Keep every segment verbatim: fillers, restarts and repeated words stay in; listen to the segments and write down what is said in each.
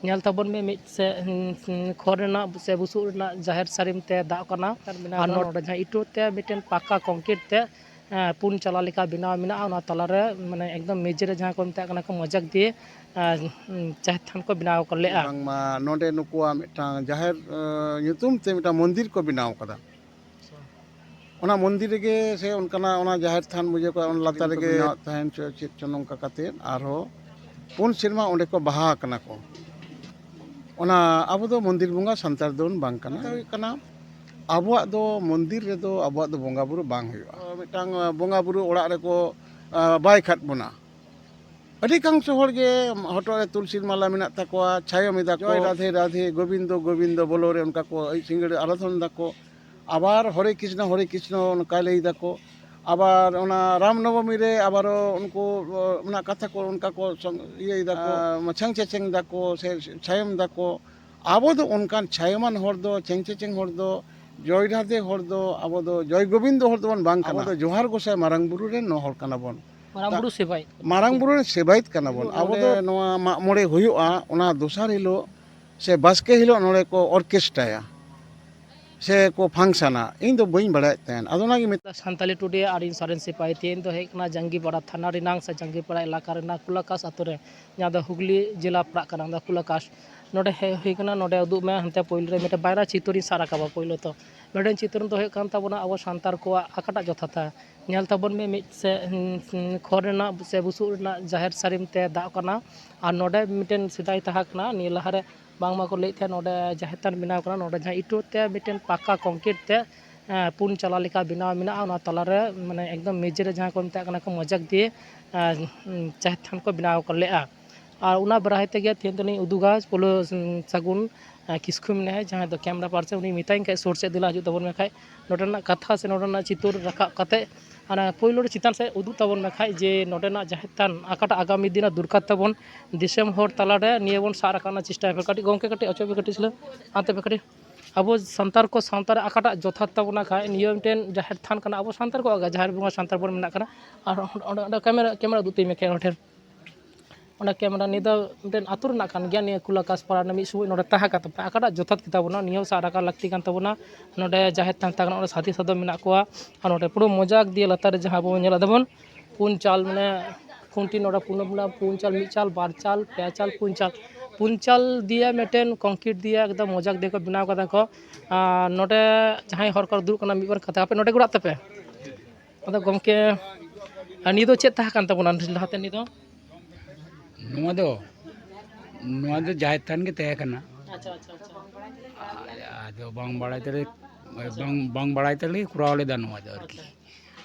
ᱧᱮᱞ ᱛᱟᱵᱚᱱ ᱢᱮ, ᱢᱤᱫ ᱥᱮ, ᱩᱸ, ᱩᱸ, ᱠᱷᱚᱲ ᱨᱮᱱᱟᱜ ᱥᱮ ᱵᱩᱥᱩᱵ ᱨᱮᱱᱟᱜ ᱡᱟᱦᱮᱨ ᱥᱟᱹᱲᱤᱢ ᱛᱮ ᱫᱟᱵ ᱠᱟᱱᱟ᱾ ᱟᱨ ᱱᱚᱰᱮ ᱡᱟᱦᱟᱸ ᱤᱴᱟᱹ ᱛᱮ ᱢᱤᱫᱴᱮᱱ ᱯᱟᱠᱟ concrete ᱛᱮ, ᱮᱸ, ᱯᱩᱱ ᱪᱟᱞᱟ ᱞᱮᱠᱟ ᱵᱮᱱᱟᱣ ᱢᱮᱱᱟᱜᱼᱟ᱾ ᱚᱱᱟ ᱛᱟᱞᱟᱨᱮ, ᱢᱟᱱᱮ, ᱮᱠᱫᱚᱢ ᱢᱮᱡᱽ ᱨᱮ ᱡᱟᱦᱟᱸ ᱠᱚ ᱢᱮᱛᱟᱜ ᱠᱟᱱᱟ ᱠᱚ ᱢᱚᱡᱟᱠ ᱫᱤᱭᱮ, ᱮᱸ, ᱩᱸ, ᱡᱟᱦᱮᱨ ᱛᱷᱟᱱ ᱠᱚ ᱵᱮᱱᱟᱣ ᱠᱚ ᱞᱮᱜᱼᱟ᱾ ᱵᱟᱝᱢᱟ ᱱᱚᱰᱮ ᱱᱩᱠᱩᱣᱟᱜ ᱢᱤᱫᱴᱟᱝ ᱡᱟᱦᱮᱨ, ᱮᱸ, ᱧᱩᱛᱩᱢ ᱛᱮ ᱢᱤᱫᱴᱟᱝ ᱢᱚᱱᱫᱤᱨ ᱠᱚ ᱵᱮᱱᱟᱣ ᱠᱟᱫᱟ᱾ ᱚᱱᱟ ᱢᱚᱱᱫᱤᱨ ᱨᱮᱜᱮ ᱥᱮ ᱚᱱᱠᱟᱱᱟᱜ ᱚᱱᱟ ᱡᱟᱦᱮᱨ ᱛᱷᱟᱱ ᱵᱩᱡᱷᱟᱹᱣ ᱠᱚᱜᱼᱟ, ᱚᱱᱟ ᱞᱟᱛᱟᱨ ᱨᱮᱜᱮ ᱵᱮᱱᱟᱣ ᱛᱟᱦᱮᱱ ᱪᱚ ᱪᱮᱫ ᱪᱚ ᱱᱚᱝᱠᱟ ᱠᱟᱛᱮᱫ ᱟᱨᱦᱚᱸ ᱯᱩᱱ ᱥᱮᱨᱢᱟ ᱚᱸᱰᱮ ᱠᱚ ᱵᱟᱦᱟ ᱟᱠᱟᱱᱟ ᱠᱚ᱾ ᱚᱱᱟ ᱟᱵᱚ ᱫᱚ ᱢᱚᱱᱫᱤᱨ ᱵᱚᱸᱜᱟ ᱥᱟᱱᱛᱟᱲ ᱫᱚᱵᱚᱱ ᱵᱟᱝ ᱠᱟᱱᱟ᱾ ᱠᱟᱛᱷᱟ ᱦᱩᱭᱩᱜ ᱠᱟᱱᱟ, ᱟᱵᱚᱣᱟᱜ ᱫᱚ ᱢᱚᱱᱫᱤᱨ ᱨᱮᱫᱚ ᱟᱵᱚᱣᱟᱜ ᱫᱚ ᱵᱚᱸᱜᱟ ᱵᱩᱨᱩ ᱵᱟᱝ ᱦᱩᱭᱩᱜᱼᱟ᱾ ᱢᱤᱫᱴᱟᱝ, ᱟᱸ, ᱵᱚᱸᱜᱟ ᱵᱩᱨᱩ ᱚᱲᱟᱜ ᱨᱮᱠᱚ, ᱟᱸ, ᱵᱟᱭ ᱠᱷᱟᱫ ᱵᱚᱱᱟ᱾ ᱟᱹᱰᱤ ᱠᱟᱝᱥᱚ ᱦᱚᱲ ᱜᱮ ᱦᱚᱴᱚᱜ ᱨᱮ ᱛᱩᱞᱥᱤ ᱢᱟᱞᱟ ᱢᱮᱱᱟᱜ ᱛᱟᱠᱚᱣᱟ, ᱪᱷᱟᱭᱚᱢ ᱮᱫᱟ ᱠᱚ, "ᱡᱚᱭ ᱨᱟᱫᱷᱮ ᱨᱟᱫᱷᱮ, ᱜᱳᱵᱤᱱᱫᱚ ᱜᱳᱵᱤᱱᱫᱚ" ᱵᱚᱞᱚ ᱨᱮ ᱚᱱᱠᱟ ᱠᱚ ᱟᱹᱭᱩᱵ ᱥᱤᱸᱜᱟᱹᱲ ᱟᱨᱟᱫᱷᱚᱱ ᱫᱟᱠᱚ᱾ ᱟᱵᱟᱨ "ᱦᱚᱨᱮ ᱠᱨᱤᱥᱱᱚ, ᱦᱚᱨᱮ ᱠᱨᱤᱥᱱᱚ" ᱚᱱᱠᱟ ᱞᱟᱹᱭ ᱫᱟᱠᱚ᱾ ᱟᱵᱟᱨ ᱚᱱᱟ ᱨᱟᱢ ᱱᱚᱵᱚᱢᱤ ᱨᱮ ᱟᱵᱟᱨ ᱚᱱᱠᱩ, ᱚᱱᱟ ᱠᱟᱛᱷᱟ ᱠᱚ ᱚᱱᱠᱟ ᱠᱚ ᱥᱚᱝ-, ᱤᱭᱟᱹᱭ ᱫᱟᱠᱚ, ᱟᱸ, ᱪᱷᱮᱝ ᱪᱮᱪᱮᱝ ᱫᱟᱠᱚ ᱥᱮ ᱪᱷᱟᱭᱚᱢ ᱫᱟᱠᱚ᱾ ᱟᱵᱚ ᱫᱚ ᱚᱱᱠᱟᱱ ᱪᱷᱟᱭᱚᱢᱟᱱ ᱦᱚᱲ ᱫᱚ, ᱪᱷᱮᱝ ᱪᱮᱪᱮᱝ ᱦᱚᱲ ᱫᱚ, ᱡᱚᱭ ᱨᱟᱫᱷᱮ ᱦᱚᱲ ᱫᱚ, ᱟᱵᱚ ᱫᱚ ᱡᱚᱭ ᱜᱳᱵᱤᱱᱫᱚ ᱦᱚᱲ ᱫᱚᱵᱚᱱ ᱵᱟᱝ ᱠᱟᱱᱟ᱾ ᱟᱵᱚ ᱫᱚ ᱡᱚᱦᱟᱨ ᱜᱚᱸᱥᱟᱭ ᱢᱟᱨᱟᱝ ᱵᱩᱨᱩ ᱨᱮᱱ ᱦᱚᱲ ᱠᱟᱱᱟ ᱵᱚᱱ᱾ ᱢᱟᱨᱟᱝ ᱵᱩᱨᱩ ᱥᱮᱵᱟᱭᱤᱛ᱾ ᱢᱟᱨᱟᱝ ᱵᱩᱨᱩ ᱨᱮᱱ ᱥᱮᱵᱟᱭᱤᱛ ᱠᱟᱱᱟ ᱵᱚᱱ᱾ ᱟᱵᱚ ᱫᱚ ᱱᱚᱣᱟ ᱢᱟᱜ ᱢᱚᱬᱮ ᱦᱩᱭᱩᱜᱼᱟ, ᱚᱱᱟ ᱫᱚᱥᱟᱨ ᱦᱤᱞᱳᱜ ᱥᱮ ᱵᱟᱥᱠᱮ ᱦᱤᱞᱳᱜ ᱱᱚᱰᱮ ᱠᱚ ᱚᱨᱠᱮᱥᱴᱨᱟᱭᱟ ᱥᱮ ᱠᱚ ᱯᱷᱟᱝᱥᱟᱱᱟ, ᱤᱧ ᱫᱚ ᱵᱟᱹᱧ ᱵᱟᱲᱟᱭᱮᱫ ᱛᱟᱦᱮᱸᱫ᱾ ᱟᱫᱚ ᱚᱱᱟᱜᱮ ᱢᱮᱛᱟᱜ ᱥᱟᱱᱛᱟᱞᱤ ᱴᱩᱰᱮ ᱟᱨ ᱤᱧ ᱥᱚᱨᱮᱱ ᱥᱤᱯᱟᱦᱤ᱾ ᱛᱮᱦᱮᱧ ᱫᱚ ᱦᱮᱡ ᱠᱟᱱᱟ ᱡᱟᱝᱜᱤᱯᱟᱲᱟ ᱛᱷᱟᱱᱟ ᱨᱮᱱᱟᱝ ᱥᱮ ᱡᱟᱝᱜᱤᱯᱟᱲᱟ ᱮᱞᱟᱠᱟ ᱨᱮᱱᱟᱜ ᱠᱩᱞᱟᱠᱟᱥ ᱟᱛᱳ ᱨᱮ, ᱡᱟᱦᱟᱸ ᱫᱚ ᱦᱩᱜᱽᱞᱤ ᱡᱮᱞᱟ ᱯᱟᱲᱟᱜ ᱠᱟᱱᱟ, ᱚᱱᱟ ᱠᱩᱞᱟᱠᱟᱥ᱾ ᱱᱚᱰᱮ ᱦᱮᱡ ᱦᱩᱭ ᱠᱟᱱᱟ, ᱱᱚᱰᱮ ᱩᱫᱩᱜ ᱢᱮ, ᱦᱟᱱᱛᱮ ᱯᱳᱭᱞᱳ ᱨᱮ ᱢᱤᱫᱴᱮᱱ ᱵᱟᱭᱨᱟ ᱪᱤᱛᱟᱹᱨᱤᱧ ᱥᱟᱵ ᱨᱟᱠᱟᱵᱟ ᱯᱳᱭᱞᱳ ᱛᱚ᱾ ᱱᱚᱰᱮᱱ ᱪᱤᱛᱟᱹᱨ ᱫᱚ ᱦᱩᱭᱩᱜ ᱠᱟᱱ ᱛᱟᱵᱚᱱᱟ ᱟᱵᱚ ᱥᱟᱱᱛᱟᱲ ᱠᱚᱣᱟᱜ ᱚᱠᱟᱴᱟᱜ ᱡᱚᱛᱷᱟᱛᱟ᱾ ᱧᱮᱞ ᱛᱟᱵᱚᱱ ᱢᱮ, ᱢᱤᱫ ᱥᱮ, ᱩᱸ, ᱩᱸ, ᱠᱷᱚᱲ ᱨᱮᱱᱟᱜ ᱥᱮ ᱵᱩᱥᱩᱵ ᱨᱮᱱᱟᱜ ᱡᱟᱦᱮᱨ ᱥᱟᱹᱲᱤᱢ ᱛᱮ ᱫᱟᱵ ᱠᱟᱱᱟ᱾ ᱟᱨ ᱱᱚᱰᱮ ᱢᱤᱫᱴᱮᱱ ᱥᱮᱫᱟᱭ ᱛᱟᱦᱮᱸ ᱠᱟᱱᱟ, ᱱᱤᱭᱟᱹ ᱞᱟᱦᱟᱨᱮ ᱵᱟᱝᱢᱟ ᱠᱚ ᱞᱟᱹᱭᱮᱫ ᱛᱟᱦᱮᱸᱫ ᱱᱚᱰᱮ ᱡᱟᱦᱮᱨ ᱛᱷᱟᱱ ᱵᱮᱱᱟᱣ ᱠᱟᱱᱟ, ᱱᱚᱰᱮ ᱡᱟᱦᱟᱸ ᱤᱴᱟᱹ ᱛᱮ ᱢᱤᱫᱴᱮᱱ ᱯᱟᱠᱟ concrete ᱛᱮ, ᱮᱸ, ᱯᱩᱱ ᱪᱟᱞᱟ ᱞᱮᱠᱟ ᱵᱮᱱᱟᱣ ᱢᱮᱱᱟᱜᱼᱟ᱾ ᱚᱱᱟ ᱛᱟᱞᱟᱨᱮ, ᱢᱟᱱᱮ, ᱮᱠᱫᱚᱢ ᱢᱮᱡᱽ ᱨᱮ ᱡᱟᱦᱟᱸ ᱠᱚ ᱢᱮᱛᱟᱜ ᱠᱟᱱᱟ ᱠᱚ ᱢᱚᱡᱟᱠ ᱫᱤᱭᱮ, ᱮᱸ, ᱡᱟᱦᱮᱨ ᱛᱷᱟᱱ ᱠᱚ ᱵᱮᱱᱟᱣ ᱠᱚ ᱞᱮᱜᱼᱟ᱾ ᱟᱨ ᱚᱱᱟ ᱵᱟᱨᱟᱭ ᱛᱮᱜᱮ ᱛᱮᱦᱮᱧ ᱫᱚᱞᱤᱧ ᱩᱫᱩᱜᱟ ᱯᱳᱭᱞᱳ, ᱩᱸ, ᱥᱟᱹᱜᱩᱱ, ᱮᱸ, ᱠᱤᱥᱠᱩ ᱢᱮᱱᱟᱭᱟ, ᱡᱟᱦᱟᱸᱭ ᱫᱚ camera person, ᱩᱱᱤ ᱢᱮᱛᱟᱧ ᱠᱷᱟᱡ ᱥᱩᱨ ᱥᱮᱫ ᱫᱮᱞᱟ ᱦᱤᱡᱩᱜ ᱛᱟᱵᱚᱱ ᱢᱮ ᱠᱷᱟᱡ, ᱱᱚᱰᱮᱱᱟᱜ ᱠᱟᱛᱷᱟ ᱥᱮ ᱱᱚᱰᱮᱱᱟᱜ ᱪᱤᱛᱟᱹᱨ ᱨᱟᱠᱟᱵ ᱠᱟᱛᱮ ᱚᱱᱟ ᱯᱳᱭᱞᱳ ᱨᱮ ᱪᱮᱛᱟᱱ ᱥᱮᱫ ᱩᱫᱩᱜ ᱛᱟᱵᱚᱱ ᱢᱮ ᱠᱷᱟᱡ ᱡᱮ ᱱᱚᱰᱮᱱᱟᱜ ᱡᱟᱦᱮᱨ ᱛᱷᱟᱱ ᱚᱠᱟᱴᱟᱜ ᱟᱜᱟᱢᱤ ᱫᱤᱱ ᱨᱮ ᱫᱚᱨᱠᱟᱨ ᱛᱟᱵᱚᱱ, ᱫᱤᱥᱚᱢ ᱦᱚᱲ ᱛᱟᱞᱟᱨᱮ ᱱᱤᱭᱟᱹ ᱵᱚᱱ ᱥᱟᱵ ᱨᱟᱠᱟᱵ ᱨᱮᱱᱟᱜ ᱪᱮᱥᱴᱟᱭ ᱯᱮ᱾ ᱠᱟᱹᱴᱤᱡ ᱜᱚᱢᱠᱮ, ᱠᱟᱹᱴᱤᱡ ᱚᱪᱚᱜ ᱯᱮ ᱠᱟᱹᱴᱤᱡ ᱥᱤᱞᱟᱹ ᱦᱟᱱᱛᱮ ᱯᱮ ᱠᱟᱹᱴᱤᱡ᱾ ᱟᱵᱚ ᱥᱟᱱᱛᱟᱲ ᱠᱚ ᱥᱟᱶᱛᱟ ᱨᱮ ᱚᱠᱟᱴᱟᱜ ᱡᱚᱛᱷᱟᱛ ᱛᱟᱵᱚᱱᱟ ᱠᱷᱟᱡ ᱱᱤᱭᱟᱹ ᱢᱤᱫᱴᱮᱱ ᱡᱟᱦᱮᱨ ᱛᱷᱟᱱ ᱠᱟᱱᱟ, ᱟᱵᱚ ᱥᱟᱱᱛᱟᱲ ᱠᱚᱣᱟᱜ ᱜᱮ ᱡᱟᱦᱮᱨ ᱵᱚᱸᱜᱟ ᱥᱟᱱᱛᱟᱲ ᱵᱚᱱ ᱢᱮᱱᱟᱜ ᱠᱟᱱᱟ᱾ ᱟᱨ ᱚᱸᱰᱮ, ᱚᱸᱰᱮ camera, camera ᱩᱫᱩᱜ ᱛᱤᱧ ᱢᱮ ᱠᱷᱟᱡ ᱚᱸᱰᱮ ᱴᱷᱮᱱ᱾ ᱚᱱᱟ ᱠᱮᱢᱮᱨᱟ ᱱᱤᱭᱟᱹ ᱫᱚ ᱢᱤᱫᱴᱮᱱ ᱟᱹᱛᱩ ᱨᱮᱱᱟᱜ ᱠᱟᱱ ᱜᱮᱭᱟ, ᱱᱤᱭᱟᱹ ᱠᱩᱞᱟᱠᱟᱥᱯᱟᱲᱟ ᱨᱮᱱᱟᱜ ᱢᱤᱫ ᱥᱚᱢᱚᱭ ᱱᱚᱰᱮ ᱛᱟᱦᱮᱸ ᱠᱟᱱ ᱛᱟᱵᱚᱱᱟ, ᱟᱠᱟᱴᱟᱜ ᱡᱚᱛᱷᱟᱛ ᱜᱮᱛᱟ ᱵᱚᱱᱟ, ᱱᱤᱭᱟᱹ ᱦᱚᱸ ᱥᱟᱵ ᱨᱟᱠᱟᱵ ᱞᱟᱹᱠᱛᱤ ᱠᱟᱱ ᱛᱟᱵᱚᱱᱟ᱾ ᱱᱚᱰᱮ ᱡᱟᱦᱮᱨ ᱛᱷᱟᱱ ᱛᱟᱦᱮᱸ ᱠᱟᱱᱟ, ᱚᱸᱰᱮ ᱥᱟᱹᱛᱷᱤ ᱥᱟᱫᱚᱢ ᱢᱮᱱᱟᱜ ᱠᱚᱣᱟ, ᱟᱨ ᱱᱚᱰᱮ ᱯᱩᱨᱟᱹ ᱢᱚᱡᱟᱠ ᱫᱤᱭᱮ ᱞᱟᱛᱟᱨ ᱨᱮ ᱡᱟᱦᱟᱸ ᱵᱚᱱ ᱧᱮᱞ ᱮᱫᱟ ᱵᱚᱱ, ᱯᱩᱱ ᱪᱟᱞ, ᱢᱟᱱᱮ ᱠᱷᱩᱱᱴᱤ ᱱᱚᱰᱮ ᱯᱩᱱ, ᱯᱩᱱ ᱪᱟᱞ, ᱢᱤᱫ ᱪᱟᱞ, ᱵᱟᱨ ᱪᱟᱞ, ᱯᱮ ᱪᱟᱞ, ᱯᱩᱱ ᱪᱟᱞ, ᱯᱩᱱ ᱪᱟᱞ ᱫᱤᱭᱮ ᱢᱤᱫᱴᱮᱱ ᱠᱚᱝᱠᱨᱤᱴ ᱫᱤᱭᱮ ᱮᱠᱫᱚᱢ ᱢᱚᱡᱟᱠ ᱫᱤᱭᱮ ᱠᱚ ᱵᱮᱱᱟᱣ ᱠᱟᱫᱟ ᱠᱚ᱾ ᱟᱨ ᱱᱚᱰᱮ ᱡᱟᱦᱟᱸᱭ ᱦᱚᱲ ᱠᱚ ᱫᱩᱲᱩᱵ ᱠᱟᱱᱟ, ᱢᱤᱫ ᱵᱟᱨ ᱠᱟᱛᱷᱟ, ᱟᱯᱮ ᱱᱚᱰᱮ ᱜᱮ ᱚᱲᱟᱜ ᱛᱟᱯᱮ? ᱟᱫᱚ ᱜᱚᱢᱠᱮ, ᱟᱨ ᱱᱤᱭᱟᱹ ᱫᱚ ᱪᱮᱫ ᱛᱟᱦᱮᱸ ᱠᱟᱱ ᱛᱟᱵᱚᱱᱟ ᱞᱟᱦᱟᱛᱮ? ᱱᱤᱭᱟᱹ ᱫᱚ ᱱᱚᱣᱟ ᱫᱚ, ᱱᱚᱣᱟ ᱫᱚ ᱡᱟᱦᱮᱨ ᱛᱷᱟᱱ ᱜᱮ ᱛᱟᱦᱮᱸ ᱠᱟᱱᱟ᱾ ᱟᱪᱪᱷᱟ, ᱟᱪᱪᱷᱟ, ᱟᱪᱪᱷᱟ᱾ ᱟᱫᱚ ᱵᱟᱝ ᱵᱟᱲᱟᱭ ᱛᱮᱞᱮ, ᱵᱟᱝ, ᱵᱟᱝ ᱵᱟᱲᱟᱭ ᱛᱮᱞᱮ ᱠᱚᱨᱟᱣ ᱞᱮᱫᱟ ᱱᱚᱣᱟ ᱫᱚ ᱟᱨᱠᱤ᱾ ᱟᱪᱪᱷᱟ᱾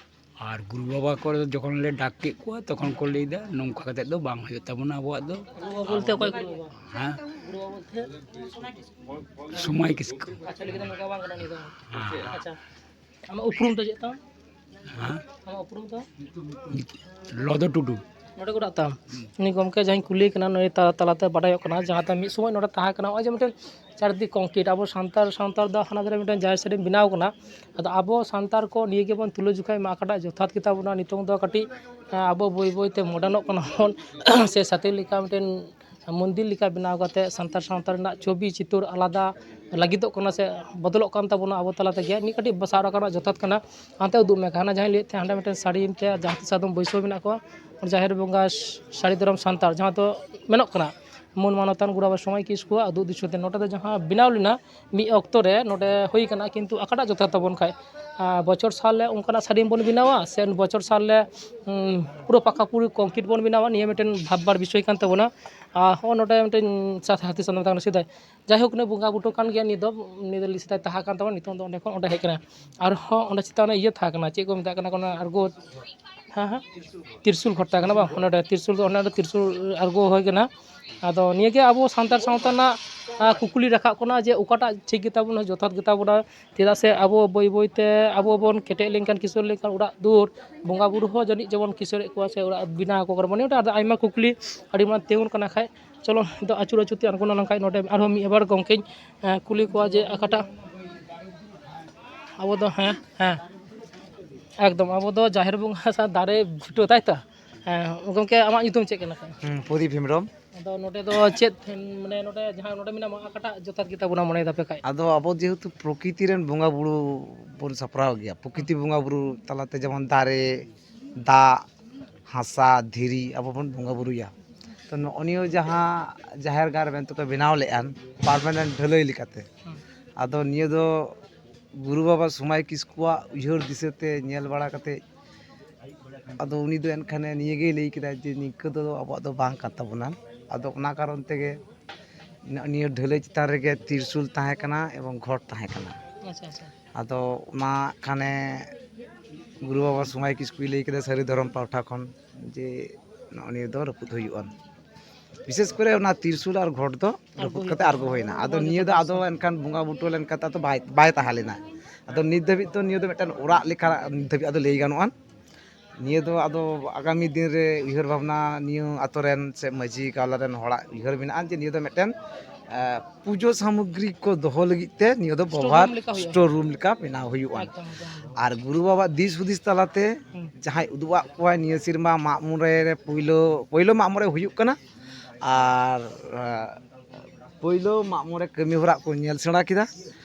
ᱟᱨ ᱜᱩᱨᱩ ᱵᱟᱵᱟ ᱠᱚ ᱡᱚᱠᱷᱚᱱ ᱞᱮ ᱰᱟᱠ ᱠᱮᱫ ᱠᱚᱣᱟ, ᱛᱚᱠᱷᱚᱱ ᱠᱚ ᱞᱟᱹᱭᱫᱟ, "ᱱᱚᱝᱠᱟ ᱠᱟᱛᱮᱫ ᱫᱚ ᱵᱟᱝ ᱦᱩᱭᱩᱜ ᱛᱟᱵᱚᱱᱟ ᱟᱵᱚᱣᱟᱜ ᱫᱚ᱾" ᱜᱩᱨᱩ ᱵᱟᱵᱟ ᱵᱚᱞᱛᱮ ᱚᱠᱚᱭ ᱜᱩᱨᱩ ᱵᱟᱵᱟ? ᱦᱮᱸ? ᱜᱩᱨᱩ ᱵᱟᱵᱟ ᱵᱚᱞᱛᱮ? ᱥᱚᱢᱟᱭ ᱠᱤᱥᱠᱩ᱾ ᱟᱪᱪᱷᱟ, ᱞᱟᱹᱭ ᱠᱮᱫᱟ ᱱᱚᱝᱠᱟ ᱵᱟᱝ ᱠᱟᱱᱟ ᱱᱤᱭᱟᱹ ᱫᱚ᱾ ᱦᱮᱸ᱾ ᱟᱪᱪᱷᱟ᱾ ᱟᱢᱟᱜ ᱩᱯᱨᱩᱢ ᱫᱚ ᱪᱮᱫ ᱛᱟᱢ? ᱦᱮᱸ? ᱟᱢᱟᱜ ᱩᱯᱨᱩᱢ ᱫᱚ? ᱞᱚᱫᱚ ᱴᱩᱰᱩ᱾ ᱱᱚᱰᱮ ᱠᱚ ᱚᱲᱟᱜ ᱛᱟᱢ? ᱩᱱᱤ ᱜᱚᱢᱠᱮ ᱡᱟᱦᱟᱸᱧ ᱠᱩᱞᱤᱭᱮ ᱠᱟᱱᱟ, ᱱᱩᱭ ᱛᱟᱞᱟ ᱛᱟᱞᱟᱛᱮ ᱵᱟᱰᱟᱭᱚᱜ ᱠᱟᱱᱟ, ᱡᱟᱦᱟᱸ ᱫᱚ ᱢᱤᱫ ᱥᱚᱢᱚᱭ ᱱᱚᱰᱮ ᱛᱟᱦᱮᱸ ᱠᱟᱱᱟ, ᱱᱚᱜᱼᱚᱭ ᱡᱮ ᱢᱤᱫᱴᱮᱱ ᱪᱟᱨᱫᱤᱠ ᱠᱚᱝᱠᱨᱤᱴ, ᱟᱵᱚ ᱥᱟᱱᱛᱟᱲ ᱥᱟᱶᱛᱟ ᱨᱮᱫᱚ ᱦᱟᱱᱟ ᱫᱷᱟᱨᱮ ᱢᱤᱫᱴᱮᱱ ᱡᱟᱦᱮᱨ ᱥᱟᱹᱲᱤᱢ ᱵᱮᱱᱟᱣ ᱠᱟᱱᱟ᱾ ᱟᱫᱚ ᱟᱵᱚ ᱥᱟᱱᱛᱟᱲ ᱠᱚ ᱱᱤᱭᱟᱹ ᱜᱮᱵᱚᱱ ᱛᱩᱞᱟᱹᱡᱚᱠᱷᱟᱭ ᱢᱟ, ᱚᱠᱟᱴᱟᱜ ᱡᱚᱛᱷᱟᱛ ᱜᱮᱛᱟ ᱵᱚᱱᱟ? ᱱᱤᱛᱚᱝ ᱫᱚ ᱠᱟᱹᱴᱤᱡ, ᱟᱸ, ᱟᱵᱚ ᱵᱟᱹᱭ ᱵᱟᱹᱭ ᱛᱮ ᱢᱚᱰᱟᱨᱱᱚᱜ ᱠᱟᱱᱟ ᱵᱚᱱ ᱥᱮ ᱪᱷᱟᱹᱛᱤᱠ ᱞᱮᱠᱟ ᱢᱤᱫᱴᱮᱱ ᱢᱚᱱᱫᱤᱨ ᱞᱮᱠᱟ ᱵᱮᱱᱟᱣ ᱠᱟᱛᱮ ᱥᱟᱱᱛᱟᱲ ᱥᱟᱶᱛᱟ ᱨᱮᱱᱟᱜ ᱪᱷᱚᱵᱤ ᱪᱤᱛᱟᱹᱨ ᱟᱞᱟᱫᱟ ᱞᱟᱹᱜᱤᱫᱚᱜ ᱠᱟᱱᱟ ᱥᱮ ᱵᱚᱫᱚᱞᱚᱜ ᱠᱟᱱ ᱛᱟᱵᱚᱱᱟ ᱟᱵᱚ ᱛᱟᱞᱟ ᱛᱮᱜᱮ᱾ ᱱᱤᱭᱟᱹ ᱠᱟᱹᱴᱤᱡ ᱥᱟᱵ ᱨᱟᱠᱟᱵ ᱨᱮᱱᱟᱜ ᱡᱚᱛᱷᱟᱛ ᱠᱟᱱᱟ᱾ ᱦᱟᱱᱛᱮ ᱩᱫᱩᱜ ᱢᱮ, ᱦᱟᱱᱟ ᱡᱟᱦᱟᱸᱧ ᱞᱟᱹᱭᱮᱫ ᱛᱟᱦᱮᱸ, ᱦᱟᱸᱰᱮ ᱢᱤᱫᱴᱮᱱ ᱥᱟᱹᱲᱤᱢ ᱛᱮ ᱡᱟᱦᱟᱸ ᱛᱤᱥ ᱟᱫᱚᱢ ᱵᱟᱹᱭᱥᱟᱹᱣ ᱢᱮᱱᱟᱜ ᱠᱚᱣᱟ, ᱚᱱᱟ ᱡᱟᱦᱮᱨ ᱵᱚᱸᱜᱟ ᱥᱟᱹᱲᱤ ᱫᱷᱚᱨᱚᱢ ᱥᱟᱱᱛᱟᱲ, ᱡᱟᱦᱟᱸ ᱫᱚ ᱢᱮᱱᱚᱜ ᱠᱟᱱᱟ ᱢᱩᱞ ᱢᱟᱱᱚᱛᱟᱱ ᱜᱩᱨᱩ ᱵᱟᱵᱟ ᱥᱚᱢᱟᱭ ᱠᱤᱥᱠᱩᱣᱟᱜ ᱩᱫᱩᱜ ᱫᱤᱥᱟᱹ ᱛᱮ ᱱᱚᱰᱮ ᱫᱚ ᱡᱟᱦᱟᱸ ᱵᱮᱱᱟᱣ ᱞᱮᱱᱟ ᱢᱤᱫ ᱚᱠᱛᱚ ᱨᱮ, ᱱᱚᱰᱮ ᱦᱩᱭ ᱠᱟᱱᱟ, ᱠᱤᱱᱛᱩ ᱚᱠᱟᱴᱟᱜ ᱡᱚᱛᱷᱟᱛ ᱛᱟᱵᱚᱱ ᱠᱷᱟᱡ? ᱟᱨ ᱵᱚᱪᱷᱚᱨ ᱥᱟᱞ ᱨᱮ ᱚᱱᱠᱟᱱᱟᱜ ᱥᱟᱹᱲᱤᱢ ᱵᱚᱱ ᱵᱮᱱᱟᱣᱟ ᱥᱮ ᱵᱚᱪᱷᱚᱨ ᱥᱟᱞ ᱨᱮ, ᱩᱸ, ᱯᱩᱨᱟᱹ ᱯᱟᱠᱟ ᱯᱩᱨᱤ ᱠᱚᱝᱠᱨᱤᱴ ᱵᱚᱱ ᱵᱮᱱᱟᱣᱟ? ᱱᱤᱭᱟᱹ ᱢᱤᱫᱴᱮᱱ ᱵᱷᱟᱵᱽᱵᱟᱨ ᱵᱤᱥᱚᱭ ᱠᱟᱱ ᱛᱟᱵᱚᱱᱟ᱾ ᱟᱨ ᱦᱚᱸ ᱱᱚᱰᱮ ᱢᱤᱫᱴᱮᱱ ᱥᱟ-, ᱦᱟᱹᱛᱤ ᱥᱟᱫᱚᱢ ᱛᱟᱦᱮᱸ ᱠᱟᱱᱟ ᱥᱮᱫᱟᱭ᱾ ᱡᱟᱭᱦᱳᱠ, ᱱᱩᱭ ᱵᱚᱸᱜᱟ ᱵᱩᱴᱟᱹ ᱠᱟᱱ ᱜᱮᱭᱟ, ᱱᱤᱭᱟᱹ ᱫᱚ, ᱱᱤᱭᱟᱹ ᱫᱚ ᱥᱮᱫᱟᱭ ᱛᱟᱦᱮᱸ ᱠᱟᱱ ᱛᱟᱵᱚᱱᱟ, ᱱᱤᱛᱚᱝ ᱫᱚ ᱚᱸᱰᱮ ᱠᱷᱚᱱ ᱚᱸᱰᱮ ᱦᱮᱡ ᱠᱟᱱᱟ᱾ ᱟᱨᱦᱚᱸ ᱚᱸᱰᱮ ᱪᱮᱛᱟᱱ ᱨᱮ ᱤᱭᱟᱹ ᱛᱟᱦᱮᱸ ᱠᱟᱱᱟ, ᱪᱮᱫ ᱠᱚ ᱢᱮᱛᱟᱜ ᱠᱟᱱᱟ, ᱚᱱᱟ ᱟᱬᱜᱚ, ᱦᱮᱸ, ᱦᱮᱸ, ᱛᱤᱨᱥᱩᱞ ᱜᱷᱚᱨ ᱛᱟᱦᱮᱸ ᱠᱟᱱᱟ ᱵᱟᱝ? ᱚᱸᱰᱮ ᱛᱤᱨᱥᱩᱞ ᱫᱚ, ᱚᱸᱰᱮ ᱛᱤᱨᱥᱩᱞ ᱟᱬᱜᱚ ᱦᱩᱭ ᱠᱟᱱᱟ᱾ ᱟᱫᱚ ᱱᱤᱭᱟᱹᱜᱮ ᱟᱵᱚ ᱥᱟᱱᱛᱟᱲ ᱥᱟᱶᱛᱟ ᱨᱮᱱᱟᱜ, ᱟ, ᱠᱩᱠᱞᱤ ᱨᱟᱠᱟᱵ ᱠᱟᱱᱟ ᱡᱮ ᱚᱠᱟᱴᱟᱜ ᱴᱷᱤᱠ ᱜᱮᱛᱟ ᱵᱚᱱᱟ, ᱡᱚᱛᱷᱟᱛ ᱜᱮᱛᱟ ᱵᱚᱱᱟ? ᱪᱮᱫᱟᱜ ᱥᱮ ᱟᱵᱚ ᱵᱟᱹᱭ ᱵᱟᱹᱭ ᱛᱮ ᱟᱵᱚ ᱵᱚᱱ ᱠᱮᱴᱮᱡ ᱞᱮᱱᱠᱷᱟᱱ, ᱠᱤᱥᱟᱹᱬ ᱞᱮᱱᱠᱷᱟᱱ ᱚᱲᱟᱜ ᱫᱩᱣᱟᱹᱨ, ᱵᱚᱸᱜᱟ ᱵᱩᱨᱩ ᱦᱚᱸ ᱡᱟᱹᱱᱤᱡ ᱡᱮᱢᱚᱱ ᱠᱤᱥᱟᱹᱬᱮᱫ ᱠᱚᱣᱟ ᱥᱮ ᱚᱲᱟᱜ ᱵᱮᱱᱟᱣ ᱟᱠᱚ ᱠᱟᱱᱟ ᱵᱚᱱ᱾ ᱱᱤᱭᱟᱹ ᱟᱨ ᱟᱭᱢᱟ ᱠᱩᱠᱞᱤ ᱟᱹᱰᱤ ᱢᱟᱨᱟᱝ ᱛᱤᱸᱜᱩᱱ ᱠᱟᱱᱟ᱾ ᱠᱷᱟᱡ ᱪᱚᱞᱚ, ᱱᱤᱛᱚᱜ ᱟᱹᱪᱩᱨ ᱟᱹᱪᱩᱨ ᱛᱮ ᱟᱬᱜᱚᱱᱟ ᱞᱮᱱᱠᱷᱟᱡ ᱱᱚᱰᱮ ᱟᱨᱦᱚᱸ ᱢᱤᱫ ᱟᱵᱟᱨ ᱜᱚᱢᱠᱮᱧ, ᱮᱸ, ᱠᱩᱞᱤ ᱠᱚᱣᱟ ᱡᱮ ᱚᱠᱟᱴᱟᱜ ᱟᱵᱚ ᱫᱚ, ᱦᱮᱸ, ᱦᱮᱸ, ᱮᱠᱫᱚᱢ ᱟᱵᱚ ᱫᱚ ᱡᱟᱦᱮᱨ ᱵᱚᱸᱜᱟ ᱥᱟᱶ ᱫᱟᱨᱮ ᱵᱩᱴᱟᱹ, ᱛᱟᱭ ᱛᱚ? ᱦᱮᱸ, ᱜᱚᱢᱠᱮ, ᱟᱢᱟᱜ ᱧᱩᱛᱩᱢ ᱪᱮᱫ ᱠᱟᱱᱟ ᱠᱷᱟᱡ? ᱦᱩᱸ, ᱯᱨᱚᱫᱤᱯ ᱦᱮᱢᱵᱨᱚᱢ᱾ ᱟᱫᱚ ᱱᱚᱰᱮ ᱫᱚ ᱪᱮᱫ, ᱢᱟᱱᱮ, ᱱᱚᱰᱮ ᱡᱟᱦᱟᱸ ᱱᱚᱰᱮ ᱢᱮᱱᱟᱢᱟ, ᱚᱠᱟᱴᱟᱜ ᱡᱚᱛᱷᱟᱛ ᱜᱮᱛᱟ ᱵᱚᱱᱟ ᱢᱚᱱᱮᱭ ᱫᱟᱯᱮ ᱠᱷᱟᱡ? ᱟᱫᱚ ᱟᱵᱚ ᱡᱮᱦᱮᱛᱩ ᱯᱨᱚᱠᱤᱛᱤ ᱨᱮᱱ ᱵᱚᱸᱜᱟ ᱵᱩᱨᱩ ᱵᱚᱱ ᱥᱟᱯᱲᱟᱣ ᱜᱮᱭᱟ, ᱯᱨᱚᱠᱤᱛᱤ ᱵᱚᱸᱜᱟ ᱵᱩᱨᱩ ᱛᱟᱞᱟᱛᱮ ᱡᱮᱢᱚᱱ ᱫᱟᱨᱮ, ᱫᱟᱜ, ᱦᱟᱥᱟ, ᱫᱷᱤᱨᱤ ᱟᱵᱚ ᱵᱚᱱ ᱵᱚᱸᱜᱟ ᱵᱩᱨᱩᱭᱟ᱾ ᱛᱚ, ᱱᱚᱜᱼᱚ ᱱᱤᱭᱟᱹ ᱡᱟᱦᱟᱸ ᱡᱟᱦᱮᱨ ᱜᱟᱲ ᱢᱮᱱᱛᱮ ᱠᱚ ᱵᱮᱱᱟᱣ ᱞᱮᱫᱼᱟ ᱯᱟᱨᱢᱟᱱᱮᱱᱴ ᱰᱷᱟᱹᱞᱟᱹᱭ ᱞᱮᱠᱟᱛᱮ, ᱦᱩᱸ᱾ ᱟᱫᱚ ᱱᱤᱭᱟᱹ ᱫᱚ ᱜᱩᱨᱩ ᱵᱟᱵᱟ ᱥᱚᱢᱟᱭ ᱠᱤᱥᱠᱩᱣᱟᱜ ᱩᱭᱦᱟᱹᱨ ᱫᱤᱥᱟᱹᱛᱮ ᱧᱮᱞ ᱵᱟᱲᱟ ᱠᱟᱛᱮ, ᱟᱫᱚ ᱩᱱᱤ ᱫᱚ ᱮᱱᱠᱷᱟᱱᱮ ᱱᱤᱭᱟᱹ ᱜᱮᱭ ᱞᱟᱹᱭ ᱠᱮᱫᱟ ᱡᱮ ᱱᱤᱝᱠᱟᱹ ᱫᱚ ᱟᱵᱚᱣᱟᱜ ᱫᱚ ᱵᱟᱝ ᱠᱟᱱ ᱛᱟᱵᱚᱱᱟ᱾ ᱟᱫᱚ ᱚᱱᱟ ᱠᱟᱨᱚᱱ ᱛᱮᱜᱮ ᱱᱤᱭᱟᱹ ᱰᱷᱟᱹᱞᱟᱹᱭ ᱪᱮᱛᱟᱱ ᱨᱮᱜᱮ ᱛᱤᱨᱥᱩᱞ ᱛᱟᱦᱮᱸ ᱠᱟᱱᱟ ᱮᱵᱚᱝ ᱜᱷᱚᱴ ᱛᱟᱦᱮᱸ ᱠᱟᱱᱟ᱾ ᱟᱪᱪᱷᱟ, ᱟᱪᱪᱷᱟ᱾ ᱟᱫᱚ ᱚᱱᱟ ᱠᱷᱟᱱᱮ ᱜᱩᱨᱩ ᱵᱟᱵᱟ ᱥᱚᱢᱟᱭ ᱠᱤᱥᱠᱩᱭ ᱞᱟᱹᱭ ᱠᱮᱫᱟ ᱥᱟᱹᱨᱤ ᱫᱷᱚᱨᱚᱢ ᱯᱟᱦᱴᱟ ᱠᱷᱚᱱ ᱡᱮ ᱱᱚᱜᱼᱚ ᱱᱤᱭᱟᱹ ᱫᱚ ᱨᱟᱹᱯᱩᱫ ᱦᱩᱭᱩᱜᱼᱟ᱾ ᱵᱤᱥᱮᱥ ᱠᱚᱨᱮ ᱚᱱᱟ ᱛᱤᱨᱥᱩᱞ ᱟᱨ ᱜᱷᱚᱴ ᱫᱚ ᱟᱬᱜᱚ ᱨᱟᱹᱯᱩᱫ ᱦᱩᱭᱩᱜ ᱠᱟᱛᱮ ᱠᱟᱱᱟ᱾ ᱟᱬᱜᱚ ᱦᱩᱭᱱᱟ᱾ ᱟᱫᱚ ᱚᱱᱟ ᱱᱤᱭᱟᱹ ᱫᱚ ᱡᱚᱛᱚ ᱟᱫᱚ ᱵᱤᱥᱚᱭ᱾ ᱮᱱᱠᱷᱟᱱ ᱵᱚᱸᱜᱟ ᱵᱩᱴᱟᱹ ᱞᱮᱱ ᱠᱟᱛᱮ ᱟᱫᱚ ᱵᱟᱭ, ᱵᱟᱭ ᱛᱟᱦᱮᱸ ᱞᱮᱱᱟ᱾ ᱟᱫᱚ ᱱᱤᱛ ᱫᱷᱟᱹᱵᱤᱡ ᱫᱚ ᱱᱤᱭᱟᱹ ᱫᱚ ᱢᱤᱫᱴᱮᱱ ᱚᱲᱟᱜ ᱞᱮᱠᱟ ᱱᱤᱛ ᱫᱷᱟᱹᱵᱤᱡ ᱟᱫᱚ ᱞᱟᱹᱭ ᱜᱟᱱᱚᱜᱼᱟ᱾ ᱱᱤᱭᱟᱹ ᱫᱚ ᱟᱫᱚ ᱟᱜᱟᱢᱤ ᱫᱤᱱ ᱨᱮ ᱩᱭᱦᱟᱹᱨ ᱵᱷᱟᱵᱽᱱᱟ ᱱᱤᱭᱟᱹ ᱟᱛᱳ ᱨᱮᱱ ᱥᱮ ᱢᱟᱹᱡᱷᱤ ᱜᱟᱶᱞᱟ ᱨᱮᱱ ᱦᱚᱲᱟᱜ ᱩᱭᱦᱟᱹᱨ ᱢᱮᱱᱟᱜᱼᱟ ᱡᱮ ᱱᱤᱭᱟᱹ ᱫᱚ ᱢᱤᱫᱴᱮᱱ, ᱮ, ᱯᱩᱡᱟᱹ ᱥᱟᱢᱚᱜᱽᱨᱤ ᱠᱚ ᱫᱚᱦᱚ ᱞᱟᱹᱜᱤᱫ ᱛᱮ ᱱᱤᱭᱟᱹ ᱫᱚ ᱥᱴᱳᱨ ᱵᱮᱵᱚᱦᱟᱨ, ᱨᱩᱢ ᱞᱮᱠᱟ ᱦᱩᱭᱩᱜᱼᱟ᱾ ᱥᱴᱳᱨ ᱨᱩᱢ ᱞᱮᱠᱟ ᱵᱮᱱᱟᱣ ᱦᱩᱭᱩᱜᱼᱟ᱾ ᱮᱠᱫᱚᱢ, ᱮᱠᱫᱚᱢ, ᱮᱠᱫᱚᱢ᱾ ᱟᱨ ᱜᱩᱨᱩ ᱵᱟᱵᱟᱣᱟᱜ ᱫᱤᱥ ᱦᱩᱫᱤᱥ ᱛᱟᱞᱟᱛᱮ ᱦᱩᱸ᱾ ᱡᱟᱦᱟᱸᱭ ᱩᱫᱩᱜ ᱟᱫ ᱠᱚᱣᱟᱭ ᱱᱤᱭᱟᱹ ᱥᱮᱨᱢᱟ ᱢᱟᱜ ᱢᱚᱬᱮ ᱨᱮ ᱯᱳᱭᱞᱳ, ᱯᱳᱭᱞᱳ ᱢᱟᱜ ᱢᱚᱬᱮ ᱦᱩᱭᱩᱜ ᱠᱟᱱᱟ᱾ ᱟᱨ, ᱮ, ᱯᱳᱭᱞᱳ ᱢᱟᱜ ᱢᱚᱬᱮ ᱠᱟᱹᱢᱤ ᱦᱚᱨᱟ ᱠᱚ ᱧᱮᱞ ᱥᱮᱬᱟ ᱠᱮᱫᱟ᱾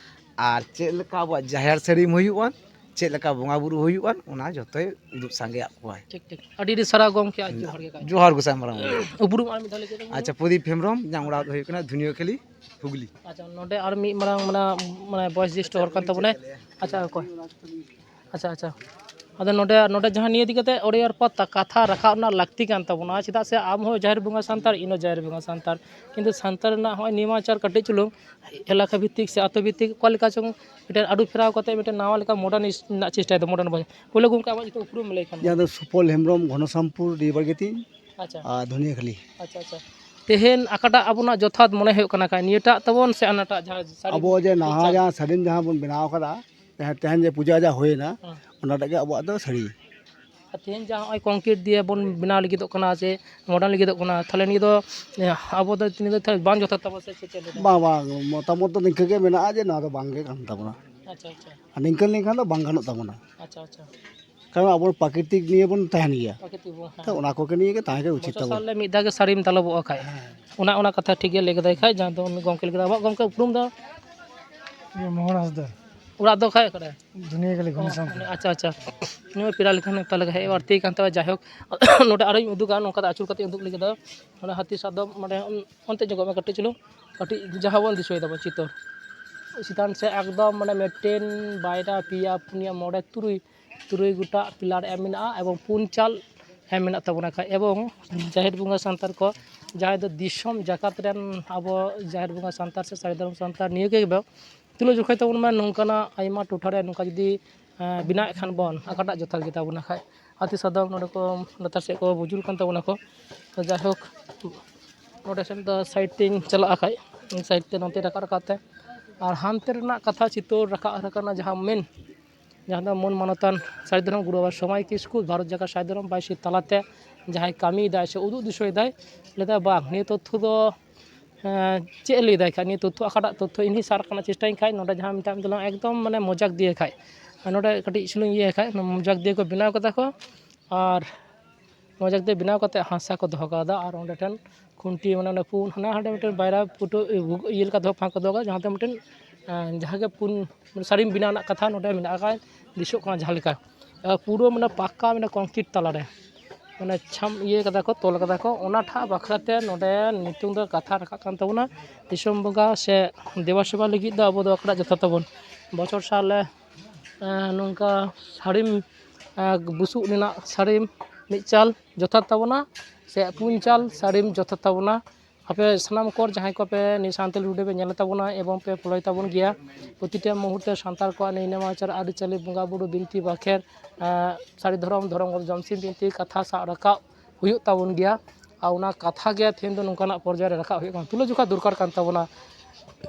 ᱟᱨ ᱪᱮᱫ ᱞᱮᱠᱟ ᱟᱵᱚᱣᱟᱜ ᱡᱟᱦᱮᱨ ᱥᱟᱹᱲᱤᱢ ᱦᱩᱭᱩᱜᱼᱟ, ᱪᱮᱫ ᱞᱮᱠᱟ ᱵᱚᱸᱜᱟ ᱵᱩᱨᱩ ᱦᱩᱭᱩᱜᱼᱟ, ᱚᱱᱟ ᱡᱚᱛᱚᱭ ᱩᱫᱩᱜ ᱥᱟᱸᱜᱮᱭᱟᱜ ᱠᱚᱣᱟᱭ᱾ ᱴᱷᱤᱠ, ᱴᱷᱤᱠ᱾ ᱟᱹᱰᱤ ᱟᱹᱰᱤ ᱥᱟᱨᱦᱟᱣ ᱜᱚᱢᱠᱮ, ᱟᱨ ᱡᱚᱦᱟᱨ ᱜᱮ ᱜᱚᱢᱠᱮ᱾ ᱡᱚᱦᱟᱨ ᱜᱚᱸᱥᱟᱭ ᱢᱟᱨᱟᱝ ᱵᱩᱨᱩ᱾ ᱩᱯᱨᱩᱢ ᱟᱨ ᱢᱤᱫ ᱫᱷᱟᱣ ᱞᱟᱹᱭ ᱠᱮᱫ ᱛᱟᱵᱚᱱ ᱢᱮ᱾ ᱟᱪᱪᱷᱟ, ᱯᱨᱚᱫᱤᱯ ᱦᱮᱢᱵᱨᱚᱢ, ᱤᱧᱟᱹᱜ ᱚᱲᱟᱜ ᱫᱚ ᱦᱩᱭᱩᱜ ᱠᱟᱱᱟ ᱫᱷᱩᱱᱤᱭᱟᱹ ᱠᱷᱟᱹᱞᱤ, ᱦᱩᱜᱽᱞᱤ᱾ ᱟᱪᱪᱷᱟ, ᱱᱚᱰᱮ ᱟᱨ ᱢᱤᱫ ᱢᱟᱨᱟᱝ ᱢᱟᱱᱮ, ᱢᱟᱱᱮ ᱵᱚᱭᱮᱥ ᱡᱮᱥᱴᱷᱚ ᱦᱚᱲ ᱠᱟᱱ ᱛᱟᱵᱚᱱᱟᱭ᱾ ᱟᱪᱪᱷᱟ, ᱚᱠᱚᱭ? ᱟᱪᱪᱷᱟ, ᱟᱪᱪᱷᱟ᱾ ᱟᱫᱚ ᱱᱚᱰᱮ, ᱱᱚᱰᱮ ᱡᱟᱦᱟᱸ ᱱᱤᱭᱟᱹ ᱤᱫᱤ ᱠᱟᱛᱮ ᱟᱹᱰᱤ ᱟᱨ ᱯᱟ-, ᱠᱟᱛᱷᱟ ᱨᱟᱠᱟᱵ ᱨᱮᱱᱟᱜ ᱞᱟᱹᱠᱛᱤ ᱠᱟᱱ ᱛᱟᱵᱚᱱᱟ, ᱪᱮᱫᱟᱜ ᱥᱮ ᱟᱢ ᱦᱚᱸ ᱡᱟᱦᱮᱨ ᱵᱚᱸᱜᱟ ᱥᱟᱱᱛᱟᱲ, ᱤᱧ ᱦᱚᱸ ᱡᱟᱦᱮᱨ ᱵᱚᱸᱜᱟ ᱥᱟᱱᱛᱟᱲ, ᱠᱤᱱᱛᱩ ᱥᱟᱱᱛᱟᱲ ᱨᱮᱱᱟᱜ ᱦᱚᱸᱜᱼᱚᱭ ᱱᱮᱢᱟᱪᱟᱨ ᱠᱟᱹᱴᱤᱡ ᱪᱩᱞᱩᱝ ᱮᱞᱟᱠᱟ ᱵᱷᱤᱛᱛᱤᱠ ᱥᱮ ᱟᱛᱳ ᱵᱷᱤᱛᱛᱤᱠ ᱚᱠᱟ ᱞᱮᱠᱟ ᱪᱚᱝ ᱢᱤᱫᱴᱮᱱ ᱟᱹᱨᱩ ᱯᱷᱮᱨᱟᱣ ᱠᱟᱛᱮ ᱢᱤᱫᱴᱮᱱ ᱱᱟᱣᱟ ᱞᱮᱠᱟ ᱢᱚᱰᱟᱨᱱ ᱨᱮᱱᱟᱜ ᱪᱮᱥᱴᱟᱭ ᱫᱟ, ᱢᱚᱰᱟᱨᱱ ᱵᱚᱭ᱾ ᱯᱳᱭᱞᱳ ᱜᱚᱢᱠᱮ, ᱟᱢᱟᱜ ᱧᱩᱛᱩᱢ ᱩᱯᱨᱩᱢ ᱞᱟᱹᱭ ᱠᱷᱟᱱ ᱫᱚ᱾ ᱤᱧᱟᱹᱜ ᱫᱚ ᱥᱩᱯᱚᱞ ᱦᱮᱢᱵᱨᱚᱢ, ᱜᱷᱚᱱᱚᱥᱟᱢᱯᱩᱨ, ᱰᱤᱵᱟᱨᱜᱤᱛᱤ᱾ ᱟᱪᱪᱷᱟ᱾ ᱟᱨ ᱫᱷᱩᱱᱤᱭᱟᱹ ᱠᱷᱟᱹᱞᱤ᱾ ᱟᱪᱪᱷᱟ, ᱟᱪᱪᱷᱟ᱾ ᱛᱮᱦᱮᱧ ᱚᱠᱟᱴᱟᱜ ᱟᱵᱚᱱᱟᱜ ᱡᱚᱛᱷᱟᱛ ᱢᱚᱱᱮ ᱦᱩᱭᱩᱜ ᱠᱟᱱᱟ ᱠᱷᱟᱡ, ᱱᱤᱭᱟᱹᱴᱟᱜ ᱛᱟᱵᱚᱱ ᱥᱮ ᱦᱟᱱᱟᱴᱟᱜ ᱡᱟᱦᱟᱸ ᱥᱟᱹᱲᱤᱢ ᱟᱵᱚ ᱡᱮ ᱱᱟᱦᱟ ᱯᱤᱠᱪᱟᱨ? ᱡᱟᱦᱟᱸ ᱥᱟᱹᱲᱤᱢ ᱡᱟᱦᱟᱸ ᱵᱚᱱ ᱵᱮᱱᱟᱣ ᱠᱟᱫᱟ, ᱡᱟᱦᱟᱸ ᱛᱮᱦᱮᱧ ᱡᱮ ᱯᱩᱡᱟᱹ ᱟᱡᱟᱜ ᱦᱩᱭᱮᱱᱟ, ᱦᱮᱸ᱾ ᱚᱱᱟᱴᱟᱜ ᱜᱮ ᱟᱵᱚᱣᱟᱜ ᱫᱚ ᱥᱟᱹᱲᱤ᱾ ᱟᱨ ᱛᱮᱦᱮᱧ ᱡᱟᱦᱟᱸ ᱱᱚᱜᱼᱚᱭ ᱠᱚᱝᱠᱨᱤᱴ ᱫᱤᱭᱮ ᱵᱚᱱ ᱵᱮᱱᱟᱣ ᱞᱟᱹᱜᱤᱫᱚᱜ ᱠᱟᱱᱟ ᱥᱮ ᱢᱚᱰᱟᱨᱱ ᱞᱟᱹᱜᱤᱫᱚᱜ ᱠᱟᱱᱟ, ᱛᱟᱦᱚᱞᱮ ᱱᱤᱭᱟᱹ ᱫᱚ, ᱮ, ᱟᱵᱚ ᱫᱚ ᱱᱤᱭᱟᱹ ᱫᱚ ᱛᱟᱦᱚᱞᱮ ᱵᱟᱝ ᱡᱚᱛᱷᱟᱛ ᱛᱟᱵᱚᱱᱟ ᱥᱮ ᱪᱮᱫ ᱞᱮᱠᱟ? ᱵᱟᱝ, ᱵᱟᱝ, ᱢᱚᱛᱟᱢᱚᱛ ᱫᱚ ᱱᱤᱝᱠᱟᱹ ᱜᱮ ᱢᱮᱱᱟᱜᱼᱟ ᱡᱮ ᱱᱚᱣᱟ ᱫᱚ ᱵᱟᱝ ᱜᱮ ᱠᱟᱱ ᱛᱟᱵᱚᱱᱟ᱾ ᱟᱪᱪᱷᱟ, ᱟᱪᱪᱷᱟ᱾ ᱟᱨ ᱱᱤᱝᱠᱟᱹ ᱞᱮᱱᱠᱷᱟᱱ ᱫᱚ ᱵᱟᱝ ᱜᱟᱱᱚᱜ ᱛᱟᱵᱚᱱᱟ᱾ ᱟᱪᱪᱷᱟ, ᱟᱪᱪᱷᱟ᱾ ᱠᱟᱨᱚᱱ ᱟᱵᱚ ᱯᱨᱟᱠᱨᱤᱛᱤᱠ ᱱᱤᱭᱮ ᱵᱚᱱ ᱛᱟᱦᱮᱱ ᱜᱮᱭᱟ᱾ ᱯᱨᱟᱠᱨᱤᱛᱤᱠ ᱵᱚᱱ, ᱦᱮᱸ᱾ ᱛᱚ ᱚᱱᱟ ᱠᱚᱜᱮ ᱱᱤᱭᱮ ᱜᱮ ᱛᱟᱦᱮᱸ ᱜᱮ ᱩᱪᱤᱛ ᱵᱚᱪᱷᱚᱨ ᱛᱟᱵᱚᱱ᱾ ᱥᱟᱞ ᱨᱮ ᱢᱤᱫ ᱫᱷᱟᱣ ᱜᱮ ᱥᱟᱹᱨᱤᱢ ᱫᱟᱞᱚᱵᱚᱜᱼᱟ ᱠᱷᱟᱡ᱾ ᱦᱮᱸ᱾ ᱚᱱᱟ, ᱚᱱᱟ ᱠᱟᱛᱷᱟ ᱴᱷᱤᱠ ᱜᱮ ᱞᱟᱹᱭ ᱠᱮᱫᱟᱭ ᱠᱷᱟᱡ, ᱡᱟᱦᱟᱸ ᱫᱚ ᱩᱱᱤ ᱜᱚᱢᱠᱮ ᱞᱟᱹᱭ ᱠᱮᱫᱟ᱾ ᱟᱵᱚᱣᱟᱜ ᱜᱚᱢᱠᱮ ᱩᱯᱨᱩᱢ ᱫᱚ? ᱤᱭᱟᱹ, ᱢᱳᱦᱚᱱ ᱦᱟᱸᱥᱫᱟ᱾ ᱚᱲᱟᱜ ᱫᱚ ᱠᱷᱟᱡ ᱚᱠᱟᱨᱮ? ᱫᱩᱱᱤᱭᱟᱹ ᱜᱟᱹᱞᱤ, ᱜᱷᱚᱱᱤᱥᱟᱢᱯᱩᱨ᱾ ᱟᱪᱪᱷᱟ, ᱟᱪᱪᱷᱟ᱾ ᱱᱩᱭ ᱯᱮᱲᱟ ᱞᱮᱠᱷᱟᱱ ᱱᱮᱣᱛᱟ ᱞᱮᱠᱟ ᱦᱮᱡ ᱵᱟᱹᱲᱛᱤ ᱠᱟᱱ ᱛᱟᱵᱚᱱᱟ᱾ ᱡᱟᱭᱦᱳᱠ, ᱱᱚᱰᱮ ᱟᱨᱚᱧ ᱩᱫᱩᱜᱟ, ᱱᱚᱝᱠᱟ ᱫᱚ ᱟᱹᱪᱩᱨ ᱠᱟᱛᱮ ᱩᱫᱩᱜ ᱞᱟᱹᱜᱤᱫ ᱫᱚ᱾ ᱚᱱᱟ ᱦᱟᱹᱛᱤ ᱥᱟᱫᱚᱢ ᱱᱚᱰᱮ ᱚᱱᱛᱮ ᱧᱚᱜᱚᱜ ᱢᱮ ᱠᱟᱹᱴᱤᱡ ᱪᱩᱞᱩᱝ, ᱠᱟᱹᱴᱤᱡ ᱡᱟᱦᱟᱸ ᱵᱚᱱ ᱫᱤᱥᱟᱹᱭ ᱫᱟᱵᱚᱱ ᱪᱤᱛᱟᱹᱨ᱾ ᱪᱮᱛᱟᱱ ᱥᱮ ᱮᱠᱫᱚᱢ ᱢᱟᱱᱮ ᱢᱤᱫᱴᱮᱱ, ᱵᱟᱨᱭᱟ, ᱯᱮᱭᱟ, ᱯᱩᱱᱭᱟ, ᱢᱚᱬᱮ, ᱛᱩᱨᱩᱭ, ᱛᱩᱨᱩᱭ ᱜᱚᱴᱟᱝ ᱯᱤᱞᱟᱨ ᱮᱢ ᱢᱮᱱᱟᱜᱼᱟ ᱮᱵᱚᱝ ᱯᱩᱱ ᱪᱟᱞ ᱮᱢ ᱢᱮᱱᱟᱜ ᱛᱟᱵᱚᱱᱟ ᱠᱷᱟᱡ᱾ ᱮᱵᱚᱝ ᱡᱟᱦᱮᱨ ᱵᱚᱸᱜᱟ ᱥᱟᱱᱛᱟᱲ ᱠᱚ, ᱡᱟᱦᱟᱸᱭ ᱫᱚ ᱫᱤᱥᱚᱢ ᱡᱟᱠᱟᱛ ᱨᱮᱱ ᱟᱵᱚ ᱡᱟᱦᱮᱨ ᱵᱚᱸᱜᱟ ᱥᱟᱱᱛᱟᱲ ᱥᱮ ᱥᱟᱹᱨᱤ ᱫᱷᱚᱨᱚᱢ ᱥᱟᱱᱛᱟᱲ ᱱᱤᱭᱟᱹ ᱜᱮ ᱵᱚ-, ᱛᱩᱞᱟᱹ ᱡᱚᱠᱷᱟᱭ ᱛᱟᱵᱚᱱ ᱢᱟ ᱱᱚᱝᱠᱟᱱᱟᱜ ᱟᱭᱢᱟ ᱴᱚᱴᱷᱟ ᱨᱮ ᱱᱚᱝᱠᱟ ᱡᱩᱫᱤ, ᱮᱸ, ᱵᱮᱱᱟᱣᱮᱫ ᱠᱷᱟᱱ ᱵᱚᱱ, ᱚᱠᱟᱴᱟᱜ ᱡᱚᱛᱷᱟᱛ ᱜᱮ ᱛᱟᱵᱚᱱᱟ ᱠᱷᱟᱡ? ᱦᱟᱹᱛᱤ ᱥᱟᱫᱚᱢ ᱱᱚᱰᱮ ᱠᱚ ᱞᱟᱛᱟᱨ ᱥᱮᱫ ᱠᱚ ᱵᱩᱡᱩᱨ ᱠᱟᱱ ᱛᱟᱵᱚᱱᱟ ᱠᱚ᱾ ᱛᱚ ᱡᱟᱭᱦᱳᱠ, ᱱᱚᱰᱮ ᱥᱮᱫ ᱫᱚ ᱥᱟᱭᱤᱰ ᱛᱮᱧ ᱪᱟᱞᱟᱜᱼᱟ ᱠᱷᱟᱡ, ᱥᱟᱭᱤᱰ ᱛᱮ ᱱᱚᱛᱮ ᱨᱟᱠᱟᱵ ᱨᱟᱠᱟᱵ ᱛᱮ᱾ ᱟᱨ ᱦᱟᱱᱛᱮ ᱨᱮᱱᱟᱜ ᱠᱟᱛᱷᱟ ᱪᱤᱛᱟᱹᱨ ᱨᱟᱠᱟᱵ ᱟᱠᱟᱱᱟ ᱡᱟᱦᱟᱸ ᱢᱮᱱ, ᱡᱟᱦᱟᱸ ᱫᱚ ᱢᱟᱹᱱ ᱢᱟᱱᱚᱛᱟᱱ ᱥᱟᱹᱨᱤ ᱫᱷᱚᱨᱚᱢ ᱜᱩᱨᱩ ᱵᱟᱵᱟ ᱥᱚᱢᱟᱭ ᱠᱤᱥᱠᱩ ᱵᱷᱟᱨᱚᱛ ᱡᱟᱠᱟᱛ ᱥᱟᱹᱨᱤ ᱫᱷᱚᱨᱚᱢ ᱵᱟᱭᱥᱤ ᱛᱟᱞᱟᱛᱮ ᱡᱟᱦᱟᱸᱭ ᱠᱟᱹᱢᱤᱭᱮᱫᱟᱭ ᱥᱮ ᱩᱫᱩᱜ ᱫᱤᱥᱟᱹᱭᱮᱫᱟᱭ, ᱞᱟᱹᱭᱫᱟᱭ, "ᱵᱟᱝ, ᱱᱤᱭᱟᱹ ᱛᱚᱛᱛᱷᱚ ᱫᱚ, ᱮᱸ, ᱪᱮᱫ ᱮ ᱞᱟᱹᱭᱫᱟᱭ ᱠᱷᱟᱡ? ᱱᱤᱭᱟᱹ ᱛᱚᱛᱛᱷᱚ ᱚᱠᱟᱴᱟᱜ ᱛᱚᱛᱛᱷᱚ ᱤᱧ ᱦᱚᱸ ᱥᱟᱵ ᱨᱟᱠᱟᱵ ᱨᱮᱱᱟᱜ ᱪᱮᱥᱴᱟᱭᱟᱹᱧ ᱠᱷᱟᱡ, ᱱᱚᱰᱮ ᱡᱟᱦᱟᱸ ᱢᱮᱛᱟᱜ ᱢᱮ ᱛᱟᱞᱟᱝ ᱮᱠᱫᱚᱢ ᱢᱟᱱᱮ ᱢᱚᱡᱟᱠ ᱫᱤᱭᱮ ᱠᱷᱟᱡ, ᱟᱨ ᱱᱚᱰᱮ ᱠᱟᱹᱴᱤᱡ ᱪᱩᱞᱩᱝ ᱤᱭᱟᱹ ᱠᱷᱟᱡ, ᱢᱚᱡᱟᱠ ᱫᱤᱭᱮ ᱠᱚ ᱵᱮᱱᱟᱣ ᱠᱟᱫᱟ ᱠᱚ ᱟᱨ ᱢᱚᱡᱟᱠ ᱫᱤᱭᱮ ᱵᱮᱱᱟᱣ ᱠᱟᱛᱮ ᱦᱟᱥᱟ ᱠᱚ ᱫᱚᱦᱚ ᱠᱟᱣᱫᱟ ᱟᱨ ᱚᱸᱰᱮ ᱴᱷᱮᱱ ᱠᱷᱩᱱᱴᱤ, ᱢᱟᱱᱮ ᱚᱸᱰᱮ ᱯᱩᱱ, ᱦᱟᱱᱟ ᱦᱟᱸᱰᱮ ᱢᱤᱫᱴᱮᱱ ᱵᱟᱭᱨᱟ ᱯᱷᱩᱴᱟᱹ ᱤᱭᱟᱹ ᱞᱮᱠᱟ ᱫᱚᱦᱚ, ᱯᱷᱟᱸᱠ ᱠᱚ ᱫᱚᱦᱚ ᱠᱟᱜᱼᱟ, ᱡᱟᱦᱟᱸ ᱛᱮ ᱢᱤᱫᱴᱮᱱ, ᱮᱸ, ᱡᱟᱦᱟᱸ ᱜᱮ ᱯᱩᱱ ᱥᱟᱹᱲᱤᱢ ᱵᱮᱱᱟᱣ ᱨᱮᱱᱟᱜ ᱠᱟᱛᱷᱟ ᱱᱚᱰᱮ ᱢᱮᱱᱟᱜ ᱟᱠᱟᱫ, ᱫᱤᱥᱚᱜ ᱠᱟᱱᱟ ᱡᱟᱦᱟᱸ ᱞᱮᱠᱟ᱾ ᱟᱨ ᱯᱩᱨᱟᱹ ᱢᱟᱱᱮ ᱯᱟᱠᱟ, ᱢᱟᱱᱮ ᱠᱚᱝᱠᱨᱤᱴ ᱛᱟᱞᱟᱨᱮ, ᱢᱟᱱᱮ ᱪᱷᱟᱢ ᱤᱭᱟᱹ ᱠᱟᱫᱟ ᱠᱚ, ᱛᱚᱞ ᱠᱟᱫᱟ ᱠᱚ᱾ ᱚᱱᱟ ᱴᱷᱟᱶ ᱵᱟᱠᱷᱨᱟ ᱛᱮ ᱱᱚᱰᱮ ᱱᱤᱛᱚᱝ ᱫᱚ ᱠᱟᱛᱷᱟ ᱨᱟᱠᱟᱵ ᱠᱟᱱ ᱛᱟᱵᱚᱱᱟ, ᱫᱤᱥᱚᱢ ᱵᱚᱸᱜᱟ ᱥᱮ ᱫᱮᱵᱟ ᱥᱮᱵᱟ ᱞᱟᱹᱜᱤᱫ ᱫᱚ ᱟᱵᱚ ᱫᱚ ᱚᱠᱟᱴᱟᱜ ᱡᱚᱛᱷᱟᱛ ᱛᱟᱵᱚᱱ? ᱵᱚᱪᱷᱚᱨ ᱥᱟᱞ ᱨᱮ, ᱮᱸ, ᱱᱚᱝᱠᱟ ᱥᱟᱹᱲᱤᱢ, ᱮᱸ, ᱵᱩᱥᱩᱵ ᱨᱮᱱᱟᱜ ᱥᱟᱹᱲᱤᱢ ᱢᱤᱫ ᱪᱟᱞ ᱡᱚᱛᱷᱟᱛ ᱛᱟᱵᱚᱱᱟ ᱥᱮ ᱯᱩᱱ ᱪᱟᱞ ᱥᱟᱹᱲᱤᱢ ᱡᱚᱛᱷᱟᱛ ᱛᱟᱵᱚᱱᱟ? ᱟᱯᱮ ᱥᱟᱱᱟᱢ ᱠᱚ ᱡᱟᱦᱟᱸᱭ ᱠᱚᱯᱮ ᱱᱤᱭᱟᱹ ᱥᱟᱱᱛᱟᱲᱤ video ᱯᱮ ᱧᱮᱞ ᱛᱟᱵᱚᱱᱟ ᱮᱵᱚᱝ ᱯᱮ ᱯᱷᱳᱞᱳᱭ ᱛᱟᱵᱚᱱ ᱜᱮᱭᱟ, ᱯᱨᱚᱛᱤᱴᱟ ᱢᱩᱦᱩᱨᱛᱮ ᱥᱟᱱᱛᱟᱲ ᱠᱚᱣᱟᱜ ᱱᱤᱭᱟᱹ ᱱᱮᱢᱟᱪᱟᱨ ᱟᱹᱨᱤᱪᱟᱹᱞᱤ, ᱵᱚᱸᱜᱟ ᱵᱩᱨᱩ, ᱵᱤᱱᱛᱤ ᱵᱟᱠᱷᱮᱲ, ᱮᱸ, ᱥᱟᱹᱨᱤ ᱫᱷᱚᱨᱚᱢ, ᱫᱷᱚᱨᱚᱢ ᱜᱚᱨᱚᱵ, ᱡᱚᱢᱥᱤᱢ ᱵᱤᱱᱛᱤ ᱠᱟᱛᱷᱟ ᱥᱟᱵ ᱨᱟᱠᱟᱵ ᱦᱩᱭᱩᱜ ᱛᱟᱵᱚᱱ ᱜᱮᱭᱟ᱾ ᱟᱨ ᱚᱱᱟ ᱠᱟᱛᱷᱟ ᱜᱮ ᱛᱮᱦᱮᱧ ᱫᱚ ᱱᱚᱝᱠᱟᱱᱟᱜ ᱯᱚᱨᱡᱟᱭ ᱨᱮ ᱨᱟᱠᱟᱵ ᱦᱩᱭᱩᱜ ᱠᱟᱱᱟ, ᱛᱩᱞᱟᱹ ᱡᱚᱠᱷᱟ ᱫᱚᱨᱠᱟᱨ ᱠᱟᱱ ᱛᱟᱵᱚᱱᱟ᱾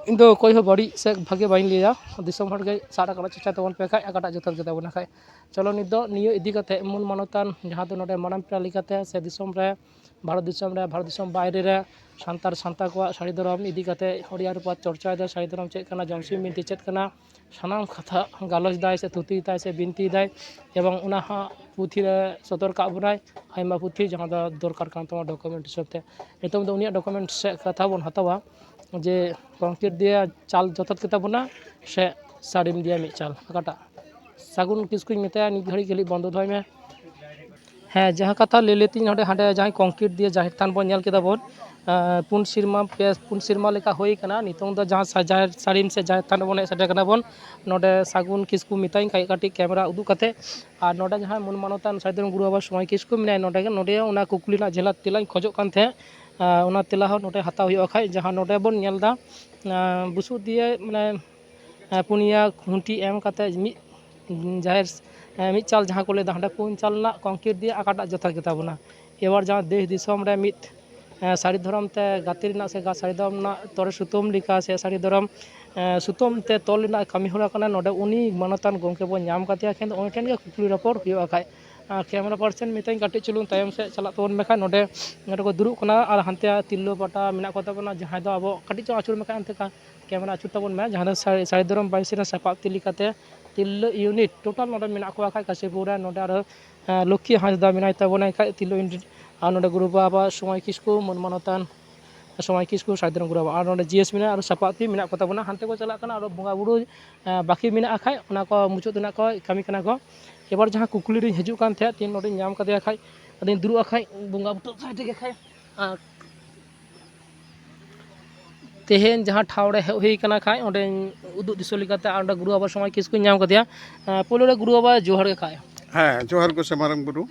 ᱤᱧ ᱫᱚ ᱚᱠᱚᱭ ᱦᱚᱸ ᱵᱟᱹᱲᱤᱡ ᱥᱮ ᱵᱷᱟᱜᱮ ᱵᱟᱹᱧ ᱞᱟᱹᱭᱟ, ᱫᱤᱥᱚᱢ ᱦᱚᱲ ᱜᱮ ᱥᱟᱵ ᱨᱟᱠᱟᱵ ᱨᱮᱱᱟᱜ ᱪᱮᱥᱴᱟᱭ ᱛᱟᱵᱚᱱ ᱯᱮ ᱠᱷᱟᱡ ᱚᱠᱟᱴᱟᱜ ᱡᱚᱛᱷᱟᱛ ᱜᱮ ᱛᱟᱵᱚᱱᱟ ᱠᱷᱟᱡ᱾ ᱪᱚᱞᱚ ᱱᱤᱛ ᱫᱚ ᱱᱤᱭᱟᱹ ᱤᱫᱤ ᱠᱟᱛᱮ ᱢᱩᱞ ᱢᱟᱱᱚᱛᱟᱱ ᱡᱟᱦᱟᱸ ᱫᱚ ᱱᱚᱰᱮ ᱢᱟᱨᱟᱝ ᱯᱮᱲᱟ ᱞᱮᱠᱟᱛᱮ ᱥᱮ ᱫᱤᱥᱚᱢ ᱨᱮ ᱵᱷᱟᱨᱚᱛ ᱫᱤᱥᱚᱢ ᱨᱮ, ᱵᱷᱟᱨᱚᱛ ᱫᱤᱥᱚᱢ ᱵᱟᱭᱨᱮ ᱨᱮ ᱥᱟᱱᱛᱟᱲ, ᱥᱟᱱᱛᱟᱲ ᱠᱚᱣᱟᱜ ᱥᱟᱹᱨᱤ ᱫᱷᱚᱨᱚᱢ ᱤᱫᱤ ᱠᱟᱛᱮ ᱦᱚᱲ ᱟᱨ ᱨᱚᱯᱟᱛ ᱪᱚᱨᱪᱟᱭᱮᱫᱟ, ᱥᱟᱹᱨᱤ ᱫᱷᱚᱨᱚᱢ ᱪᱮᱫ ᱠᱟᱱᱟ, ᱡᱚᱢᱥᱤᱢ ᱵᱤᱱᱛᱤ ᱪᱮᱫ ᱠᱟᱱᱟ, ᱥᱟᱱᱟᱢ ᱠᱟᱛᱷᱟ ᱜᱟᱞᱚᱪ ᱫᱟᱭ ᱥᱮ ᱛᱷᱩᱛᱤᱭ ᱫᱟᱭ ᱥᱮ ᱵᱤᱱᱛᱤᱭ ᱫᱟᱭ, ᱮᱵᱚᱝ ᱚᱱᱟ ᱦᱚᱸ ᱯᱩᱛᱷᱤ ᱨᱮ ᱥᱚᱫᱚᱨ ᱠᱟᱜ ᱵᱚᱱᱟᱭ ᱟᱭᱢᱟ ᱯᱩᱛᱷᱤ, ᱡᱟᱦᱟᱸ ᱫᱚ ᱫᱚᱨᱠᱟᱨ ᱠᱟᱱ ᱛᱟᱵᱚᱱᱟ ᱰᱚᱠᱩᱢᱮᱱᱴ ᱦᱤᱥᱟᱹᱵ ᱛᱮ᱾ ᱱᱤᱛᱚᱝ ᱫᱚ ᱩᱱᱤᱭᱟᱜ ᱰᱚᱠᱩᱢᱮᱱᱴ ᱥᱮᱫ ᱠᱟᱛᱷᱟ ᱵᱚᱱ ᱦᱟᱛᱟᱣᱟ ᱡᱮ ᱠᱚᱝᱠᱨᱤᱴ ᱫᱤᱭᱮ ᱪᱟᱞ ᱡᱚᱛᱷᱟᱛ ᱜᱮᱛᱟ ᱵᱚᱱᱟ ᱥᱮ ᱥᱟᱹᱲᱤᱢ ᱫᱤᱭᱮ ᱢᱤᱫ ᱪᱟᱞ, ᱚᱠᱟᱴᱟᱜ? ᱥᱟᱹᱜᱩᱱ ᱠᱤᱥᱠᱩᱧ ᱢᱮᱛᱟᱭᱟ, ᱱᱤᱛ ᱜᱷᱟᱹᱲᱤᱡ ᱠᱷᱟᱹᱞᱤ ᱵᱚᱱᱫᱚ ᱫᱚᱦᱚᱭ ᱢᱮ᱾ ᱦᱮᱸ, ᱡᱟᱦᱟᱸ ᱠᱟᱛᱷᱟ ᱞᱟᱹᱭ ᱞᱮᱫ ᱛᱤᱧ, ᱱᱚᱰᱮ ᱦᱟᱸᱰᱮ ᱡᱟᱦᱟᱸᱭ ᱠᱚᱝᱠᱨᱤᱴ ᱫᱤᱭᱮ ᱡᱟᱦᱮᱨ ᱛᱷᱟᱱ ᱵᱚᱱ ᱧᱮᱞ ᱠᱮᱫᱟ ᱵᱚᱱ, ᱟᱸ, ᱯᱩᱱ ᱥᱮᱨᱢᱟ, ᱯᱮ, ᱯᱩᱱ ᱥᱮᱨᱢᱟ ᱞᱮᱠᱟ ᱦᱩᱭ ᱠᱟᱱᱟ᱾ ᱱᱤᱛᱚᱝ ᱫᱚ ᱡᱟᱦᱟᱸ ᱥᱟ-, ᱡᱟᱦᱮᱨ ᱥᱟᱹᱲᱤᱢ ᱥᱮ ᱡᱟᱦᱮᱨ ᱛᱷᱟᱱ ᱨᱮᱵᱚᱱ ᱦᱮᱡ ᱥᱮᱴᱮᱨ ᱠᱟᱱᱟ ᱵᱚᱱ, ᱱᱚᱰᱮ ᱥᱟᱹᱜᱩᱱ ᱠᱤᱥᱠᱩ ᱢᱮᱛᱟᱧ ᱠᱷᱟᱡ ᱠᱟᱹᱴᱤᱡ ᱠᱮᱢᱮᱨᱟ ᱩᱫᱩᱜ ᱠᱟᱛᱮ, ᱟᱨ ᱱᱚᱰᱮ ᱡᱟᱦᱟᱸᱭ ᱢᱟᱹᱱ ᱢᱟᱱᱚᱛᱟᱱ ᱥᱟᱹᱨᱤ ᱫᱷᱚᱨᱚᱢ ᱜᱩᱨᱩ ᱵᱟᱵᱟ ᱥᱚᱢᱟᱭ ᱠᱤᱥᱠᱩ ᱢᱮᱱᱟᱭᱟ, ᱱᱚᱰᱮ ᱜᱮ, ᱱᱚᱰᱮ ᱚᱱᱟ ᱠᱩᱠᱞᱤ ᱨᱮᱱᱟᱜ ᱡᱷᱮᱞᱟ ᱛᱮᱞᱟᱧ ᱠᱷᱚᱡᱚᱜ ᱠᱟᱱ ᱛᱟᱦᱮᱸᱫ᱾ ᱟᱸ, ᱚᱱᱟ ᱛᱮᱞᱟ ᱦᱚᱸ ᱱᱚᱰᱮ ᱦᱟᱛᱟᱣ ᱦᱩᱭᱩᱜᱼᱟ ᱠᱷᱟᱡ, ᱡᱟᱦᱟᱸ ᱱᱚᱰᱮ ᱵᱚᱱ ᱧᱮᱞ ᱮᱫᱟ, ᱟᱸ, ᱵᱩᱥᱩᱵ ᱫᱤᱭᱮ, ᱢᱟᱱᱮ, ᱟᱸ, ᱯᱩᱱᱭᱟ ᱠᱷᱩᱱᱴᱤ ᱮᱢ ᱠᱟᱛᱮ ᱢᱤᱫ ᱡᱟᱦᱮᱨ, ᱟᱸ, ᱢᱤᱫ ᱪᱟᱞ ᱡᱟᱦᱟᱸ ᱠᱚ ᱞᱟᱹᱭᱫᱟ, ᱦᱟᱸᱰᱮ ᱯᱩᱱ ᱪᱟᱞ ᱨᱮᱱᱟᱜ ᱠᱚᱝᱠᱨᱤᱴ ᱫᱤᱭᱮ ᱚᱠᱟᱴᱟᱜ ᱡᱚᱛᱷᱟᱛ ᱜᱮᱛᱟ ᱵᱚᱱᱟ? ᱮᱵᱟᱨ ᱡᱟᱦᱟᱸ ᱫᱮᱥ ᱫᱤᱥᱚᱢ ᱨᱮ ᱢᱤᱫ, ᱟᱸ, ᱥᱟᱹᱨᱤ ᱫᱷᱚᱨᱚᱢ ᱛᱮ ᱜᱟᱛᱮ ᱨᱮᱱᱟᱜ ᱥᱮ ᱜᱟ-, ᱥᱟᱹᱨᱤ ᱫᱷᱚᱨᱚᱢ ᱨᱮᱱᱟᱜ ᱛᱚᱨᱮ ᱥᱩᱛᱟᱹᱢ ᱞᱮᱠᱟ ᱥᱮ ᱥᱟᱹᱨᱤ ᱫᱷᱚᱨᱚᱢ, ᱟᱸ, ᱥᱩᱛᱟᱹᱢ ᱛᱮ ᱛᱚᱞ ᱨᱮᱱᱟᱜ ᱠᱟᱹᱢᱤ ᱦᱚᱨᱟ ᱠᱟᱱᱟ, ᱱᱚᱰᱮ ᱩᱱᱤ ᱢᱟᱱᱚᱛᱟᱱ ᱜᱚᱢᱠᱮ ᱵᱚᱱ ᱧᱟᱢ ᱠᱟᱫᱮᱭᱟ᱾ ᱮᱱᱠᱷᱟᱱ ᱫᱚ ᱩᱱᱤ ᱴᱷᱮᱱ ᱜᱮ ᱠᱩᱠᱞᱤ ᱨᱚᱯᱚᱲ ᱦᱩᱭᱩᱜᱼᱟ ᱠᱷᱟᱡ᱾ ᱟᱨ ᱠᱮᱢᱮᱨᱟ ᱯᱟᱨᱥᱮᱱ ᱢᱤᱛᱟᱹᱧ ᱠᱟᱹᱴᱤᱡ ᱪᱩᱞᱩᱝ ᱛᱟᱭᱚᱢ ᱥᱮᱫ ᱪᱟᱞᱟᱜ ᱛᱟᱵᱚᱱ ᱢᱮ ᱠᱷᱟᱡ, ᱱᱚᱰᱮ, ᱱᱚᱰᱮ ᱠᱚ ᱫᱩᱲᱩᱵ ᱠᱟᱱᱟ ᱟᱨ ᱦᱟᱱᱛᱮ ᱛᱤᱨᱞᱟᱹ ᱯᱟᱦᱴᱟ ᱢᱮᱱᱟᱜ ᱠᱚ ᱛᱟᱵᱚᱱᱟ, ᱡᱟᱦᱟᱸᱭ ᱫᱚ ᱟᱵᱚ ᱠᱟᱹᱴᱤᱡ ᱪᱚᱝ ᱟᱹᱪᱩᱨ ᱢᱮ ᱠᱷᱟᱡ ᱚᱱᱛᱮ ᱠᱟ-, ᱠᱮᱢᱮᱨᱟ ᱟᱹᱪᱩᱨ ᱛᱟᱵᱚᱱ ᱢᱮ, ᱡᱟᱦᱟᱸ ᱫᱚ ᱥᱟᱹ-, ᱥᱟᱹᱨᱤ ᱫᱷᱚᱨᱚᱢ ᱵᱟᱭᱥᱤ ᱨᱮᱱᱟᱜ ᱥᱟᱯᱟᱵ ᱛᱤ ᱞᱮᱠᱟᱛᱮ ᱛᱤᱨᱞᱟᱹ ᱤᱭᱩᱱᱤᱴ ᱴᱳᱴᱟᱞ ᱱᱚᱰᱮ ᱢᱮᱱᱟᱜ ᱠᱚᱣᱟ ᱠᱷᱟᱡ ᱠᱟᱥᱤᱯᱩᱨ ᱨᱮ, ᱱᱚᱰᱮ ᱟᱨᱚ, ᱮᱸ, ᱞᱚᱠᱠᱷᱤ ᱦᱟᱸᱥᱫᱟ ᱢᱮᱱᱟᱭ ᱛᱟᱵᱚᱱᱟᱭ ᱠᱷᱟᱡ ᱛᱤᱨᱞᱟᱹ ᱤᱭᱩᱱᱤᱴ, ᱟᱨ ᱱᱚᱰᱮ ᱜᱩᱨᱩ ᱵᱟᱵᱟ ᱥᱚᱢᱟᱭ ᱠᱤᱥᱠᱩ ᱢᱟᱹᱱ ᱢᱟᱱᱚᱛᱟᱱ ᱥᱚᱢᱟᱭ ᱠᱤᱥᱠᱩ ᱥᱟᱹᱨᱤ ᱫᱷᱚᱨᱚᱢ ᱜᱩᱨᱩ ᱵᱟᱵᱟ, ᱟᱨ ᱱᱚᱰᱮ ᱡᱤ ᱮᱥ ᱢᱮᱱᱟᱜᱼᱟ, ᱟᱨᱚ ᱥᱟᱯᱟᱵ ᱛᱤ ᱢᱮᱱᱟᱜ ᱠᱚ ᱛᱟᱵᱚᱱᱟ, ᱦᱟᱱᱛᱮ ᱠᱚ ᱪᱟᱞᱟᱜ ᱠᱟᱱᱟ, ᱟᱨᱚ ᱵᱚᱸᱜᱟ ᱵᱩᱨᱩ, ᱮᱸ, ᱵᱟᱹᱠᱤ ᱢᱮᱱᱟᱜᱼᱟ ᱠᱷᱟᱡ ᱚᱱᱟ ᱠᱚ ᱢᱩᱪᱟᱹᱫ ᱨᱮᱱᱟᱜ ᱠᱚ ᱠᱟᱹᱢᱤ ᱠᱟᱱᱟ ᱠᱚ᱾ ᱮᱵᱟᱨ ᱡᱟᱦᱟᱸ ᱠᱩᱠᱞᱤ ᱨᱤᱧ ᱦᱤᱡᱩᱜ ᱠᱟᱱ ᱛᱟᱦᱮᱸᱫ, ᱛᱤᱱ ᱱᱚᱰᱮᱧ ᱧᱟᱢ ᱠᱟᱫᱮᱭᱟ ᱠᱷᱟᱡ, ᱟᱫᱚᱧ ᱫᱩᱲᱩᱵᱼᱟ ᱠᱷᱟᱡ ᱵᱚᱸᱜᱟ ᱵᱩᱴᱟᱹ ᱥᱟᱭᱤᱰ ᱨᱮᱜᱮ ᱠᱷᱟᱡ, ᱟᱨ ᱛᱮᱦᱮᱧ ᱡᱟᱦᱟᱸ ᱴᱷᱟᱶ ᱨᱮ ᱦᱮᱡ ᱦᱩᱭ ᱠᱟᱱᱟ ᱠᱷᱟᱡ, ᱚᱸᱰᱮᱧ ᱩᱫᱩᱜ ᱫᱤᱥᱟᱹ ᱞᱮᱠᱟᱛᱮ, ᱟᱨ ᱚᱸᱰᱮ ᱜᱩᱨᱩ ᱵᱟᱵᱟ ᱥᱚᱢᱟᱭ ᱠᱤᱥᱠᱩᱧ ᱧᱟᱢ ᱠᱟᱫᱮᱭᱟ᱾ ᱮᱸ, ᱯᱳᱭᱞᱳ ᱨᱮ ᱜᱩᱨᱩ ᱵᱟᱵᱟ ᱡᱚᱦᱟᱨ ᱜᱮ ᱠᱷᱟᱡ᱾ ᱦᱮᱸ, ᱡᱚᱦᱟᱨ ᱜᱚᱸᱥᱟᱭ ᱢᱟᱨᱟᱝ ᱵᱩᱨᱩ᱾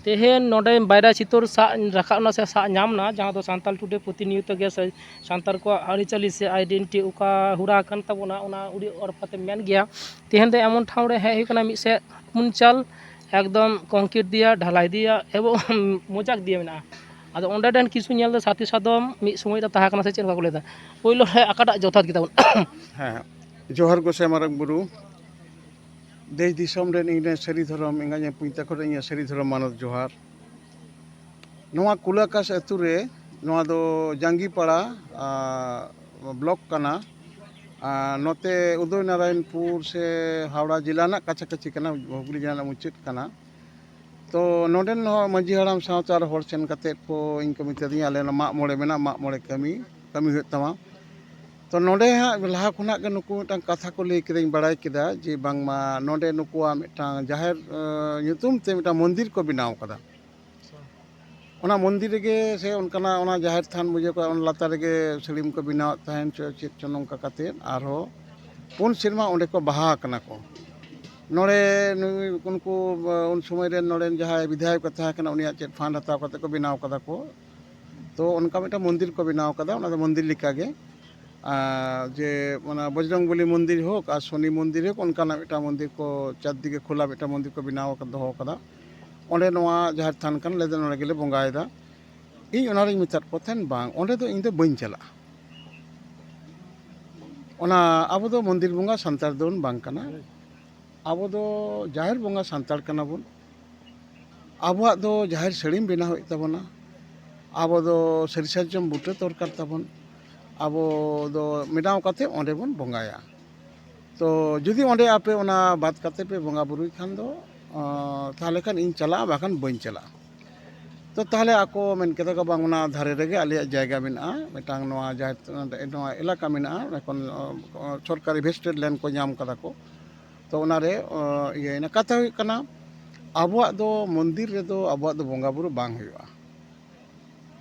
ᱛᱮᱦᱮᱧ ᱱᱚᱰᱮ ᱵᱟᱭᱨᱟ ᱪᱤᱛᱟᱹᱨ ᱥᱟᱵ ᱨᱟᱠᱟᱵ ᱮᱱᱟ ᱥᱮ ᱥᱟᱵ ᱧᱟᱢ ᱮᱱᱟ, ᱡᱟᱦᱟᱸ ᱫᱚ ᱥᱟᱱᱛᱟᱲ ᱴᱩᱰᱮ ᱯᱨᱚᱛᱤᱱᱤᱭᱚᱛᱚ ᱜᱮ ᱥᱮ ᱥᱟᱱᱛᱟᱲ ᱠᱚᱣᱟᱜ ᱟᱹᱨᱤᱪᱟᱹᱞᱤ ᱥᱮ ᱟᱭᱰᱮᱱᱴᱤᱴᱤ ᱚᱠᱟ ᱦᱩᱲᱟ ᱟᱠᱟᱱ ᱛᱟᱵᱚᱱᱟ, ᱚᱱᱟ ᱩᱰᱤ ᱚᱨ ᱠᱟᱛᱮ ᱢᱮᱱ ᱜᱮᱭᱟ᱾ ᱛᱮᱦᱮᱧ ᱫᱚ ᱮᱢᱚᱱ ᱴᱷᱟᱶ ᱨᱮ ᱦᱮᱡ ᱦᱩᱭ ᱠᱟᱱᱟ, ᱢᱤᱫ ᱥᱮᱫ ᱯᱩᱱ ᱪᱟᱞ ᱮᱠᱫᱚᱢ ᱠᱚᱝᱠᱨᱤᱴ ᱫᱤᱭᱟ, ᱰᱷᱟᱞᱟᱭ ᱫᱤᱭᱟ ᱮᱵᱚᱝ ᱢᱚᱡᱟᱠ ᱫᱤᱭᱟ ᱢᱮᱱᱟᱜᱼᱟ᱾ ᱟᱫᱚ ᱚᱸᱰᱮ ᱨᱮᱱ ᱠᱤᱪᱷᱩ ᱧᱮᱞ ᱫᱚ ᱥᱟᱛᱤ ᱥᱟᱫᱚᱢ ᱢᱤᱫ ᱥᱚᱢᱚᱭ ᱨᱮ ᱛᱟᱦᱮᱸ ᱠᱟᱱᱟ ᱥᱮ ᱪᱮᱫ ᱞᱮᱠᱟ ᱠᱚ ᱞᱟᱹᱭᱫᱟ, ᱯᱳᱭᱞᱳ ᱨᱮ ᱚᱠᱟᱴᱟᱜ ᱡᱚᱛᱷᱟᱛ ᱜᱮᱛᱟ ᱵᱚᱱ? ᱦᱮᱸ, ᱡᱚᱦᱟᱨ ᱜᱚᱸᱥᱟᱭ ᱢᱟᱨᱟᱝ ᱵᱩᱨᱩ᱾ ᱫᱮᱥ ᱫᱤᱥᱚᱢ ᱨᱮᱱ ᱤᱧ ᱨᱮᱱ ᱥᱟᱹᱨᱤ ᱫᱷᱚᱨᱚᱢ ᱮᱸᱜᱟᱧ ᱯᱩᱧ ᱛᱟᱠᱚ ᱨᱮᱱ ᱤᱧᱟᱹᱜ ᱥᱟᱹᱨᱤ ᱫᱷᱚᱨᱚᱢ ᱢᱟᱱᱚᱛ ᱡᱚᱦᱟᱨ᱾ ᱱᱚᱣᱟ ᱠᱩᱞᱟᱠᱟᱥ ᱟᱹᱛᱩ ᱨᱮ, ᱱᱚᱣᱟ ᱫᱚ ᱡᱟᱸᱜᱤᱯᱟᱲᱟ, ᱟ, ᱵᱞᱚᱠ ᱠᱟᱱᱟ᱾ ᱟ, ᱱᱚᱛᱮ ᱩᱫᱚᱭᱱᱟᱨᱟᱭᱚᱱᱯᱩᱨ ᱥᱮ ᱦᱟᱣᱲᱟ ᱡᱮᱞᱟ ᱨᱮᱱᱟᱜ ᱠᱟᱪᱷᱟ ᱠᱟᱪᱷᱤ ᱠᱟᱱᱟ, ᱦᱩᱜᱽᱞᱤ ᱡᱮᱞᱟ ᱨᱮᱱᱟᱜ ᱢᱩᱪᱟᱹᱫ ᱠᱟᱱᱟ᱾ ᱛᱚ ᱱᱚᱰᱮᱱ ᱦᱚᱸ ᱢᱟᱹᱡᱷᱤ ᱦᱟᱲᱟᱢ ᱥᱟᱶᱛᱮ ᱟᱨ ᱦᱚᱲ ᱥᱮᱱ ᱠᱟᱛᱮᱫ ᱠᱚ, ᱤᱧ ᱠᱚ ᱢᱮᱛᱟ ᱫᱤᱧᱟ, "ᱟᱞᱮ ᱱᱚᱣᱟ ᱢᱟᱜ ᱢᱚᱬᱮ ᱢᱮᱱᱟᱜᱼᱟ, ᱢᱟᱜ ᱢᱚᱬᱮ ᱠᱟᱹᱢᱤ, ᱠᱟᱹᱢᱤ ᱦᱩᱭᱩᱜ ᱛᱟᱢᱟ᱾" ᱛᱚ ᱱᱚᱰᱮ ᱦᱟᱸᱜ ᱞᱟᱦᱟ ᱠᱷᱚᱱᱟᱜ ᱜᱮ ᱱᱩᱠᱩ ᱢᱤᱫᱴᱟᱝ ᱠᱟᱛᱷᱟ ᱠᱚ ᱞᱟᱹᱭ ᱠᱮᱫᱟᱧ ᱵᱟᱲᱟᱭ ᱠᱮᱫᱟ ᱡᱮ ᱵᱟᱝᱢᱟ ᱱᱚᱰᱮ ᱱᱩᱠᱩᱣᱟᱜ ᱢᱤᱫᱴᱟᱝ ᱡᱟᱦᱮᱨ, ᱟᱸ, ᱧᱩᱛᱩᱢ ᱛᱮ ᱢᱤᱫᱴᱟᱝ ᱢᱚᱱᱫᱤᱨ ᱠᱚ ᱵᱮᱱᱟᱣ ᱠᱟᱫᱟ᱾ ᱚᱱᱟ ᱢᱚᱱᱫᱤᱨ ᱨᱮᱜᱮ ᱥᱮ ᱚᱱᱠᱟᱱᱟᱜ ᱚᱱᱟ ᱡᱟᱦᱮᱨ ᱛᱷᱟᱱ ᱵᱩᱡᱷᱟᱹᱣ ᱠᱚᱜᱼᱟ, ᱚᱱᱟ ᱞᱟᱛᱟᱨ ᱨᱮᱜᱮ ᱥᱟᱹᱲᱤᱢ ᱠᱚ ᱵᱮᱱᱟᱣᱮᱫ ᱛᱟᱦᱮᱱ ᱪᱚ ᱪᱮᱫ ᱪᱚ, ᱱᱚᱝᱠᱟ ᱠᱟᱛᱮᱫ ᱟᱨᱦᱚᱸ ᱯᱩᱱ ᱥᱮᱨᱢᱟ ᱚᱸᱰᱮ ᱠᱚ ᱵᱟᱦᱟ ᱟᱠᱟᱱᱟ ᱠᱚ᱾ ᱱᱚᱰᱮ ᱱᱩᱭ, ᱩᱱᱠᱩ, ᱩᱱ ᱥᱚᱢᱚᱭ ᱨᱮᱱ ᱱᱚᱰᱮᱱ ᱡᱟᱦᱟᱸᱭ ᱵᱤᱫᱷᱟᱭᱚᱠ ᱮ ᱛᱟᱦᱮᱸ ᱠᱟᱱᱟ, ᱩᱱᱤᱭᱟᱜ ᱪᱮᱫ ᱯᱷᱟᱱᱰ ᱦᱟᱛᱟᱣ ᱠᱟᱛᱮᱫ ᱠᱚ ᱵᱮᱱᱟᱣ ᱠᱟᱫᱟ ᱠᱚ᱾ ᱛᱚ ᱚᱱᱠᱟ ᱢᱤᱫᱴᱟᱝ ᱢᱚᱱᱫᱤᱨ ᱠᱚ ᱵᱮᱱᱟᱣ ᱠᱟᱫᱟ, ᱚᱱᱟ ᱫᱚ ᱢᱚᱱᱫᱤᱨ ᱞᱮᱠᱟᱜᱮ᱾ ᱟᱨ ᱡᱮ ᱚᱱᱟ ᱵᱚᱡᱽᱨᱚᱝ ᱵᱚᱞᱤ ᱢᱚᱱᱫᱤᱨ ᱦᱳᱠ ᱟᱨ ᱥᱚᱱᱤ ᱢᱚᱱᱫᱤᱨ ᱦᱳᱠ, ᱚᱱᱠᱟᱱᱟᱜ ᱢᱤᱫᱴᱟᱝ ᱢᱚᱱᱫᱤᱨ ᱠᱚ ᱪᱟᱨᱫᱤᱠᱮ ᱠᱷᱳᱞᱟ ᱢᱤᱫᱴᱟᱝ ᱢᱚᱱᱫᱤᱨ ᱠᱚ ᱵᱮᱱᱟᱣ ᱟᱠᱟᱫ, ᱫᱚᱦᱚ ᱟᱠᱟᱫᱟ᱾ ᱚᱸᱰᱮ ᱱᱚᱣᱟ ᱡᱟᱦᱮᱨ ᱛᱷᱟᱱ ᱠᱟᱱᱟ, ᱟᱞᱮ ᱫᱚ ᱱᱚᱰᱮ ᱜᱮᱞᱮ ᱵᱚᱸᱜᱟᱭᱮᱫᱟ᱾ ᱤᱧ ᱚᱱᱟᱨᱤᱧ ᱢᱮᱛᱟᱫ ᱠᱚ ᱛᱟᱦᱮᱱ, "ᱵᱟᱝ, ᱚᱸᱰᱮ ᱫᱚ ᱤᱧ ᱫᱚ ᱵᱟᱹᱧ ᱪᱟᱞᱟᱜᱼᱟ᱾ ᱚᱱᱟ ᱟᱵᱚ ᱫᱚ ᱢᱚᱱᱫᱤᱨ ᱵᱚᱸᱜᱟ ᱥᱟᱱᱛᱟᱲ ᱫᱚᱵᱚᱱ ᱵᱟᱝ ᱠᱟᱱᱟ᱾ ᱟᱵᱚ ᱫᱚ ᱡᱟᱦᱮᱨ ᱵᱚᱸᱜᱟ ᱥᱟᱱᱛᱟᱲ ᱠᱟᱱᱟ ᱵᱚᱱ᱾ ᱟᱵᱚᱣᱟᱜ ᱫᱚ ᱡᱟᱦᱮᱨ ᱥᱟᱹᱲᱤᱢ ᱵᱮᱱᱟᱣ ᱦᱩᱭᱩᱜ ᱛᱟᱵᱚᱱᱟ᱾ ᱟᱵᱚ ᱫᱚ ᱥᱟᱹᱨᱤ ᱥᱟᱨᱡᱚᱢ ᱵᱩᱴᱟᱹ ᱫᱚᱨᱠᱟᱨ ᱛᱟᱵᱚᱱ᱾ ᱟᱵᱚ ᱫᱚ ᱵᱮᱱᱟᱣ ᱠᱟᱛᱮ ᱚᱸᱰᱮ ᱵᱚᱱ ᱵᱚᱸᱜᱟᱭᱟ᱾ ᱛᱚ ᱡᱩᱫᱤ ᱚᱸᱰᱮ ᱟᱯᱮ ᱚᱱᱟ ᱵᱟᱫ ᱠᱟᱛᱮ ᱯᱮ ᱵᱚᱸᱜᱟ ᱵᱩᱨᱩᱭ ᱠᱷᱟᱱ ᱫᱚ, ᱟᱸ, ᱛᱟᱦᱚᱞᱮ ᱠᱷᱟᱱ ᱤᱧ ᱪᱟᱞᱟᱜᱼᱟ, ᱵᱟᱠᱷᱟᱱ ᱵᱟᱹᱧ ᱪᱟᱞᱟᱜᱼᱟ᱾" ᱛᱚ ᱛᱟᱦᱚᱞᱮ ᱟᱠᱚ ᱢᱮᱱ ᱠᱮᱫᱟ ᱠᱚ, "ᱵᱟᱝ, ᱚᱱᱟ ᱫᱷᱟᱨᱮ ᱨᱮᱜᱮ ᱟᱞᱮᱭᱟᱜ ᱡᱟᱭᱜᱟ ᱢᱮᱱᱟᱜᱼᱟ, ᱢᱤᱫᱴᱟᱝ ᱱᱚᱣᱟ ᱡᱟᱦᱮᱨ, ᱱᱚᱣᱟ ᱮᱞᱟᱠᱟ ᱢᱮᱱᱟᱜᱼᱟ, ᱚᱸᱰᱮ ᱠᱷᱚᱱ, ᱚ, ᱚ, ᱥᱚᱨᱠᱟᱨᱤ ᱵᱷᱮᱥᱴᱮᱰ ᱞᱮᱱᱰ ᱠᱚ ᱧᱟᱢ ᱠᱟᱫᱟ ᱠᱚ᱾ ᱛᱚ ᱚᱱᱟᱨᱮ, ᱚ, ᱤᱭᱟᱹᱭᱮᱱᱟ᱾" ᱠᱟᱛᱷᱟ ᱦᱩᱭᱩᱜ ᱠᱟᱱᱟ, ᱟᱵᱚᱣᱟᱜ ᱫᱚ ᱢᱚᱱᱫᱤᱨ ᱨᱮᱫᱚ ᱟᱵᱚᱣᱟᱜ ᱫᱚ ᱵᱚᱸᱜᱟ ᱵᱩᱨᱩ ᱵᱟᱝ ᱦᱩᱭᱩᱜᱼᱟ᱾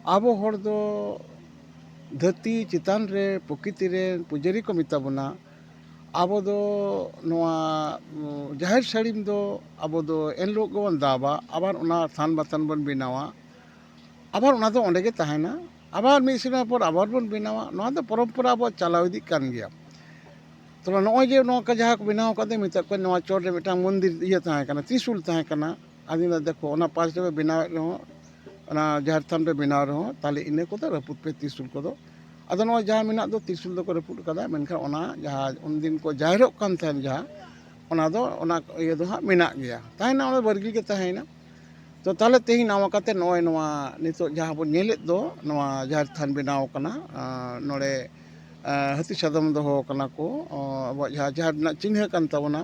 ᱟᱵᱚ ᱦᱚᱲ ᱫᱚ ᱫᱷᱟᱹᱨᱛᱤ ᱪᱮᱛᱟᱱ ᱨᱮ, ᱯᱨᱚᱠᱤᱛᱤ ᱨᱮ ᱯᱩᱡᱟᱹᱨᱤ ᱠᱚ ᱢᱮᱛᱟ ᱵᱚᱱᱟ᱾ ᱟᱵᱚ ᱫᱚ ᱱᱚᱣᱟ, ᱩᱸ, ᱡᱟᱦᱮᱨ ᱥᱟᱹᱲᱤᱢ ᱫᱚ ᱟᱵᱚ ᱫᱚ ᱮᱱ ᱦᱤᱞᱳᱜ ᱜᱮᱵᱚᱱ ᱫᱟᱵᱟ, ᱟᱵᱟᱨ ᱚᱱᱟ ᱛᱷᱟᱱ ᱵᱟᱛᱷᱟᱱ ᱵᱚᱱ ᱵᱮᱱᱟᱣᱟ, ᱟᱵᱟᱨ ᱚᱱᱟ ᱫᱚ ᱚᱸᱰᱮ ᱜᱮ ᱛᱟᱦᱮᱱᱟ, ᱟᱵᱟᱨ ᱢᱤᱫ ᱥᱮᱨᱢᱟ ᱯᱚᱨ ᱟᱵᱟᱨ ᱵᱚᱱ ᱵᱮᱱᱟᱣᱟ᱾ ᱱᱚᱣᱟ ᱫᱚ ᱯᱚᱨᱚᱢᱯᱚᱨᱟ ᱟᱵᱚᱣᱟᱜ ᱪᱟᱞᱟᱣ ᱤᱫᱤᱜ ᱠᱟᱱ ᱜᱮᱭᱟ᱾ ᱛᱚᱵᱮ ᱱᱚᱜᱼᱚᱭ ᱡᱮ ᱱᱚᱝᱠᱟ ᱡᱟᱦᱟᱸ ᱠᱚ ᱵᱮᱱᱟᱣ ᱠᱟᱛᱮ ᱢᱮᱛᱟᱜ ᱠᱚᱣᱟ, ᱱᱚᱣᱟ ᱪᱚᱴ ᱨᱮ ᱢᱤᱫᱴᱟᱝ ᱢᱚᱱᱫᱤᱨ ᱤᱭᱟᱹ ᱛᱟᱦᱮᱸ ᱠᱟᱱᱟ, ᱛᱨᱤᱥᱩᱞ ᱛᱟᱦᱮᱸ ᱠᱟᱱᱟ, ᱟᱫᱚᱧ ᱢᱮᱱᱫᱟ, "ᱫᱮᱠᱷᱚ, ᱚᱱᱟ ᱯᱟᱥ ᱨᱮᱯᱮ ᱵᱮᱱᱟᱣᱮᱫ ᱨᱮᱦᱚᱸ, ᱚᱱᱟ ᱡᱟᱦᱮᱨ ᱛᱷᱟᱱ ᱯᱮ ᱵᱮᱱᱟᱣ ᱨᱮᱦᱚᱸ, ᱛᱟᱦᱞᱮ ᱤᱱᱟᱹ ᱠᱚᱫᱚ ᱨᱟᱹᱯᱩᱫ ᱯᱮ, ᱛᱨᱤᱥᱩᱞ ᱠᱚᱫᱚ᱾ ᱟᱫᱚ ᱱᱚᱣᱟ ᱡᱟᱦᱟᱸ ᱢᱮᱱᱟᱜ ᱫᱚ, ᱛᱨᱤᱥᱩᱞ ᱫᱚᱠᱚ ᱨᱟᱹᱯᱩᱫ ᱠᱟᱫᱟ, ᱢᱮᱱᱠᱷᱟᱱ ᱚᱱᱟ ᱡᱟᱦᱟᱸ ᱩᱱᱫᱤᱱ ᱠᱚ ᱡᱟᱦᱮᱨᱚᱜ ᱠᱟᱱ ᱛᱟᱦᱮᱸᱱ, ᱡᱟᱦᱟᱸ, ᱚᱱᱟ ᱫᱚ, ᱚᱱᱟ ᱤᱭᱟᱹ ᱫᱚ ᱦᱟᱸᱜ ᱢᱮᱱᱟᱜ ᱜᱮᱭᱟ, ᱛᱟᱦᱮᱸᱭᱮᱱᱟ, ᱚᱱᱟ ᱵᱟᱹᱨᱜᱤᱞ ᱜᱮ ᱛᱟᱦᱮᱸᱭᱮᱱᱟ᱾" ᱛᱚ ᱛᱟᱦᱚᱞᱮ ᱛᱮᱦᱮᱧ ᱱᱟᱣᱟ ᱠᱟᱛᱮ ᱱᱚᱜᱼᱚᱭ ᱱᱚᱣᱟ ᱱᱤᱛᱚᱜ ᱡᱟᱦᱟᱸ ᱵᱚᱱ ᱧᱮᱞᱮᱫ ᱫᱚ, ᱱᱚᱣᱟ ᱡᱟᱦᱮᱨ ᱛᱷᱟᱱ ᱵᱮᱱᱟᱣ ᱠᱟᱱᱟ, ᱟᱸ, ᱱᱚᱰᱮ, ᱟᱸ, ᱦᱟᱹᱛᱤ ᱥᱟᱫᱚᱢ ᱫᱚᱦᱚ ᱠᱟᱱᱟ ᱠᱚ, ᱟᱸ, ᱟᱵᱚᱣᱟᱜ ᱡᱟᱦᱟᱸ ᱡᱟᱦᱮᱨ ᱨᱮᱱᱟᱜ ᱪᱤᱱᱦᱟᱹ ᱠᱟᱱ ᱛᱟᱵᱚᱱᱟ᱾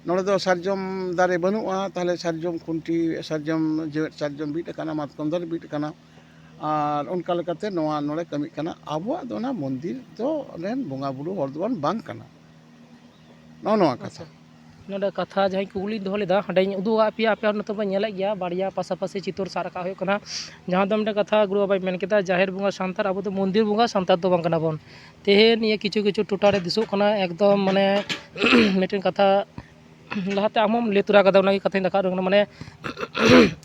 ᱱᱚᱰᱮ ᱫᱚ ᱥᱟᱨᱡᱚᱢ ᱫᱟᱨᱮ ᱵᱟᱹᱱᱩᱜᱼᱟ, ᱛᱟᱦᱚᱞᱮ ᱥᱟᱨᱡᱚᱢ ᱠᱷᱩᱱᱴᱤ, ᱥᱟᱨᱡᱚᱢ ᱡᱮᱣᱮᱫ ᱥᱟᱨᱡᱚᱢ ᱵᱤᱫ ᱟᱠᱟᱱᱟ, ᱢᱟᱛᱠᱚᱢ ᱫᱟᱨᱮ ᱵᱤᱫ ᱟᱠᱟᱱᱟ, ᱟᱨ ᱚᱱᱠᱟ ᱞᱮᱠᱟᱛᱮ ᱱᱚᱣᱟ ᱱᱚᱰᱮ ᱠᱟᱹᱢᱤᱜ ᱠᱟᱱᱟ᱾ ᱟᱵᱚᱣᱟᱜ ᱫᱚ ᱚᱱᱟ ᱢᱚᱱᱫᱤᱨ ᱫᱚ ᱨᱮᱱ ᱵᱚᱸᱜᱟ ᱵᱩᱨᱩ ᱦᱚᱲ ᱫᱚᱵᱚᱱ ᱵᱟᱝ ᱠᱟᱱᱟ᱾ ᱱᱚᱜᱼᱚ ᱱᱚᱣᱟ ᱠᱟᱛᱷᱟ᱾ ᱟᱪᱪᱷᱟ᱾ ᱱᱚᱰᱮ ᱠᱟᱛᱷᱟ ᱡᱟᱦᱟᱸᱧ ᱠᱩᱠᱞᱤᱧ ᱫᱚᱦᱚ ᱞᱮᱫᱟ, ᱦᱟᱸᱰᱮᱧ ᱩᱫᱩᱜ ᱟᱫ ᱯᱮᱭᱟ, ᱟᱯᱮ ᱦᱚᱸ ᱱᱤᱛᱚᱜ ᱯᱮ ᱧᱮᱞᱮᱫ ᱜᱮᱭᱟ, ᱵᱟᱨᱭᱟ ᱯᱟᱥᱟᱯᱟᱥᱤ ᱪᱤᱛᱟᱹᱨ ᱥᱟᱵ ᱨᱟᱠᱟᱵ ᱦᱩᱭᱩᱜ ᱠᱟᱱᱟ᱾ ᱡᱟᱦᱟᱸ ᱫᱚ ᱢᱤᱫᱴᱮᱱ ᱠᱟᱛᱷᱟ ᱜᱩᱨᱩ ᱵᱟᱵᱟᱭ ᱢᱮᱱ ᱠᱮᱫᱟ, ᱡᱟᱦᱮᱨ ᱵᱚᱸᱜᱟ ᱥᱟᱱᱛᱟᱲ, ᱟᱵᱚ ᱫᱚ ᱢᱚᱱᱫᱤᱨ ᱵᱚᱸᱜᱟ ᱥᱟᱱᱛᱟᱲ ᱫᱚ ᱵᱟᱝ ᱠᱟᱱᱟ ᱵᱚᱱ᱾ ᱛᱮᱦᱮᱧ ᱱᱤᱭᱟᱹ ᱠᱤᱪᱷᱩ ᱠᱤᱪᱷᱩ ᱴᱚᱴᱷᱟ ᱨᱮ ᱫᱤᱥᱚᱜ ᱠᱟᱱᱟ, ᱮᱠᱫᱚᱢ ᱢᱟᱱᱮ ᱢᱤᱫᱴᱮᱱ ᱠᱟᱛᱷᱟ ᱞᱟᱦᱟᱛᱮ ᱟᱢ ᱦᱚᱸᱢ ᱞᱟᱹᱭ ᱛᱚᱨᱟ ᱠᱟᱫᱟ, ᱚᱱᱟᱜᱮ ᱠᱟᱛᱷᱟᱧ ᱨᱟᱠᱟᱵ ᱠᱟᱱᱟ, ᱢᱟᱱᱮ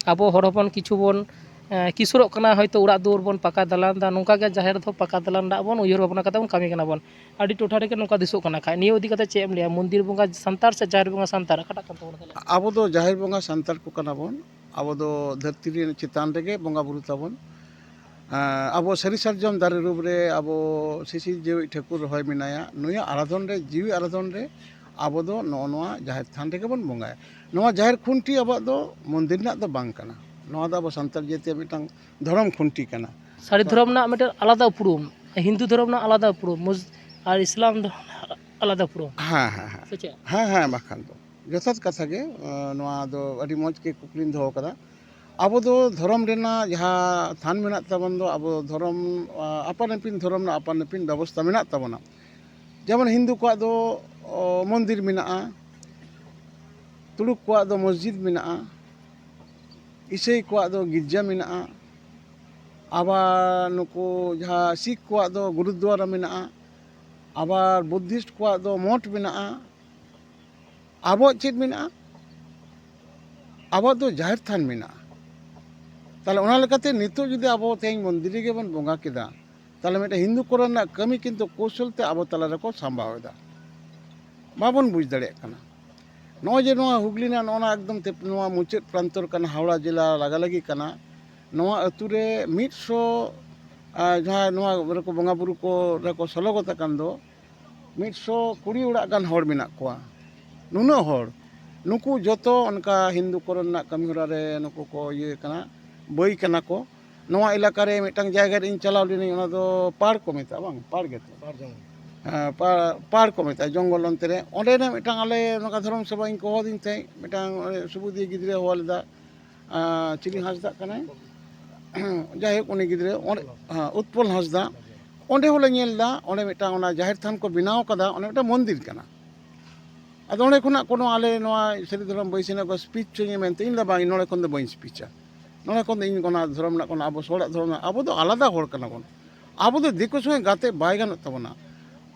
ᱟᱵᱚ ᱦᱚᱲ ᱦᱚᱯᱚᱱ ᱠᱤᱪᱷᱩ ᱵᱚᱱ, ᱮᱸ, ᱠᱤᱥᱩᱨᱚᱜ ᱠᱟᱱᱟ, ᱦᱚᱭᱛᱳ ᱚᱲᱟᱜ ᱫᱩᱣᱟᱹᱨ ᱵᱚᱱ ᱯᱟᱠᱟ ᱫᱟᱞᱟᱱ ᱫᱟ, ᱱᱚᱝᱠᱟ ᱜᱮ ᱡᱟᱦᱮᱨ ᱫᱚ ᱯᱟᱠᱟ ᱫᱟᱞᱟᱱ ᱨᱮᱱᱟᱜ ᱵᱚᱱ ᱩᱭᱦᱟᱹᱨ ᱵᱷᱟᱵᱽᱱᱟ ᱠᱟᱛᱮ ᱵᱚᱱ ᱠᱟᱹᱢᱤ ᱠᱟᱱᱟ ᱵᱚᱱ᱾ ᱟᱹᱰᱤ ᱴᱚᱴᱷᱟ ᱨᱮᱜᱮ ᱱᱚᱝᱠᱟ ᱫᱤᱥᱚᱜ ᱠᱟᱱᱟ᱾ ᱠᱷᱟᱡ ᱱᱤᱭᱟᱹ ᱤᱫᱤ ᱠᱟᱛᱮ ᱪᱮᱫ ᱮᱢ ᱞᱟᱹᱭᱟ? ᱢᱚᱱᱫᱤᱨ ᱵᱚᱸᱜᱟ ᱥᱟᱱᱛᱟᱲ ᱥᱮ ᱡᱟᱦᱮᱨ ᱵᱚᱸᱜᱟ ᱥᱟᱱᱛᱟᱲ, ᱚᱠᱟᱴᱟᱜ ᱠᱟᱱ ᱛᱟᱵᱚᱱᱟ ᱛᱟᱦᱞᱮ? ᱟᱵᱚ ᱫᱚ ᱡᱟᱦᱮᱨ ᱵᱚᱸᱜᱟ ᱥᱟᱱᱛᱟᱲ ᱠᱚ ᱠᱟᱱᱟ ᱵᱚᱱ᱾ ᱟᱵᱚ ᱫᱚ ᱫᱷᱟᱹᱨᱛᱤ ᱨᱮ ᱪᱮᱛᱟᱱ ᱨᱮᱜᱮ ᱵᱚᱸᱜᱟ ᱵᱩᱨᱩ ᱛᱟᱵᱚᱱ᱾ ᱟᱸ, ᱟᱵᱚ ᱥᱟᱹᱨᱤ ᱥᱟᱨᱡᱚᱢ ᱫᱟᱨᱮ ᱨᱩᱯ ᱨᱮ ᱟᱵᱚ ᱥᱤᱥᱤᱨ ᱡᱤᱣᱤ ᱴᱷᱟᱹᱠᱩᱨ ᱨᱚᱦᱚᱭ ᱢᱮᱱᱟᱭᱟ᱾ ᱱᱩᱭᱟᱜ ᱟᱨᱟᱫᱷᱚᱱ ᱨᱮ, ᱡᱤᱣᱤ ᱟᱨᱟᱫᱷᱚᱱ ᱨᱮ ᱟᱵᱚ ᱫᱚ ᱱᱚᱜᱼᱚ ᱱᱚᱣᱟ ᱡᱟᱦᱮᱨ ᱛᱷᱟᱱ ᱨᱮᱜᱮ ᱵᱚᱱ ᱵᱚᱸᱜᱟᱭᱟ᱾ ᱱᱚᱣᱟ ᱡᱟᱦᱮᱨ ᱠᱷᱩᱱᱴᱤ ᱟᱵᱚᱣᱟᱜ ᱫᱚ ᱢᱚᱱᱫᱤᱨ ᱨᱮᱱᱟᱜ ᱫᱚ ᱵᱟᱝ ᱠᱟᱱᱟ᱾ ᱱᱚᱣᱟ ᱫᱚ ᱟᱵᱚ ᱥᱟᱱᱛᱟᱲ ᱡᱟᱹᱛᱤᱭᱟᱜ ᱢᱤᱫᱴᱟᱝ ᱫᱷᱚᱨᱚᱢ ᱠᱷᱩᱱᱴᱤ ᱠᱟᱱᱟ᱾ ᱥᱟᱹᱨᱤ ᱫᱷᱚᱨᱚᱢ ᱨᱮᱱᱟᱜ ᱢᱤᱫᱴᱮᱱ ᱟᱞᱟᱫᱟ ᱩᱯᱨᱩᱢ, ᱦᱤᱱᱫᱩ ᱫᱷᱚᱨᱚᱢ ᱨᱮᱱᱟᱜ ᱟᱞᱟᱫᱟ ᱩᱯᱨᱩᱢ, ᱢᱩᱥ-, ᱟᱨ ᱤᱥᱞᱟᱢ ᱫᱷᱚᱨᱚᱢ ᱨᱮᱱᱟᱜ ᱟᱞᱟᱫᱟ ᱩᱯᱨᱩᱢ᱾ ᱦᱮᱸ, ᱦᱮᱸ, ᱦᱮᱸ᱾ ᱥᱮ ᱪᱮᱫ? ᱦᱮᱸ, ᱦᱮᱸ, ᱵᱟᱠᱷᱟᱱ ᱫᱚ᱾ ᱡᱚᱛᱷᱟᱛ ᱠᱟᱛᱷᱟ ᱜᱮ, ᱟᱸ, ᱱᱚᱣᱟ ᱫᱚ ᱟᱹᱰᱤ ᱢᱚᱡᱽ ᱜᱮ ᱠᱩᱠᱞᱤᱢ ᱫᱚᱦᱚ ᱠᱟᱫᱟ᱾ ᱟᱵᱚ ᱫᱚ ᱫᱷᱚᱨᱚᱢ ᱨᱮᱱᱟᱜ ᱡᱟᱦᱟᱸ ᱛᱷᱟᱱ ᱢᱮᱱᱟᱜ ᱛᱟᱵᱚᱱ ᱫᱚ, ᱟᱵᱚ ᱫᱷᱚᱨᱚᱢ, ᱟᱸ, ᱟᱯᱟᱱ ᱟᱹᱯᱤᱱ ᱫᱷᱚᱨᱚᱢ ᱨᱮᱱᱟᱜ ᱟᱯᱟᱱ ᱟᱹᱯᱤᱱ ᱵᱮᱵᱚᱥᱛᱟ ᱢᱮᱱᱟᱜ ᱛᱟᱵᱚᱱᱟ᱾ ᱡᱮᱢᱚᱱ ᱦᱤᱱᱫᱩ ᱠᱚᱣᱟᱜ ᱫᱚ, ᱚ, ᱢᱚᱱᱫᱤᱨ ᱢᱮᱱᱟᱜᱼᱟ, ᱛᱩᱲᱩᱠ ᱠᱚᱣᱟᱜ ᱫᱚ ᱢᱚᱥᱡᱤᱫ ᱢᱮᱱᱟᱜᱼᱟ, ᱤᱥᱟᱹᱭ ᱠᱚᱣᱟᱜ ᱫᱚ ᱜᱤᱨᱡᱟᱹ ᱢᱮᱱᱟᱜᱼᱟ, ᱟᱵᱟᱨ ᱱᱩᱠᱩ ᱡᱟᱦᱟᱸ ᱥᱤᱠᱷ ᱠᱚᱣᱟᱜ ᱫᱚ ᱜᱩᱨᱩᱫᱩᱣᱟᱨᱟ ᱢᱮᱱᱟᱜᱼᱟ, ᱟᱵᱟᱨ ᱵᱩᱫᱽᱫᱷᱤᱥᱴ ᱠᱚᱣᱟᱜ ᱫᱚ ᱢᱚᱴᱷ ᱢᱮᱱᱟᱜᱼᱟ᱾ ᱟᱵᱚᱣᱟᱜ ᱪᱮᱫ ᱢᱮᱱᱟᱜᱼᱟ? ᱟᱵᱚᱣᱟᱜ ᱫᱚ ᱡᱟᱦᱮᱨ ᱛᱷᱟᱱ ᱢᱮᱱᱟᱜᱼᱟ᱾ ᱛᱟᱦᱞᱮ ᱚᱱᱟ ᱞᱮᱠᱟᱛᱮ ᱱᱤᱛᱚᱜ ᱡᱩᱫᱤ ᱟᱵᱚ ᱛᱮᱦᱮᱧ ᱢᱚᱱᱫᱤᱨ ᱨᱮᱜᱮ ᱵᱚᱱ ᱵᱚᱸᱜᱟ ᱠᱮᱫᱟ, ᱛᱟᱦᱞᱮ ᱢᱤᱫᱴᱮᱱ ᱦᱤᱱᱫᱩ ᱠᱚᱨᱮᱱᱟᱜ ᱠᱟᱹᱢᱤ ᱠᱤᱱᱛᱩ ᱠᱳᱣᱥᱚᱞ ᱛᱮ ᱟᱵᱚ ᱛᱟᱞᱟ ᱨᱮᱠᱚ ᱥᱟᱢᱵᱟᱣ ᱮᱫᱟ, ᱵᱟᱵᱚᱱ ᱵᱩᱡᱽ ᱫᱟᱲᱮᱭᱟᱜ ᱠᱟᱱᱟ᱾ ᱱᱚᱜᱼᱚᱭ ᱡᱮ ᱱᱚᱣᱟ ᱦᱩᱜᱽᱞᱤ ᱨᱮᱱᱟᱜ ᱱᱚᱜᱼᱚ ᱱᱚᱣᱟ ᱮᱠᱫᱚᱢ ᱛᱮ-, ᱱᱚᱣᱟ ᱢᱩᱪᱟᱹᱫ ᱯᱨᱟᱱᱛᱚᱨ ᱠᱟᱱᱟ, ᱦᱟᱣᱲᱟ ᱡᱮᱞᱟ ᱞᱟᱜᱟᱞᱟᱜᱤ ᱠᱟᱱᱟ, ᱱᱚᱣᱟ ᱟᱹᱛᱩ ᱨᱮ ᱢᱤᱫ ᱥᱚ, ᱟᱨ ᱡᱟᱦᱟᱸ ᱱᱚᱣᱟ ᱨᱮᱠᱚ ᱵᱚᱸᱜᱟ ᱵᱩᱨᱩ ᱠᱚ ᱨᱮᱠᱚ ᱥᱚᱞᱚᱜᱚᱛ ᱟᱠᱟᱱ ᱫᱚ, ᱢᱤᱫ ᱥᱚ ᱠᱩᱲᱤ ᱚᱲᱟᱜ ᱜᱟᱱ ᱦᱚᱲ ᱢᱮᱱᱟᱜ ᱠᱚᱣᱟ᱾ ᱱᱩᱱᱟᱹᱜ ᱦᱚᱲ, ᱱᱩᱠᱩ ᱡᱚᱛᱚ ᱚᱱᱠᱟ ᱦᱤᱱᱫᱩ ᱠᱚᱨᱮᱱᱟᱜ ᱠᱟᱹᱢᱤ ᱦᱚᱨᱟ ᱨᱮ ᱱᱩᱠᱩ ᱠᱚ ᱤᱭᱟᱹ ᱠᱟᱱᱟ, ᱵᱟᱹᱭ ᱠᱟᱱᱟ ᱠᱚ᱾ ᱱᱚᱣᱟ ᱮᱞᱟᱠᱟ ᱨᱮ ᱢᱤᱫᱴᱟᱝ ᱡᱟᱭᱜᱟ ᱨᱮ ᱤᱧ ᱪᱟᱞᱟᱣ ᱞᱮᱱᱟᱹᱧ, ᱚᱱᱟ ᱫᱚ ᱯᱟᱲ ᱠᱚ ᱢᱮᱛᱟᱜᱼᱟ, ᱵᱟᱝ? ᱯᱟᱲ ᱜᱮᱛᱚ᱾ ᱯᱟᱲ ᱡᱚᱝᱜᱚᱞ᱾ ᱦᱮᱸ, ᱯᱟᱲ, ᱯᱟᱲ ᱠᱚ ᱢᱮᱛᱟᱜᱼᱟ, ᱡᱚᱝᱜᱚᱞ ᱚᱱᱛᱮ ᱨᱮ᱾ ᱚᱸᱰᱮ ᱨᱮ ᱢᱤᱫᱴᱟᱝ ᱟᱞᱮ ᱱᱚᱝᱠᱟ ᱫᱷᱚᱨᱚᱢ ᱥᱚᱵᱷᱟ ᱤᱧ ᱠᱚ ᱦᱚᱦᱚ ᱟᱹᱫᱤᱧ ᱛᱟᱦᱮᱸᱫ, ᱢᱤᱫᱴᱟᱝ ᱚᱸᱰᱮ ᱥᱩᱵᱩᱫᱤᱭᱟᱹ ᱜᱤᱫᱽᱨᱟᱹ ᱦᱚᱦᱚ ᱞᱮᱫᱟ, ᱟᱸ, ᱪᱤᱞᱤ ᱦᱟᱸᱥᱫᱟᱜ ᱠᱟᱱᱟᱭ? ᱡᱟᱭᱦᱳᱠ, ᱩᱱᱤ ᱜᱤᱫᱽᱨᱟᱹ ᱚᱸᱰᱮ, ᱦᱮᱸ, ᱩᱛᱯᱚᱞ ᱦᱟᱸᱥᱫᱟ᱾ ᱚᱸᱰᱮ ᱦᱚᱸᱞᱮ ᱧᱮᱞ ᱮᱫᱟ, ᱚᱸᱰᱮ ᱢᱤᱫᱴᱟᱝ ᱚᱱᱟ ᱡᱟᱦᱮᱨ ᱛᱷᱟᱱ ᱠᱚ ᱵᱮᱱᱟᱣ ᱠᱟᱫᱟ, ᱚᱸᱰᱮ ᱢᱤᱫᱴᱟᱝ ᱢᱚᱱᱫᱤᱨ ᱠᱟᱱᱟ᱾ ᱟᱫᱚ ᱚᱸᱰᱮ ᱠᱷᱚᱱᱟᱜ ᱠᱳᱱᱳ ᱟᱞᱮ ᱱᱚᱣᱟ ᱥᱟᱹᱨᱤ ᱫᱷᱚᱨᱚᱢ ᱵᱟᱹᱭᱥᱤ ᱨᱮᱱᱟᱜ ᱠᱚ speech ᱦᱚᱪᱚᱧᱟ ᱢᱮᱱᱛᱮ, ᱤᱧ ᱫᱚ ᱵᱟᱝ, ᱤᱧ ᱱᱚᱰᱮ ᱠᱷᱚᱱ ᱫᱚ ᱵᱟᱹᱧ speechᱟ᱾ ᱱᱚᱰᱮ ᱠᱷᱚᱱ ᱫᱚ ᱤᱧ ᱚᱱᱟ ᱫᱷᱚᱨᱚᱢ ᱨᱮᱱᱟᱜ ᱠᱳᱱᱳ, ᱟᱵᱚ ᱦᱚᱲᱟᱜ ᱫᱷᱚᱨᱚᱢ ᱨᱮᱱᱟᱜ, ᱟᱵᱚ ᱫᱚ ᱟᱞᱟᱫᱟ ᱦᱚᱲ ᱠᱟᱱᱟ ᱵᱚᱱ᱾ ᱟᱵᱚ ᱫᱚ ᱫᱤᱠᱩ ᱥᱚᱸᱜᱮ ᱜᱟᱛᱮ ᱵᱟᱭ ᱜᱟᱱᱚᱜ ᱛᱟᱵᱚᱱᱟ᱾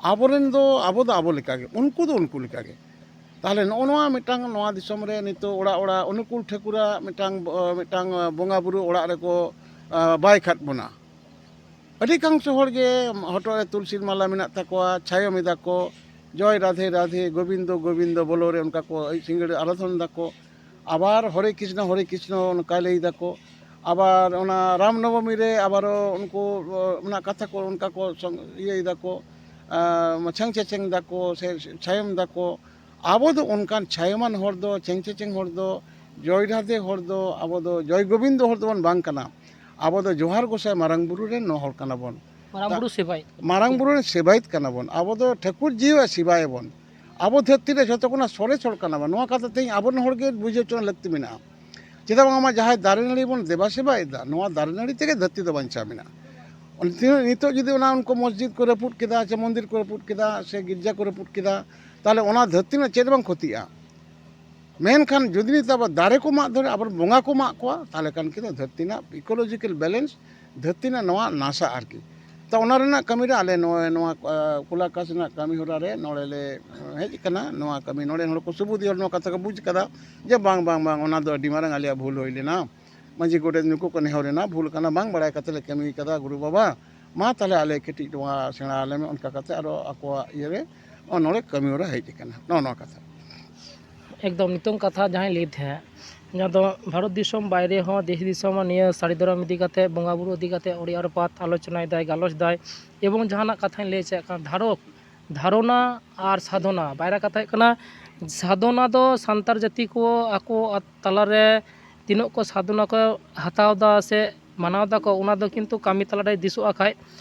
ᱟᱵᱚᱨᱮᱱ ᱫᱚ, ᱟᱵᱚ ᱫᱚ ᱟᱵᱚ ᱞᱮᱠᱟᱜᱮ, ᱩᱱᱠᱩ ᱫᱚ ᱩᱱᱠᱩ ᱞᱮᱠᱟᱜᱮ᱾ ᱛᱟᱦᱚᱞᱮ ᱱᱚᱜᱼᱚ ᱱᱚᱣᱟ ᱢᱤᱫᱴᱟᱝ, ᱱᱚᱣᱟ ᱫᱤᱥᱚᱢ ᱨᱮ ᱱᱤᱛᱚᱜ ᱚᱲᱟᱜ ᱚᱲᱟᱜ ᱚᱱᱩᱠᱩᱞ ᱴᱷᱟᱹᱠᱩᱨᱟᱜ ᱢᱤᱫᱴᱟᱝ, ᱢᱤᱫᱴᱟᱝ ᱵᱚᱸᱜᱟ ᱵᱩᱨᱩ ᱚᱲᱟᱜ ᱨᱮᱠᱚ, ᱟ, ᱵᱟᱭ ᱠᱷᱟᱫ ᱵᱚᱱᱟ᱾ ᱟᱹᱰᱤ ᱠᱟᱝᱥᱚ ᱦᱚᱲ ᱜᱮ ᱦᱚᱴᱚᱜ ᱨᱮ ᱛᱩᱞᱥᱤ ᱢᱟᱞᱟ ᱢᱮᱱᱟᱜ ᱛᱟᱠᱚᱣᱟ, ᱪᱷᱟᱭᱚᱢ ᱮᱫᱟ ᱠᱚ, "ᱡᱚᱭ ᱨᱟᱫᱷᱮ ᱨᱟᱫᱷᱮ, ᱜᱳᱵᱤᱱᱫᱚ ᱜᱳᱵᱤᱱᱫᱚ" ᱵᱚᱞᱚ ᱨᱮ ᱚᱱᱠᱟ ᱠᱚ ᱟᱹᱭᱩᱵ ᱥᱤᱸᱜᱟᱹᱲ ᱟᱨᱟᱫᱷᱚᱱ ᱫᱟᱠᱚ᱾ ᱟᱵᱟᱨ "ᱦᱚᱨᱮ ᱠᱨᱤᱥᱱᱚ, ᱦᱚᱨᱮ ᱠᱨᱤᱥᱱᱚ" ᱚᱱᱠᱟ ᱞᱟᱹᱭ ᱫᱟᱠᱚ᱾ ᱟᱵᱟᱨ ᱚᱱᱟ ᱨᱟᱢ ᱱᱚᱵᱚᱢᱤ ᱨᱮ ᱟᱵᱟᱨ ᱩᱱᱠᱩ, ᱚᱱᱟ ᱠᱟᱛᱷᱟ ᱠᱚ ᱚᱱᱠᱟ ᱠᱚ ᱥᱚᱝ-, ᱤᱭᱟᱹᱭ ᱫᱟᱠᱚ, ᱟᱸ, ᱪᱷᱮᱝ ᱪᱮᱪᱮᱝ ᱫᱟᱠᱚ ᱥᱮ ᱪᱷᱟᱭᱚᱢ ᱫᱟᱠᱚ᱾ ᱟᱵᱚ ᱫᱚ ᱚᱱᱠᱟᱱ ᱪᱷᱟᱭᱚᱢᱟᱱ ᱦᱚᱲ ᱫᱚ, ᱪᱮᱝ ᱪᱮᱪᱮᱝ ᱦᱚᱲ ᱫᱚ, ᱡᱚᱭ ᱨᱟᱫᱷᱮ ᱦᱚᱲ ᱫᱚ, ᱟᱵᱚ ᱫᱚ ᱡᱚᱭ ᱜᱳᱵᱤᱱᱫᱚ ᱦᱚᱲ ᱫᱚᱵᱚᱱ ᱵᱟᱝ ᱠᱟᱱᱟ᱾ ᱟᱵᱚ ᱫᱚ ᱡᱚᱦᱟᱨ ᱜᱚᱸᱥᱟᱭ ᱢᱟᱨᱟᱝ ᱵᱩᱨᱩ ᱨᱮᱱ ᱱᱚ ᱦᱚᱲ ᱠᱟᱱᱟ ᱵᱚᱱ᱾ ᱢᱟᱨᱟᱝ ᱵᱩᱨᱩ ᱥᱮᱵᱟᱭᱤᱡ᱾ ᱢᱟᱨᱟᱝ ᱵᱩᱨᱩ ᱨᱮᱱ ᱥᱮᱵᱟᱭᱤᱛ ᱠᱟᱱᱟ ᱵᱚᱱ᱾ ᱟᱵᱚ ᱫᱚ ᱴᱷᱟᱹᱠᱩᱨ ᱡᱤᱣᱤ ᱥᱮᱵᱟᱭᱟᱵᱚᱱ᱾ ᱟᱵᱚ ᱫᱷᱟᱹᱨᱛᱤ ᱨᱮ ᱡᱷᱚᱛᱚ ᱠᱷᱚᱱᱟᱜ ᱥᱚᱨᱮᱥ ᱦᱚᱲ ᱠᱟᱱᱟ ᱵᱚᱱ᱾ ᱱᱚᱣᱟ ᱠᱟᱛᱷᱟ ᱛᱮᱦᱮᱧ ᱟᱵᱚᱨᱮᱱ ᱦᱚᱲ ᱜᱮ ᱵᱩᱡᱷᱟᱹᱣ ᱦᱚᱪᱚ ᱞᱟᱹᱠᱛᱤ ᱢᱮᱱᱟᱜᱼᱟ᱾ ᱪᱮᱫᱟᱜ ᱵᱟᱝᱢᱟ ᱡᱟᱦᱟᱸᱭ ᱫᱟᱨᱮ ᱱᱟᱹᱲᱤ ᱵᱚᱱ ᱫᱮᱵᱟ ᱥᱮᱵᱟᱭᱮᱫᱟ, ᱱᱚᱣᱟ ᱫᱟᱨᱮ ᱱᱟᱹᱲᱤ ᱛᱮᱜᱮ ᱫᱷᱟᱹᱨᱛᱤ ᱫᱚ ᱵᱟᱧᱪᱟᱣ ᱢᱮᱱᱟᱜᱼᱟ᱾ ᱱᱤᱛᱚᱜ ᱡᱩᱫᱤ ᱚᱱᱟ ᱩᱱᱠᱩ ᱢᱚᱥᱡᱤᱫ ᱠᱚ ᱨᱟᱹᱯᱩᱫ ᱠᱮᱫᱟ, ᱥᱮ ᱢᱚᱱᱫᱤᱨ ᱠᱚ ᱨᱟᱹᱯᱩᱫ ᱠᱮᱫᱟ, ᱥᱮ ᱜᱤᱨᱡᱟ ᱠᱚ ᱨᱟᱹᱯᱩᱫ ᱠᱮᱫᱟ, ᱛᱟᱦᱚᱞᱮ ᱚᱱᱟ ᱫᱷᱟᱹᱨᱛᱤ ᱨᱮᱱᱟᱜ ᱪᱮᱫ ᱵᱟᱝ ᱠᱷᱚᱛᱤᱜᱼᱟ? ᱢᱮᱱᱠᱷᱟᱱ ᱡᱩᱫᱤ ᱱᱤᱛᱚᱜ ᱟᱵᱚ ᱫᱟᱨᱮ ᱠᱚ ᱢᱟᱜ ᱫᱷᱚᱨᱮ, ᱟᱵᱚ ᱵᱚᱸᱜᱟ ᱠᱚ ᱢᱟᱜ ᱠᱚᱣᱟ, ᱛᱟᱦᱚᱞᱮ ᱠᱷᱟᱱ ᱠᱤᱱᱛᱩ ᱫᱷᱟᱹᱨᱛᱤ ᱨᱮᱱᱟᱜ ecological balance, ᱫᱷᱟᱹᱨᱛᱤ ᱨᱮᱱᱟᱜ ᱱᱚᱣᱟ ᱱᱟᱥᱟ ᱟᱨᱠᱤ᱾ ᱛᱚ ᱚᱱᱟ ᱨᱮᱱᱟᱜ ᱠᱟᱹᱢᱤ ᱨᱮ ᱟᱞᱮ ᱱᱚᱜᱼᱚᱭ ᱱᱚᱣᱟ, ᱟ, ᱠᱩᱞᱟᱠᱟᱥ ᱨᱮᱱᱟᱜ ᱠᱟᱹᱢᱤ ᱦᱚᱨᱟ ᱨᱮ ᱱᱚᱰᱮ ᱞᱮ ᱦᱮᱡ ᱟᱠᱟᱱᱟ᱾ ᱱᱚᱣᱟ ᱠᱟᱹᱢᱤ ᱱᱚᱰᱮ ᱦᱚᱲ ᱠᱚ ᱥᱩᱵᱩᱫᱷᱤ ᱦᱚᱲ ᱱᱚᱣᱟ ᱠᱟᱛᱷᱟ ᱠᱚ ᱵᱩᱡᱽ ᱠᱟᱫᱟ ᱡᱮ ᱵᱟᱝ, ᱵᱟᱝ, ᱵᱟᱝ, ᱚᱱᱟ ᱫᱚ ᱟᱹᱰᱤ ᱢᱟᱨᱟᱝ ᱟᱞᱮᱭᱟᱜ ᱵᱷᱩᱞ ᱦᱩᱭ ᱞᱮᱱᱟ᱾ ᱢᱟᱹᱡᱷᱤ ᱜᱚᱰᱮᱛ ᱱᱩᱠᱩ ᱠᱚ ᱱᱮᱦᱚᱨ ᱮᱱᱟ, ᱵᱷᱩᱞ ᱠᱟᱱᱟ, ᱵᱟᱝ ᱵᱟᱲᱟᱭ ᱠᱟᱛᱮ ᱞᱮ ᱠᱟᱹᱢᱤ ᱠᱟᱫᱟ ᱜᱩᱨᱩ ᱵᱟᱵᱟ, ᱢᱟ ᱛᱟᱦᱞᱮ ᱟᱞᱮ ᱠᱟᱹᱴᱤᱡ ᱱᱚᱣᱟ ᱥᱮᱬᱟ ᱟᱞᱮ ᱢᱮ, ᱚᱱᱠᱟ ᱠᱟᱛᱮ ᱟᱨᱚ ᱟᱠᱚᱣᱟᱜ ᱤᱭᱟᱹ ᱨᱮ ᱱᱚᱜᱼᱚ ᱱᱚᱰᱮ ᱠᱟᱹᱢᱤ ᱦᱚᱨᱟ ᱦᱮᱡ ᱟᱠᱟᱱᱟ᱾ ᱱᱚᱜᱼᱚ ᱱᱚᱣᱟ ᱠᱟᱛᱷᱟ᱾ ᱮᱠᱫᱚᱢ ᱱᱤᱛᱚᱝ ᱠᱟᱛᱷᱟ ᱡᱟᱦᱟᱸᱭ ᱞᱟᱹᱭ ᱛᱟᱦᱮᱸᱫ, ᱡᱟᱦᱟᱸ ᱫᱚ ᱵᱷᱟᱨᱚᱛ ᱫᱤᱥᱚᱢ ᱵᱟᱭᱨᱮ ᱦᱚᱸ, ᱫᱮᱥ ᱫᱤᱥᱚᱢ ᱦᱚᱸ ᱱᱤᱭᱟᱹ ᱥᱟᱹᱨᱤ ᱫᱷᱚᱨᱚᱢ ᱤᱫᱤ ᱠᱟᱛᱮ, ᱵᱚᱸᱜᱟ ᱵᱩᱨᱩ ᱤᱫᱤ ᱠᱟᱛᱮ ᱟᱹᱰᱤ ᱟᱹᱨᱯᱟᱛ ᱟᱞᱳᱪᱚᱱᱟᱭ ᱫᱟᱭ, ᱜᱟᱞᱚᱪ ᱫᱟᱭ᱾ ᱮᱵᱚᱝ ᱡᱟᱦᱟᱱᱟᱜ ᱠᱟᱛᱷᱟᱧ ᱞᱟᱹᱭ ᱪᱮᱫ ᱠᱟᱱᱟ, ᱫᱷᱟᱨᱚᱠ, ᱫᱷᱟᱨᱚᱱᱟ ᱟᱨ ᱥᱟᱫᱷᱚᱱᱟ, ᱵᱟᱭᱨᱟ ᱠᱟᱛᱷᱟ ᱦᱩᱭᱩᱜ ᱠᱟᱱᱟ ᱥᱟᱫᱷᱚᱱᱟ ᱫᱚ ᱥᱟᱱᱛᱟᱲ ᱡᱟᱹᱛᱤ ᱠᱚ ᱟᱠᱚ ᱛᱟᱞᱟᱨᱮ ᱛᱤᱱᱟᱹᱜ ᱠᱚ ᱥᱟᱫᱷᱚᱱᱟ ᱠᱚ ᱦᱟᱛᱟᱣ ᱮᱫᱟ ᱥᱮ ᱢᱟᱱᱟᱣ ᱫᱟᱠᱚ, ᱚᱱᱟ ᱫᱚ ᱠᱤᱱᱛᱩ ᱠᱟᱹᱢᱤ ᱛᱟᱞᱟᱨᱮ ᱫᱤᱥᱚᱜᱼᱟ ᱠᱷᱟᱡ᱾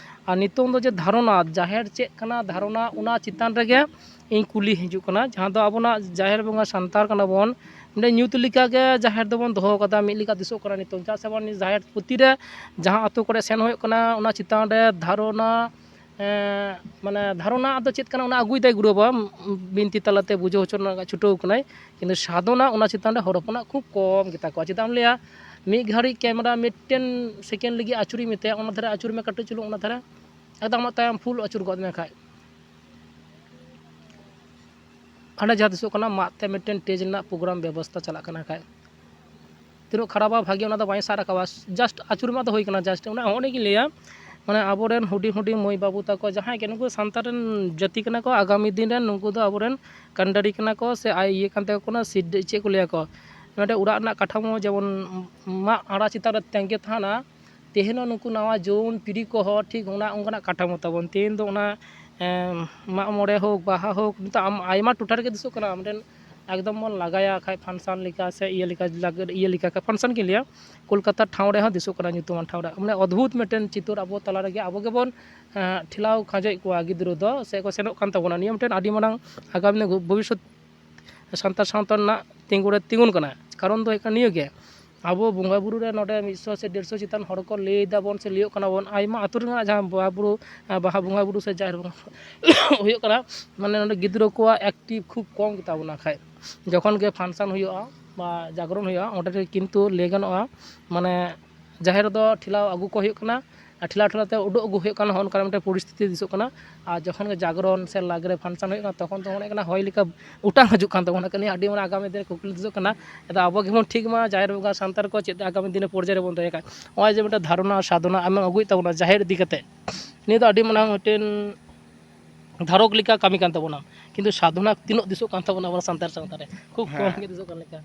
ᱟᱨ ᱱᱤᱛᱚᱝ ᱫᱚ ᱡᱮ ᱫᱷᱟᱨᱚᱱᱟ, ᱡᱟᱦᱮᱨ ᱪᱮᱫ ᱠᱟᱱᱟ, ᱫᱷᱟᱨᱚᱱᱟ, ᱚᱱᱟ ᱪᱮᱛᱟᱱ ᱨᱮᱜᱮ ᱤᱧ ᱠᱩᱞᱤ ᱦᱤᱡᱩᱜ ᱠᱟᱱᱟ, ᱡᱟᱦᱟᱸ ᱫᱚ ᱟᱵᱚᱱᱟᱜ ᱡᱟᱦᱮᱨ ᱵᱚᱸᱜᱟ ᱥᱟᱱᱛᱟᱲ ᱠᱟᱱᱟ ᱵᱚᱱ, ᱢᱤᱫᱴᱮᱱ ᱧᱩᱛ ᱞᱮᱠᱟᱜᱮ ᱡᱟᱦᱮᱨ ᱫᱚᱵᱚᱱ ᱫᱚᱦᱚ ᱠᱟᱫᱟ, ᱢᱤᱫ ᱞᱮᱠᱟ ᱫᱤᱥᱚᱜ ᱠᱟᱱᱟ ᱱᱤᱛᱚᱝ᱾ ᱪᱮᱫᱟᱜ ᱥᱮ ᱵᱟᱝ, ᱡᱟᱦᱮᱨ ᱯᱨᱚᱛᱤᱨᱮ ᱡᱟᱦᱟᱸ ᱟᱛᱳ ᱠᱚᱨᱮ ᱥᱮᱱ ᱦᱩᱭᱩᱜ ᱠᱟᱱᱟ, ᱚᱱᱟ ᱪᱮᱛᱟᱱ ᱨᱮ ᱫᱷᱟᱨᱚᱱᱟ, ᱮᱸ, ᱢᱟᱱᱮ ᱫᱷᱟᱨᱚᱱᱟ ᱫᱚ ᱪᱮᱫ ᱠᱟᱱᱟ, ᱚᱱᱟ ᱟᱹᱜᱩᱭᱮᱫᱟᱭ ᱜᱩᱨᱩ ᱵᱟᱵᱟ, ᱩᱸ, ᱵᱤᱱᱛᱤ ᱛᱟᱞᱟᱛᱮ ᱵᱩᱡᱷᱟᱹᱣ ᱦᱚᱪᱚ ᱨᱮᱱᱟᱜ ᱪᱷᱩᱴᱟᱹᱣ ᱠᱟᱱᱟᱭ᱾ ᱠᱤᱱᱛᱩ ᱥᱟᱫᱷᱚᱱᱟ ᱚᱱᱟ ᱪᱮᱛᱟᱱ ᱨᱮ ᱦᱚᱲ ᱦᱚᱯᱚᱱᱟᱜ ᱠᱷᱩᱵ ᱠᱚᱢ ᱜᱮᱛᱟ ᱠᱚᱣᱟ᱾ ᱪᱮᱫᱟᱜ ᱮᱢ ᱞᱟᱹᱭᱟ, ᱢᱤᱫ ᱜᱷᱟᱹᱲᱤᱡ ᱠᱮᱢᱮᱨᱟ ᱢᱤᱫᱴᱮᱱ ᱥᱮᱠᱮᱱᱰ ᱞᱟᱹᱜᱤᱫ ᱟᱹᱪᱩᱨᱤᱧ ᱢᱮᱛᱟᱭᱟ, ᱚᱱᱟ ᱫᱷᱟᱨᱮ ᱟᱹᱪᱩᱨ ᱢᱮ ᱠᱟᱹᱴᱤᱡ ᱪᱩᱞᱩᱝ, ᱚᱱᱟ ᱫᱷᱟᱨᱮ ᱮᱠᱫᱚᱢ ᱟᱢᱟᱜ ᱛᱟᱭᱚᱢ ᱯᱷᱩᱞ ᱟᱹᱪᱩᱨ ᱜᱚᱫ ᱢᱮ ᱠᱷᱟᱡ᱾ ᱦᱟᱸᱰᱮ ᱡᱟᱦᱟᱸ ᱫᱤᱥᱚᱜ ᱠᱟᱱᱟ, ᱢᱟᱫ ᱛᱮ ᱢᱤᱫᱴᱮᱱ ᱴᱮᱡᱽ ᱨᱮᱱᱟᱜ ᱯᱨᱳᱜᱨᱟᱢ ᱵᱮᱵᱚᱥᱛᱟ ᱪᱟᱞᱟᱜ ᱠᱟᱱᱟ ᱠᱷᱟᱡ᱾ ᱛᱤᱱᱟᱹᱜ ᱠᱷᱟᱨᱟᱯᱟ ᱵᱷᱟᱜᱮ, ᱚᱱᱟ ᱫᱚ ᱵᱟᱭ ᱥᱟᱵ ᱨᱟᱠᱟᱵᱟ᱾ ᱡᱟᱥᱴ ᱟᱹᱪᱩᱨ ᱢᱟ ᱫᱚ ᱦᱩᱭ ᱠᱟᱱᱟ, ᱡᱟᱥᱴ ᱚᱱᱟ ᱦᱚᱸ ᱚᱸᱰᱮ ᱜᱤᱧ ᱞᱟᱹᱭᱟ, ᱢᱟᱱᱮ ᱟᱵᱚᱨᱮᱱ ᱦᱩᱰᱤᱧ ᱦᱩᱰᱤᱧ ᱢᱟᱹᱭ ᱵᱟᱹᱵᱩ ᱛᱟᱠᱚ ᱡᱟᱦᱟᱸᱭ ᱜᱮ, ᱱᱩᱠᱩ ᱥᱟᱱᱛᱟᱲ ᱨᱮᱱ ᱡᱟᱹᱛᱤ ᱠᱟᱱᱟ ᱠᱚ, ᱟᱜᱟᱢᱤ ᱫᱤᱱ ᱨᱮᱱ ᱱᱩᱠᱩ ᱫᱚ ᱟᱵᱚᱨᱮᱱ ᱠᱟᱱᱰᱟᱨᱤ ᱠᱟᱱᱟ ᱠᱚ, ᱥᱮ ᱟᱭ ᱤᱭᱟᱹ ᱠᱟᱱ ᱛᱟᱠᱚ ᱠᱟᱱᱟ, ᱥᱤᱰ-, ᱪᱮᱫ ᱠᱚ ᱞᱟᱹᱭᱟ ᱠᱚ, ᱢᱤᱫᱴᱮᱱ ᱚᱲᱟᱜ ᱨᱮᱱᱟᱜ ᱠᱟᱴᱷᱟᱢᱳ ᱡᱮᱢᱚᱱ ᱢᱟᱜ ᱟᱲᱟ ᱪᱮᱛᱟᱱ ᱨᱮ ᱛᱮᱸᱜᱮ ᱛᱟᱦᱮᱱᱟ, ᱛᱮᱦᱮᱧ ᱦᱚᱸ ᱱᱩᱠᱩ ᱱᱟᱣᱟ ᱡᱩᱣᱟᱹᱱ ᱯᱤᱲᱦᱤ ᱠᱚᱦᱚᱸ ᱴᱷᱤᱠ ᱚᱱᱟ ᱚᱱᱠᱟᱱᱟᱜ ᱠᱟᱴᱷᱟᱢᱳ ᱛᱟᱵᱚᱱ᱾ ᱛᱮᱦᱮᱧ ᱫᱚ ᱚᱱᱟ, ᱮᱸ, ᱢᱟᱜ ᱢᱚᱬᱮ ᱦᱳᱠ, ᱵᱟᱦᱟ ᱦᱳᱠ, ᱱᱤᱛᱚᱜ ᱟᱢ ᱟᱭᱢᱟ ᱴᱚᱴᱷᱟ ᱨᱮᱜᱮ ᱫᱤᱥᱟᱹᱜ ᱠᱟᱱᱟ, ᱢᱤᱫᱴᱮᱱ ᱮᱠᱫᱚᱢ ᱵᱚᱱ ᱞᱟᱜᱟᱭᱟ ᱠᱷᱟᱡ ᱯᱷᱟᱱᱥᱟᱱ ᱞᱮᱠᱟ ᱥᱮ ᱤᱭᱟᱹ ᱞᱮᱠᱟ, ᱞᱟᱜ-, ᱤᱭᱟᱹ ᱞᱮᱠᱟ ᱠᱷᱟᱡ ᱯᱷᱟᱱᱥᱟᱱ ᱜᱤᱧ ᱞᱟᱹᱭᱟ, ᱠᱳᱞᱠᱟᱛᱟ ᱴᱷᱟᱶ ᱨᱮᱦᱚᱸ ᱫᱤᱥᱟᱹᱜ ᱠᱟᱱᱟ, ᱧᱩᱛᱩᱢᱟᱱ ᱴᱷᱟᱶ ᱨᱮ᱾ ᱢᱟᱱᱮ ᱚᱫᱵᱷᱩᱛ ᱢᱤᱫᱴᱮᱱ ᱪᱤᱛᱟᱹᱨ ᱟᱵᱚ ᱛᱟᱞᱟ ᱨᱮᱜᱮ ᱟᱵᱚ ᱜᱮᱵᱚᱱ, ᱮᱸ, ᱴᱷᱮᱞᱟᱣ ᱠᱷᱟᱸᱡᱚᱭᱮᱫ ᱠᱚᱣᱟ ᱜᱤᱫᱽᱨᱟᱹ ᱫᱚ, ᱥᱮ ᱠᱚ ᱥᱮᱱᱚᱜ ᱠᱟᱱ ᱛᱟᱵᱚᱱᱟ᱾ ᱱᱤᱭᱟᱹ ᱢᱤᱫᱴᱮᱱ ᱟᱹᱰᱤ ᱢᱟᱨᱟᱝ ᱟᱜᱟᱢ ᱫᱤᱱ ᱵᱷᱚᱵᱤᱥᱥᱚᱛ ᱥᱟᱱᱛᱟᱲ ᱥᱟᱶᱛᱟ ᱨᱮᱱᱟᱜ ᱛᱤᱸᱜᱩ ᱨᱮ ᱛᱤᱸᱜᱩᱱ ᱠᱟᱱᱟ᱾ ᱠᱟᱨᱚᱱ ᱫᱚ ᱦᱩᱭᱩᱜ ᱠᱟᱱᱟ ᱱᱤᱭᱟᱹ ᱜᱮ, ᱟᱵᱚ ᱵᱚᱸᱜᱟ ᱵᱩᱨᱩ ᱨᱮ ᱱᱚᱰᱮ ᱢᱤᱫ ᱥᱚ ᱥᱮ ᱰᱮᱲᱥᱚ ᱪᱮᱛᱟᱱ ᱦᱚᱲ ᱠᱚ ᱞᱟᱹᱭ ᱫᱟᱵᱚᱱ ᱥᱮ ᱞᱟᱹᱭᱚᱜ ᱠᱟᱱᱟ ᱵᱚᱱ, ᱟᱭᱢᱟ ᱟᱹᱛᱩ ᱨᱮᱱᱟᱜ ᱡᱟᱦᱟᱸ ᱵᱚᱸᱜᱟ ᱵᱩᱨᱩ, ᱵᱟᱦᱟ ᱵᱚᱸᱜᱟ ᱵᱩᱨᱩ ᱥᱮ ᱡᱟᱦᱮᱨ ᱵᱚᱸᱜᱟ ᱦᱩᱭᱩᱜ ᱠᱟᱱᱟ, ᱢᱟᱱᱮ ᱱᱚᱰᱮ ᱜᱤᱫᱽᱨᱟᱹ ᱠᱚᱣᱟᱜ ᱮᱠᱴᱤᱵᱷ ᱠᱷᱩᱵ ᱠᱚᱢ ᱜᱮᱛᱟ ᱵᱚᱱᱟ᱾ ᱠᱷᱟᱡ ᱡᱚᱠᱷᱚᱱ ᱜᱮ ᱯᱷᱟᱱᱥᱟᱱ ᱦᱩᱭᱩᱜᱼᱟ ᱵᱟ ᱡᱟᱜᱽᱨᱚᱱ ᱦᱩᱭᱩᱜᱼᱟ, ᱚᱸᱰᱮ ᱨᱮ ᱠᱤᱱᱛᱩ ᱞᱟᱹᱭ ᱜᱟᱱᱚᱜᱼᱟ, ᱢᱟᱱᱮ ᱡᱟᱦᱮᱨ ᱫᱚ ᱴᱷᱮᱞᱟᱣ ᱟᱹᱜᱩ ᱠᱚ ᱦᱩᱭᱩᱜ ᱠᱟᱱᱟ, ᱟᱨ ᱴᱷᱮᱞᱟᱣ ᱴᱷᱮᱞᱟᱣ ᱛᱮ ᱩᱰᱩᱠ ᱟᱹᱜᱩ ᱦᱩᱭᱩᱜ ᱠᱟᱱᱟ, ᱱᱚᱜᱼᱚ ᱱᱚᱝᱠᱟᱱᱟᱜ ᱢᱤᱫᱴᱮᱱ ᱯᱚᱨᱤᱥᱛᱷᱤᱛᱤ ᱫᱤᱥᱟᱹᱜ ᱠᱟᱱᱟ᱾ ᱟᱨ ᱡᱚᱠᱷᱚᱱ ᱜᱮ ᱡᱟᱜᱽᱨᱚᱱ ᱥᱮ ᱞᱟᱜᱽᱨᱮ ᱯᱷᱟᱱᱥᱟᱱ ᱦᱩᱭᱩᱜ ᱠᱟᱱᱟ, ᱛᱚᱠᱷᱚᱱ ᱫᱚ ᱢᱚᱱᱮ ᱠᱟᱱᱟ ᱦᱚᱭ ᱞᱮᱠᱟ ᱚᱴᱟᱝ ᱦᱤᱡᱩᱜ ᱠᱟᱱ ᱛᱟᱵᱚᱱᱟ᱾ ᱱᱤᱭᱟᱹ ᱟᱹᱰᱤ ᱢᱟᱨᱟᱝ ᱟᱜᱟᱢᱤ ᱫᱤᱱ ᱨᱮ ᱠᱩᱠᱞᱤ ᱫᱤᱥᱟᱹᱜ ᱠᱟᱱᱟ᱾ ᱟᱫᱚ ᱟᱵᱚ ᱜᱮᱵᱚᱱ ᱴᱷᱤᱠ ᱢᱟ ᱡᱟᱦᱮᱨ ᱵᱚᱸᱜᱟ ᱥᱟᱱᱛᱟᱲ ᱠᱚ ᱪᱮᱫ ᱟᱜᱟᱢᱤ ᱫᱤᱱ ᱨᱮ ᱯᱚᱨᱡᱟᱭ ᱨᱮᱵᱚᱱ ᱫᱚᱦᱚᱭ ᱠᱷᱟᱡ᱾ ᱱᱚᱜᱼᱚᱭ ᱡᱮ ᱢᱤᱫᱴᱮᱱ ᱫᱷᱟᱨᱚᱱᱟ ᱥᱟᱫᱷᱚᱱᱟ ᱟᱢᱮᱢ ᱟᱹᱜᱩᱭᱮᱫ ᱛᱟᱵᱚᱱᱟ ᱡᱟᱦᱮᱨ ᱤᱫᱤ ᱠᱟᱛᱮ, ᱱᱤᱭᱟᱹ ᱫᱚ ᱟᱹᱰᱤ ᱢᱟᱨᱟᱝ ᱢᱤᱫᱴᱮᱱ ᱫᱷᱟᱨᱚᱠ ᱞᱮᱠᱟ ᱠᱟᱹᱢᱤ ᱠᱟᱱ ᱛᱟᱵᱚᱱᱟ, ᱠᱤᱱᱛᱩ ᱥᱟᱫᱷᱚᱱᱟ ᱛᱤᱱᱟᱹᱜ ᱫᱤᱥᱚᱜ ᱠᱟᱱ ᱛᱟᱵᱚᱱᱟ ᱟᱵᱚ ᱥᱟᱱᱛᱟᱲ ᱥᱟᱶᱛᱟ ᱨᱮ? ᱠᱷᱩᱵ ᱠᱚᱢ ᱦᱮᱸ᱾ ᱜᱮ ᱫᱤᱥᱚᱜ ᱠᱟᱱ ᱞᱮᱠᱟ᱾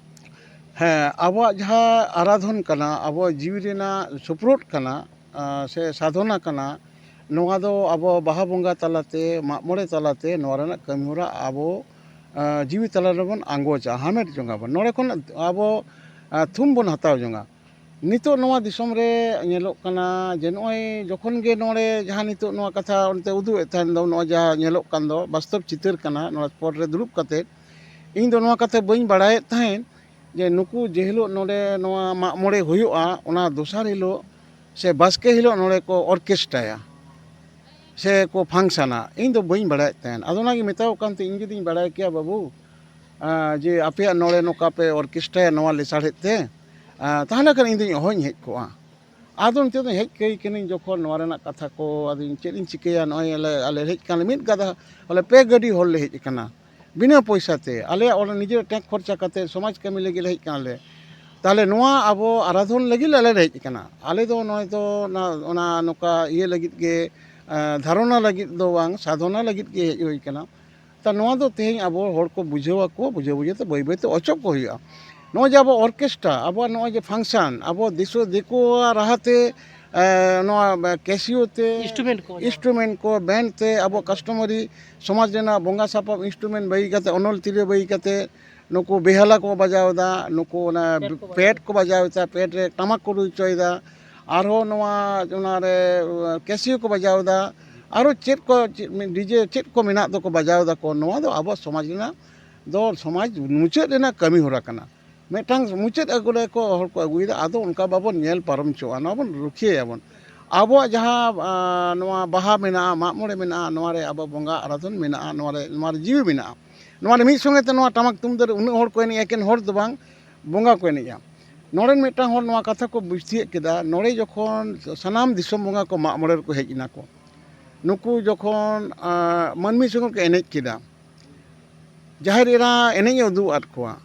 ᱦᱮᱸ, ᱟᱵᱚᱣᱟᱜ ᱡᱟᱦᱟᱸ ᱟᱨᱟᱫᱷᱚᱱ ᱠᱟᱱᱟ, ᱟᱵᱚᱣᱟᱜ ᱡᱤᱣᱤ ᱨᱮᱱᱟᱜ ᱥᱩᱯᱨᱚᱫ ᱠᱟᱱᱟ, ᱟᱸ, ᱥᱮ ᱥᱟᱫᱷᱚᱱᱟ ᱠᱟᱱᱟ, ᱱᱚᱣᱟ ᱫᱚ ᱟᱵᱚ ᱵᱟᱦᱟ ᱵᱚᱸᱜᱟ ᱛᱟᱞᱟᱛᱮ, ᱢᱟᱜ ᱢᱚᱬᱮ ᱛᱟᱞᱟᱛᱮ ᱱᱚᱣᱟ ᱨᱮᱱᱟᱜ ᱠᱟᱹᱢᱤᱦᱚᱨᱟ ᱟᱵᱚ, ᱟᱸ, ᱡᱤᱣᱤ ᱛᱟᱞᱟ ᱨᱮᱵᱚᱱ ᱟᱸᱜᱚᱪᱟ, ᱦᱟᱢᱮᱴ ᱡᱚᱝᱟ ᱵᱚᱱ᱾ ᱱᱚᱰᱮ ᱠᱷᱚᱱ ᱟᱵᱚ, ᱟᱸ, ᱛᱷᱩᱢ ᱵᱚᱱ ᱦᱟᱛᱟᱣ ᱡᱚᱝᱟ᱾ ᱱᱤᱛᱚᱜ ᱱᱚᱣᱟ ᱫᱤᱥᱚᱢ ᱨᱮ ᱧᱮᱞᱚᱜ ᱠᱟᱱᱟ ᱡᱮ ᱱᱚᱜᱼᱚᱭ ᱡᱚᱠᱷᱚᱱ ᱜᱮ ᱱᱚᱰᱮ ᱡᱟᱦᱟᱸ ᱱᱤᱛᱚᱜ ᱱᱚᱣᱟ ᱠᱟᱛᱷᱟ ᱚᱱᱛᱮ ᱩᱫᱩᱜ ᱮᱫ ᱛᱟᱦᱮᱱ ᱫᱚ, ᱱᱚᱜᱼᱚᱭ ᱡᱟᱦᱟᱸ ᱧᱮᱞᱚᱜ ᱠᱟᱱ ᱫᱚ, ᱵᱟᱥᱛᱚᱵ ᱪᱤᱛᱟᱹᱨ ᱠᱟᱱᱟ, ᱱᱚᱣᱟ ᱥᱯᱚᱴ ᱨᱮ ᱫᱩᱲᱩᱵ ᱠᱟᱛᱮᱫ ᱤᱧ ᱫᱚ ᱱᱚᱣᱟ ᱠᱟᱛᱷᱟ ᱵᱟᱹᱧ ᱵᱟᱲᱟᱭᱮᱫ ᱛᱟᱦᱮᱸᱫ ᱡᱮ ᱱᱩᱠᱩ ᱡᱮ ᱦᱤᱞᱳᱜ ᱱᱚᱰᱮ ᱱᱚᱣᱟ ᱢᱟᱜ ᱢᱚᱬᱮ ᱦᱩᱭᱩᱜᱼᱟ, ᱚᱱᱟ ᱫᱚᱥᱟᱨ ᱦᱤᱞᱳᱜ ᱥᱮ ᱵᱟᱥᱠᱮ ᱦᱤᱞᱳᱜ ᱱᱚᱰᱮ ᱠᱚ ᱚᱨᱠᱮᱥᱴᱨᱟᱭᱟ ᱥᱮ ᱠᱚ ᱯᱷᱟᱝᱥᱟᱱᱟ᱾ ᱤᱧ ᱫᱚ ᱵᱟᱹᱧ ᱵᱟᱲᱟᱭᱮᱫ ᱛᱟᱦᱮᱸᱫ᱾ ᱟᱫᱚ ᱚᱱᱟᱜᱮ ᱢᱮᱛᱟᱣ ᱠᱟᱱ ᱛᱮ, ᱤᱧ ᱡᱩᱫᱤᱧ ᱵᱟᱲᱟᱭ ᱠᱮᱭᱟ ᱵᱟᱹᱵᱩ, ᱟᱸ, ᱡᱮ ᱟᱯᱮᱭᱟᱜ ᱱᱚᱰᱮ ᱱᱚᱝᱠᱟ ᱯᱮ ᱚᱨᱠᱮᱥᱴᱨᱟᱭᱟ ᱱᱚᱣᱟ ᱞᱮᱥᱟᱲᱦᱮᱫ ᱛᱮ, ᱟᱸ, ᱛᱟᱦᱚᱞᱮ ᱠᱷᱟᱱ ᱤᱧ ᱫᱚᱧ ᱚᱦᱚᱧ ᱦᱮᱡ ᱠᱚᱜᱼᱟ᱾ ᱟᱫᱚ ᱱᱤᱛᱚᱜ ᱫᱚ ᱦᱮᱡ ᱠᱟᱹᱭ ᱠᱟᱹᱱᱟᱹᱧ ᱡᱚᱠᱷᱚᱱ ᱱᱚᱣᱟ ᱨᱮᱱᱟᱜ ᱠᱟᱛᱷᱟ ᱠᱚ, ᱟᱫᱚᱧ ᱪᱮᱫ ᱤᱧ ᱪᱤᱠᱟᱹᱭᱟ? ᱱᱚᱜᱼᱚᱭ ᱟᱞᱮ, ᱟᱞᱮ ᱦᱮᱡ ᱠᱟᱱᱟᱞᱮ ᱢᱤᱫ ᱜᱟᱫᱟ, ᱵᱚᱞᱮ ᱯᱮ ᱜᱟᱹᱰᱤ ᱦᱚᱲ ᱞᱮ ᱦᱮᱡ ᱟᱠᱟᱱᱟ ᱵᱤᱱᱟᱹ ᱯᱚᱭᱥᱟ ᱛᱮ, ᱟᱞᱮᱭᱟᱜ ᱚᱲᱟᱜ ᱱᱤᱡᱮᱨᱟᱜ ᱴᱮᱸᱠ ᱠᱷᱚᱨᱪᱟ ᱠᱟᱛᱮ ᱥᱚᱢᱟᱡᱽ ᱠᱟᱹᱢᱤ ᱞᱟᱹᱜᱤᱫ ᱞᱮ ᱦᱮᱡ ᱠᱟᱱᱟᱞᱮ᱾ ᱛᱟᱦᱚᱞᱮ ᱱᱚᱣᱟ ᱟᱵᱚ ᱟᱨᱟᱫᱷᱚᱱ ᱞᱟᱹᱜᱤᱫ ᱟᱞᱮ ᱞᱮ ᱦᱮᱡ ᱟᱠᱟᱱᱟ᱾ ᱟᱞᱮ ᱫᱚ ᱱᱚᱜᱼᱚᱭ ᱫᱚ ᱚᱱᱟ, ᱚᱱᱟ ᱱᱚᱝᱠᱟ ᱤᱭᱟᱹ ᱞᱟᱹᱜᱤᱫ ᱜᱮ, ᱮᱸ, ᱫᱷᱟᱨᱚᱱᱟ ᱞᱟᱹᱜᱤᱫ ᱫᱚ ᱵᱟᱝ, ᱥᱟᱫᱷᱚᱱᱟ ᱞᱟᱹᱜᱤᱫ ᱜᱮ ᱦᱮᱡ ᱦᱩᱭ ᱟᱠᱟᱱᱟ᱾ ᱛᱟ ᱱᱚᱣᱟ ᱫᱚ ᱛᱮᱦᱮᱧ ᱟᱵᱚ ᱦᱚᱲ ᱠᱚ ᱵᱩᱡᱷᱟᱹᱣ ᱟᱠᱚ, ᱵᱩᱡᱷᱟᱹᱣ ᱵᱩᱡᱷᱟᱹᱣ ᱛᱮ ᱵᱟᱹᱭ ᱵᱟᱹᱭ ᱛᱮ ᱚᱪᱚᱜ ᱠᱚ ᱦᱩᱭᱩᱜᱼᱟ᱾ ᱱᱚᱜᱼᱚᱭ ᱡᱮ ᱟᱵᱚ ᱚᱨᱠᱮᱥᱴᱨᱟ, ᱟᱵᱚᱣᱟᱜ ᱱᱚᱜᱼᱚᱭ ᱡᱮ ᱯᱷᱟᱝᱥᱟᱱ, ᱟᱵᱚ ᱫᱤᱥᱩ, ᱫᱤᱠᱩᱣᱟᱜ ᱨᱟᱦᱟ ᱛᱮ, ᱮ, ᱱᱚᱣᱟ ᱠᱮᱥᱤᱭᱳ ᱛᱮ, ᱤᱱᱥᱴᱨᱩᱢᱮᱱᱴ ᱠᱚ ᱵᱟᱡᱟᱣ᱾ ᱤᱱᱥᱴᱨᱩᱢᱮᱱᱴ ᱠᱚ, ᱵᱮᱱᱰ ᱛᱮ, ᱟᱵᱚ ᱠᱟᱥᱴᱚᱢᱟᱨᱤ ᱥᱚᱢᱟᱡᱽ ᱨᱮᱱᱟᱜ ᱵᱚᱸᱜᱟ ᱥᱟᱯᱟᱵ ᱤᱱᱥᱴᱨᱩᱢᱮᱱᱴ ᱵᱟᱹᱜᱤ ᱠᱟᱛᱮ, ᱚᱱᱚᱞ ᱛᱤᱨᱭᱳ ᱵᱟᱹᱜᱤ ᱠᱟᱛᱮ, ᱱᱩᱠᱩ ᱵᱮᱦᱟᱞᱟ ᱠᱚ ᱵᱟᱡᱟᱣ ᱮᱫᱟ, ᱱᱩᱠᱩ ᱚᱱᱟ ᱯᱮᱰ ᱠᱚ ᱵᱟᱡᱟᱣ ᱯᱮᱰ ᱠᱚ ᱵᱟᱡᱟᱣ ᱮᱫᱟ, ᱯᱮᱰ ᱨᱮ ᱴᱟᱢᱟᱠ ᱠᱚ ᱨᱩ ᱦᱚᱪᱚᱭᱮᱫᱟ, ᱟᱨᱦᱚᱸ ᱱᱚᱣᱟ, ᱚᱱᱟᱨᱮ, ᱠᱮᱥᱤᱭᱳ ᱠᱚ ᱵᱟᱡᱟᱣ ᱮᱫᱟ, ᱟᱨᱦᱚᱸ ᱪᱮᱫ ᱠᱚ, ᱪᱮᱫ, ᱰᱤᱡᱮ ᱪᱮᱫ ᱠᱚ ᱢᱮᱱᱟᱜ ᱫᱚᱠᱚ ᱵᱟᱡᱟᱣ ᱮᱫᱟ ᱠᱚ᱾ ᱱᱚᱣᱟ ᱫᱚ ᱟᱵᱚᱣᱟᱜ ᱥᱚᱢᱟᱡᱽ ᱨᱮᱱᱟᱜ ᱫᱚ, ᱥᱚᱢᱟᱡᱽ ᱢᱩᱪᱟᱹᱫ ᱨᱮᱱᱟᱜ ᱠᱟᱹᱢᱤ ᱦᱚᱨᱟ ᱠᱟᱱᱟ᱾ ᱢᱤᱫᱴᱟᱝ ᱢᱩᱪᱟᱹᱫ ᱟᱹᱜᱩ ᱨᱮ ᱠᱚ ᱦᱚᱲ ᱠᱚ ᱟᱹᱜᱩᱭᱮᱫᱟ᱾ ᱟᱫᱚ ᱚᱱᱠᱟ ᱵᱟᱵᱚᱱ ᱧᱮᱞ ᱯᱟᱨᱚᱢ ᱦᱚᱪᱚᱣᱟᱜᱼᱟ, ᱱᱚᱣᱟ ᱵᱚᱱ ᱨᱩᱠᱷᱤᱭᱟᱹᱭᱟᱵᱚᱱ᱾ ᱟᱵᱚᱣᱟᱜ ᱡᱟᱦᱟᱸ, ᱟ, ᱱᱚᱣᱟ ᱵᱟᱦᱟ ᱢᱮᱱᱟᱜᱼᱟ, ᱢᱟᱜ ᱢᱚᱬᱮ ᱢᱮᱱᱟᱜᱼᱟ, ᱱᱚᱣᱟ ᱨᱮ ᱟᱵᱚ ᱵᱚᱸᱜᱟ ᱟᱨᱟᱫᱷᱚᱱ ᱢᱮᱱᱟᱜᱼᱟ, ᱱᱚᱣᱟ ᱨᱮ, ᱱᱚᱣᱟ ᱨᱮ ᱡᱤᱣᱤ ᱢᱮᱱᱟᱜᱼᱟ᱾ ᱱᱚᱣᱟ ᱨᱮ ᱢᱤᱫ ᱥᱚᱸᱜᱮ ᱛᱮ ᱱᱚᱣᱟ ᱴᱟᱢᱟᱠ ᱛᱩᱢᱫᱟᱜ ᱨᱮ ᱩᱱᱟᱹᱜ ᱦᱚᱲ ᱠᱚ ᱮᱱᱮᱡᱼᱟ, ᱮᱠᱮᱱ ᱦᱚᱲ ᱫᱚ ᱵᱟᱝ, ᱵᱚᱸᱜᱟ ᱠᱚ ᱮᱱᱮᱡᱼᱟ᱾ ᱱᱚᱰᱮᱱ ᱢᱤᱫᱴᱟᱝ ᱦᱚᱲ ᱱᱚᱣᱟ ᱠᱟᱛᱷᱟ ᱠᱚ ᱵᱩᱡᱽ ᱛᱤᱭᱳᱜ ᱠᱮᱫᱟ, ᱱᱚᱰᱮ ᱡᱚᱠᱷᱚᱱ ᱥᱟᱱᱟᱢ ᱫᱤᱥᱚᱢ ᱵᱚᱸᱜᱟ ᱠᱚ ᱢᱟᱜ ᱢᱚᱬᱮ ᱨᱮᱠᱚ ᱦᱮᱡ ᱮᱱᱟ ᱠᱚ, ᱱᱩᱠᱩ ᱡᱚᱠᱷᱚᱱ, ᱟ, ᱢᱟᱹᱱᱢᱤ ᱥᱚᱸᱜᱮ ᱠᱚ ᱮᱱᱮᱡ ᱠᱮᱫᱟ, ᱡᱟᱦᱮᱨ ᱮᱨᱟ ᱮᱱᱮᱡ ᱮ ᱩᱫᱩᱜ ᱟᱫ ᱠᱚᱣᱟ,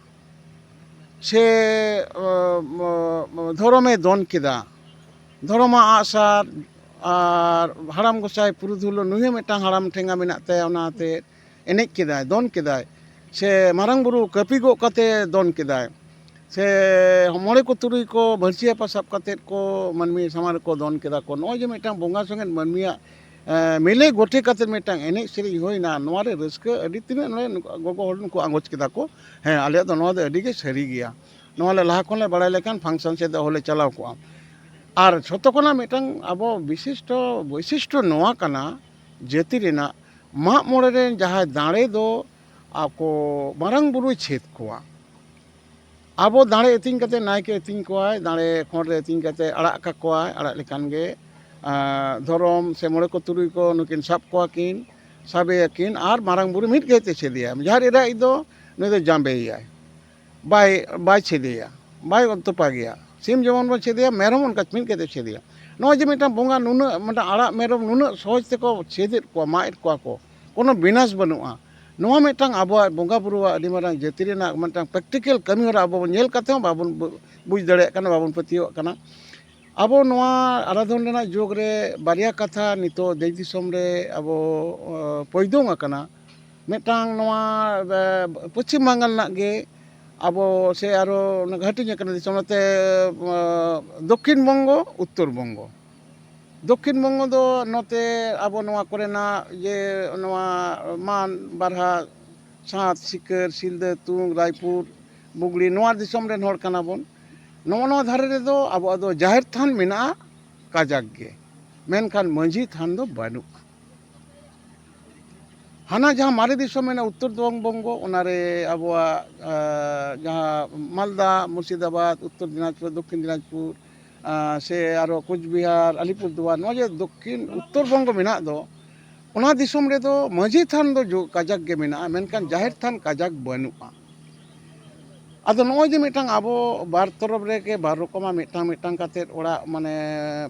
ᱥᱮ, ᱟ, ᱟ, ᱫᱷᱚᱨᱚᱢᱮ ᱫᱚᱱ ᱠᱮᱫᱟ, ᱫᱷᱚᱨᱚᱢᱟᱜ ᱟᱜᱼᱥᱟᱨ ᱟᱨ ᱦᱟᱲᱟᱢ ᱜᱚᱸᱥᱟᱭ ᱯᱩᱨᱩᱫᱷᱩᱞ, ᱱᱩᱭ ᱦᱚᱸ ᱢᱤᱫᱴᱟᱝ ᱦᱟᱲᱟᱢ ᱴᱷᱮᱸᱜᱟ ᱢᱮᱱᱟᱜ ᱛᱟᱭᱟ, ᱚᱱᱟᱛᱮ ᱮᱱᱮᱡ ᱠᱮᱫᱟᱭ, ᱫᱚᱱ ᱠᱮᱫᱟᱭ, ᱥᱮ ᱢᱟᱨᱟᱝ ᱵᱩᱨᱩ ᱠᱟᱹᱯᱤ ᱜᱚᱜ ᱠᱟᱛᱮ ᱫᱚᱱ ᱠᱮᱫᱟᱭ, ᱥᱮ ᱢᱚᱬᱮ ᱠᱚ ᱛᱩᱨᱩᱭ ᱠᱚ ᱵᱟᱹᱲᱥᱤ ᱦᱟᱯᱟ ᱥᱟᱵ ᱠᱟᱛᱮ ᱠᱚ ᱢᱟᱹᱱᱢᱤ ᱥᱟᱢᱟᱝ ᱨᱮᱠᱚ ᱫᱚᱱ ᱠᱮᱫᱟ ᱠᱚ᱾ ᱱᱚᱜᱼᱚᱭ ᱡᱮ ᱢᱤᱫᱴᱟᱝ ᱵᱚᱸᱜᱟ ᱥᱚᱸᱜᱮ ᱢᱟᱹᱱᱢᱤᱭᱟᱜ ᱮᱸ, ᱢᱤᱞᱮ ᱜᱚᱴᱮ ᱠᱟᱛᱮ ᱢᱤᱫᱴᱟᱝ ᱮᱱᱮᱡ ᱥᱮᱨᱮᱧ ᱦᱩᱭᱱᱟ, ᱱᱚᱣᱟ ᱨᱮ ᱨᱟᱹᱥᱠᱟᱹ ᱟᱹᱰᱤ ᱛᱤᱱᱟᱹᱜ ᱱᱚᱰᱮ ᱱᱩᱠᱩ ᱜᱚᱜᱚ ᱦᱚᱲ ᱱᱩᱠᱩ ᱟᱸᱜᱚᱪ ᱠᱮᱫᱟ ᱠᱚ᱾ ᱦᱮᱸ, ᱟᱞᱮᱭᱟᱜ ᱫᱚ ᱱᱚᱣᱟ ᱫᱚ ᱟᱹᱰᱤ ᱜᱮ ᱥᱟᱹᱨᱤ ᱜᱮᱭᱟ, ᱱᱚᱣᱟ ᱞᱮ ᱞᱟᱦᱟ ᱠᱷᱚᱱ ᱞᱮ ᱵᱟᱲᱟᱭ ᱞᱮᱠᱷᱟᱱ function ᱥᱮᱫ ᱫᱚ ᱦᱚᱞᱮ ᱪᱟᱞᱟᱣ ᱠᱚᱜᱼᱟ᱾ ᱟᱨ ᱡᱷᱚᱛᱚ ᱠᱷᱚᱱᱟᱜ ᱢᱤᱫᱴᱟᱝ ᱟᱵᱚ ᱵᱤᱥᱤᱥᱴᱚ ᱵᱳᱭᱥᱤᱥᱴᱚ ᱱᱚᱣᱟ ᱠᱟᱱᱟ, ᱡᱟᱹᱛᱤ ᱨᱮᱱᱟᱜ ᱢᱟᱜ ᱢᱚᱬᱮ ᱨᱮᱱ ᱡᱟᱦᱟᱸᱭ ᱫᱟᱲᱮ ᱫᱚ ᱟᱠᱚ ᱢᱟᱨᱟᱝ ᱵᱩᱨᱩᱭ ᱪᱷᱮᱫ ᱠᱚᱣᱟ᱾ ᱟᱵᱚ ᱫᱟᱲᱮ ᱟᱹᱛᱤᱧ ᱠᱟᱛᱮ ᱱᱟᱭᱠᱮ ᱟᱹᱛᱤᱧ ᱠᱚᱣᱟᱭ, ᱫᱟᱲᱮ ᱠᱷᱚᱸᱰ ᱨᱮ ᱟᱹᱛᱤᱧ ᱠᱟᱛᱮ ᱟᱲᱟᱜ ᱠᱟᱠᱚᱣᱟᱭ, ᱟᱲᱟᱜ ᱞᱮᱠᱷᱟᱱ ᱜᱮ, ᱟᱸ, ᱫᱷᱚᱨᱚᱢ ᱥᱮ ᱢᱚᱬᱮ ᱠᱚ ᱛᱩᱨᱩᱭ ᱠᱚ ᱱᱩᱠᱤᱱ ᱥᱟᱵ ᱠᱚᱣᱟ ᱠᱤᱱ, ᱥᱟᱵᱮᱭᱟᱠᱤᱱ ᱟᱨ ᱢᱟᱨᱟᱝ ᱵᱩᱨᱩ ᱢᱤᱫ ᱜᱷᱟᱹᱲᱤᱡ ᱛᱮ ᱪᱷᱮᱫᱮᱭᱟ᱾ ᱡᱟᱦᱮᱨ ᱮᱨᱟᱭᱤᱡ ᱫᱚ ᱱᱩᱭ ᱫᱚ ᱡᱟᱸᱵᱮᱭᱮᱭᱟᱭ, ᱵᱟᱭ, ᱵᱟᱭ ᱪᱷᱮᱫᱮᱭᱟ, ᱵᱟᱭ ᱛᱚᱯᱟᱜᱮᱭᱟ᱾ ᱥᱤᱢ ᱡᱮᱢᱚᱱ ᱵᱚᱱ ᱪᱷᱮᱫᱮᱭᱟ, ᱢᱮᱨᱚᱢ ᱚᱱᱠᱟ ᱢᱤᱫ ᱜᱷᱟᱹᱲᱤᱡ ᱛᱮ ᱪᱷᱮᱫᱮᱭᱟ᱾ ᱱᱚᱜᱼᱚᱭ ᱡᱮ ᱢᱤᱫᱴᱟᱝ ᱵᱚᱸᱜᱟ ᱱᱩᱱᱟᱹᱜ, ᱢᱤᱫᱴᱟᱝ ᱟᱲᱟᱜ ᱢᱮᱨᱚᱢ ᱱᱩᱱᱟᱹᱜ ᱥᱚᱦᱚᱡ ᱛᱮᱠᱚ ᱪᱷᱮᱫᱮᱫ ᱠᱚᱣᱟ, ᱢᱟᱜ ᱮᱫ ᱠᱚᱣᱟ ᱠᱚ, ᱠᱳᱱᱳ ᱵᱤᱱᱟᱥ ᱵᱟᱹᱱᱩᱜᱼᱟ᱾ ᱱᱚᱣᱟ ᱢᱤᱫᱴᱟᱝ ᱟᱵᱚᱣᱟᱜ ᱵᱚᱸᱜᱟ ᱵᱩᱨᱩᱣᱟᱜ ᱟᱹᱰᱤ ᱢᱟᱨᱟᱝ ᱡᱟᱹᱛᱤ ᱨᱮᱱᱟᱜ ᱢᱤᱫᱴᱟᱝ practical ᱠᱟᱹᱢᱤ ᱦᱚᱨᱟ ᱟᱵᱚ ᱵᱚᱱ ᱧᱮᱞ ᱠᱟᱛᱮ ᱦᱚᱸ ᱵᱟᱵᱚᱱ ᱵᱩ-, ᱵᱩᱡᱽ ᱫᱟᱲᱮᱭᱟᱜ ᱠᱟᱱᱟ, ᱵᱟᱵᱚᱱ ᱯᱟᱹᱛᱭᱟᱹᱣᱟᱜ ᱠᱟᱱᱟ᱾ ᱟᱵᱚ ᱱᱚᱣᱟ ᱟᱨᱟᱫᱷᱚᱱ ᱨᱮᱱᱟᱜ ᱡᱩᱜᱽ ᱨᱮ ᱵᱟᱨᱭᱟ ᱠᱟᱛᱷᱟ ᱱᱤᱛᱚᱜ ᱫᱮᱥ ᱫᱤᱥᱚᱢ ᱨᱮ ᱟᱵᱚ, ᱚ, ᱯᱚᱭᱫᱚᱝ ᱟᱠᱟᱱᱟ᱾ ᱢᱤᱫᱴᱟᱝ ᱱᱚᱣᱟ, ᱮ, ᱯᱚᱪᱷᱤᱢ ᱵᱟᱝᱜᱟᱞ ᱨᱮᱱᱟᱜ ᱜᱮ ᱟᱵᱚ ᱥᱮ ᱟᱨᱚ ᱚᱱᱟ ᱦᱟᱹᱴᱤᱧ ᱟᱠᱟᱱᱟ ᱫᱤᱥᱚᱢ, ᱱᱚᱛᱮ, ᱚ, ᱫᱚᱠᱠᱷᱤᱱ ᱵᱚᱝᱜᱚ, ᱩᱛᱛᱚᱨ ᱵᱚᱝᱜᱚ᱾ ᱫᱚᱠᱠᱷᱤᱱ ᱵᱚᱝᱜᱚ ᱫᱚ ᱱᱚᱛᱮ ᱟᱵᱚ ᱱᱚᱣᱟ ᱠᱚᱨᱮᱱᱟᱜ ᱡᱮ ᱱᱚᱣᱟ ᱢᱟᱱ, ᱵᱟᱨᱦᱟ, ᱥᱟᱸᱛ, ᱥᱤᱠᱟᱹᱨ, ᱥᱤᱞᱫᱟᱹ, ᱛᱩᱝ, ᱨᱟᱭᱯᱩᱨ, ᱵᱩᱜᱽᱲᱤ, ᱱᱚᱣᱟ ᱫᱤᱥᱚᱢ ᱨᱮᱱ ᱦᱚᱲ ᱠᱟᱱᱟ ᱵᱚᱱ᱾ ᱱᱚᱜᱼᱚ ᱱᱚᱣᱟ ᱫᱷᱟᱨᱮ ᱨᱮᱫᱚ ᱟᱵᱚᱣᱟᱜ ᱫᱚ ᱡᱟᱦᱮᱨ ᱛᱷᱟᱱ ᱢᱮᱱᱟᱜᱼᱟ ᱠᱟᱡᱟᱠ ᱜᱮ, ᱢᱮᱱᱠᱷᱟᱱ ᱢᱟᱹᱡᱷᱤ ᱛᱷᱟᱱ ᱫᱚ ᱵᱟᱹᱱᱩᱜᱼᱟ᱾ ᱦᱟᱱᱟ ᱡᱟᱦᱟᱸ ᱢᱟᱨᱮ ᱫᱤᱥᱚᱢ ᱢᱮᱱᱟᱜᱼᱟ ᱩᱛᱛᱚᱨ ᱫᱚᱝ ᱵᱚᱝᱜᱚ, ᱚᱱᱟᱨᱮ ᱟᱵᱚᱣᱟᱜ, ᱟ, ᱡᱟᱦᱟᱸ ᱢᱟᱞᱫᱟ, ᱢᱩᱨᱥᱤᱫᱟᱵᱟᱫᱽ, ᱩᱛᱛᱚᱨ ᱫᱤᱱᱟᱡᱽᱯᱩᱨ, ᱫᱚᱠᱠᱷᱤᱱ ᱫᱤᱱᱟᱡᱽᱯᱩᱨ, ᱟ, ᱥᱮ ᱟᱨᱚ ᱠᱳᱪᱵᱤᱦᱟᱨ, ᱟᱞᱤᱯᱩᱨᱫᱩᱣᱟᱨ, ᱱᱚᱣᱟ ᱡᱮ ᱫᱚᱠᱠᱷᱤᱱ ᱩᱛᱛᱚᱨ ᱵᱚᱝᱜᱚ ᱢᱮᱱᱟᱜ ᱫᱚ, ᱚᱱᱟ ᱫᱤᱥᱚᱢ ᱨᱮᱫᱚ ᱢᱟᱹᱡᱷᱤ ᱛᱷᱟᱱ ᱫᱚ ᱡᱳ-, ᱠᱟᱡᱟᱠ ᱜᱮ ᱢᱮᱱᱟᱜᱼᱟ, ᱢᱮᱱᱠᱷᱟᱱ ᱡᱟᱦᱮᱨ ᱛᱷᱟᱱ ᱠᱟᱡᱟᱠ ᱵᱟᱹᱱᱩᱜᱼᱟ᱾ ᱟᱫᱚ ᱱᱚᱜᱼᱚᱭ ᱡᱮ ᱢᱤᱫᱴᱟᱝ ᱟᱵᱚ ᱵᱟᱨ ᱛᱚᱨᱚᱯ ᱨᱮᱜᱮ ᱵᱟᱨ ᱨᱚᱠᱚᱢᱟᱜ ᱢᱤᱫᱴᱟᱝ ᱢᱤᱫᱴᱟᱝ ᱠᱟᱛᱮᱫ ᱚᱲᱟᱜ ᱢᱟᱱᱮ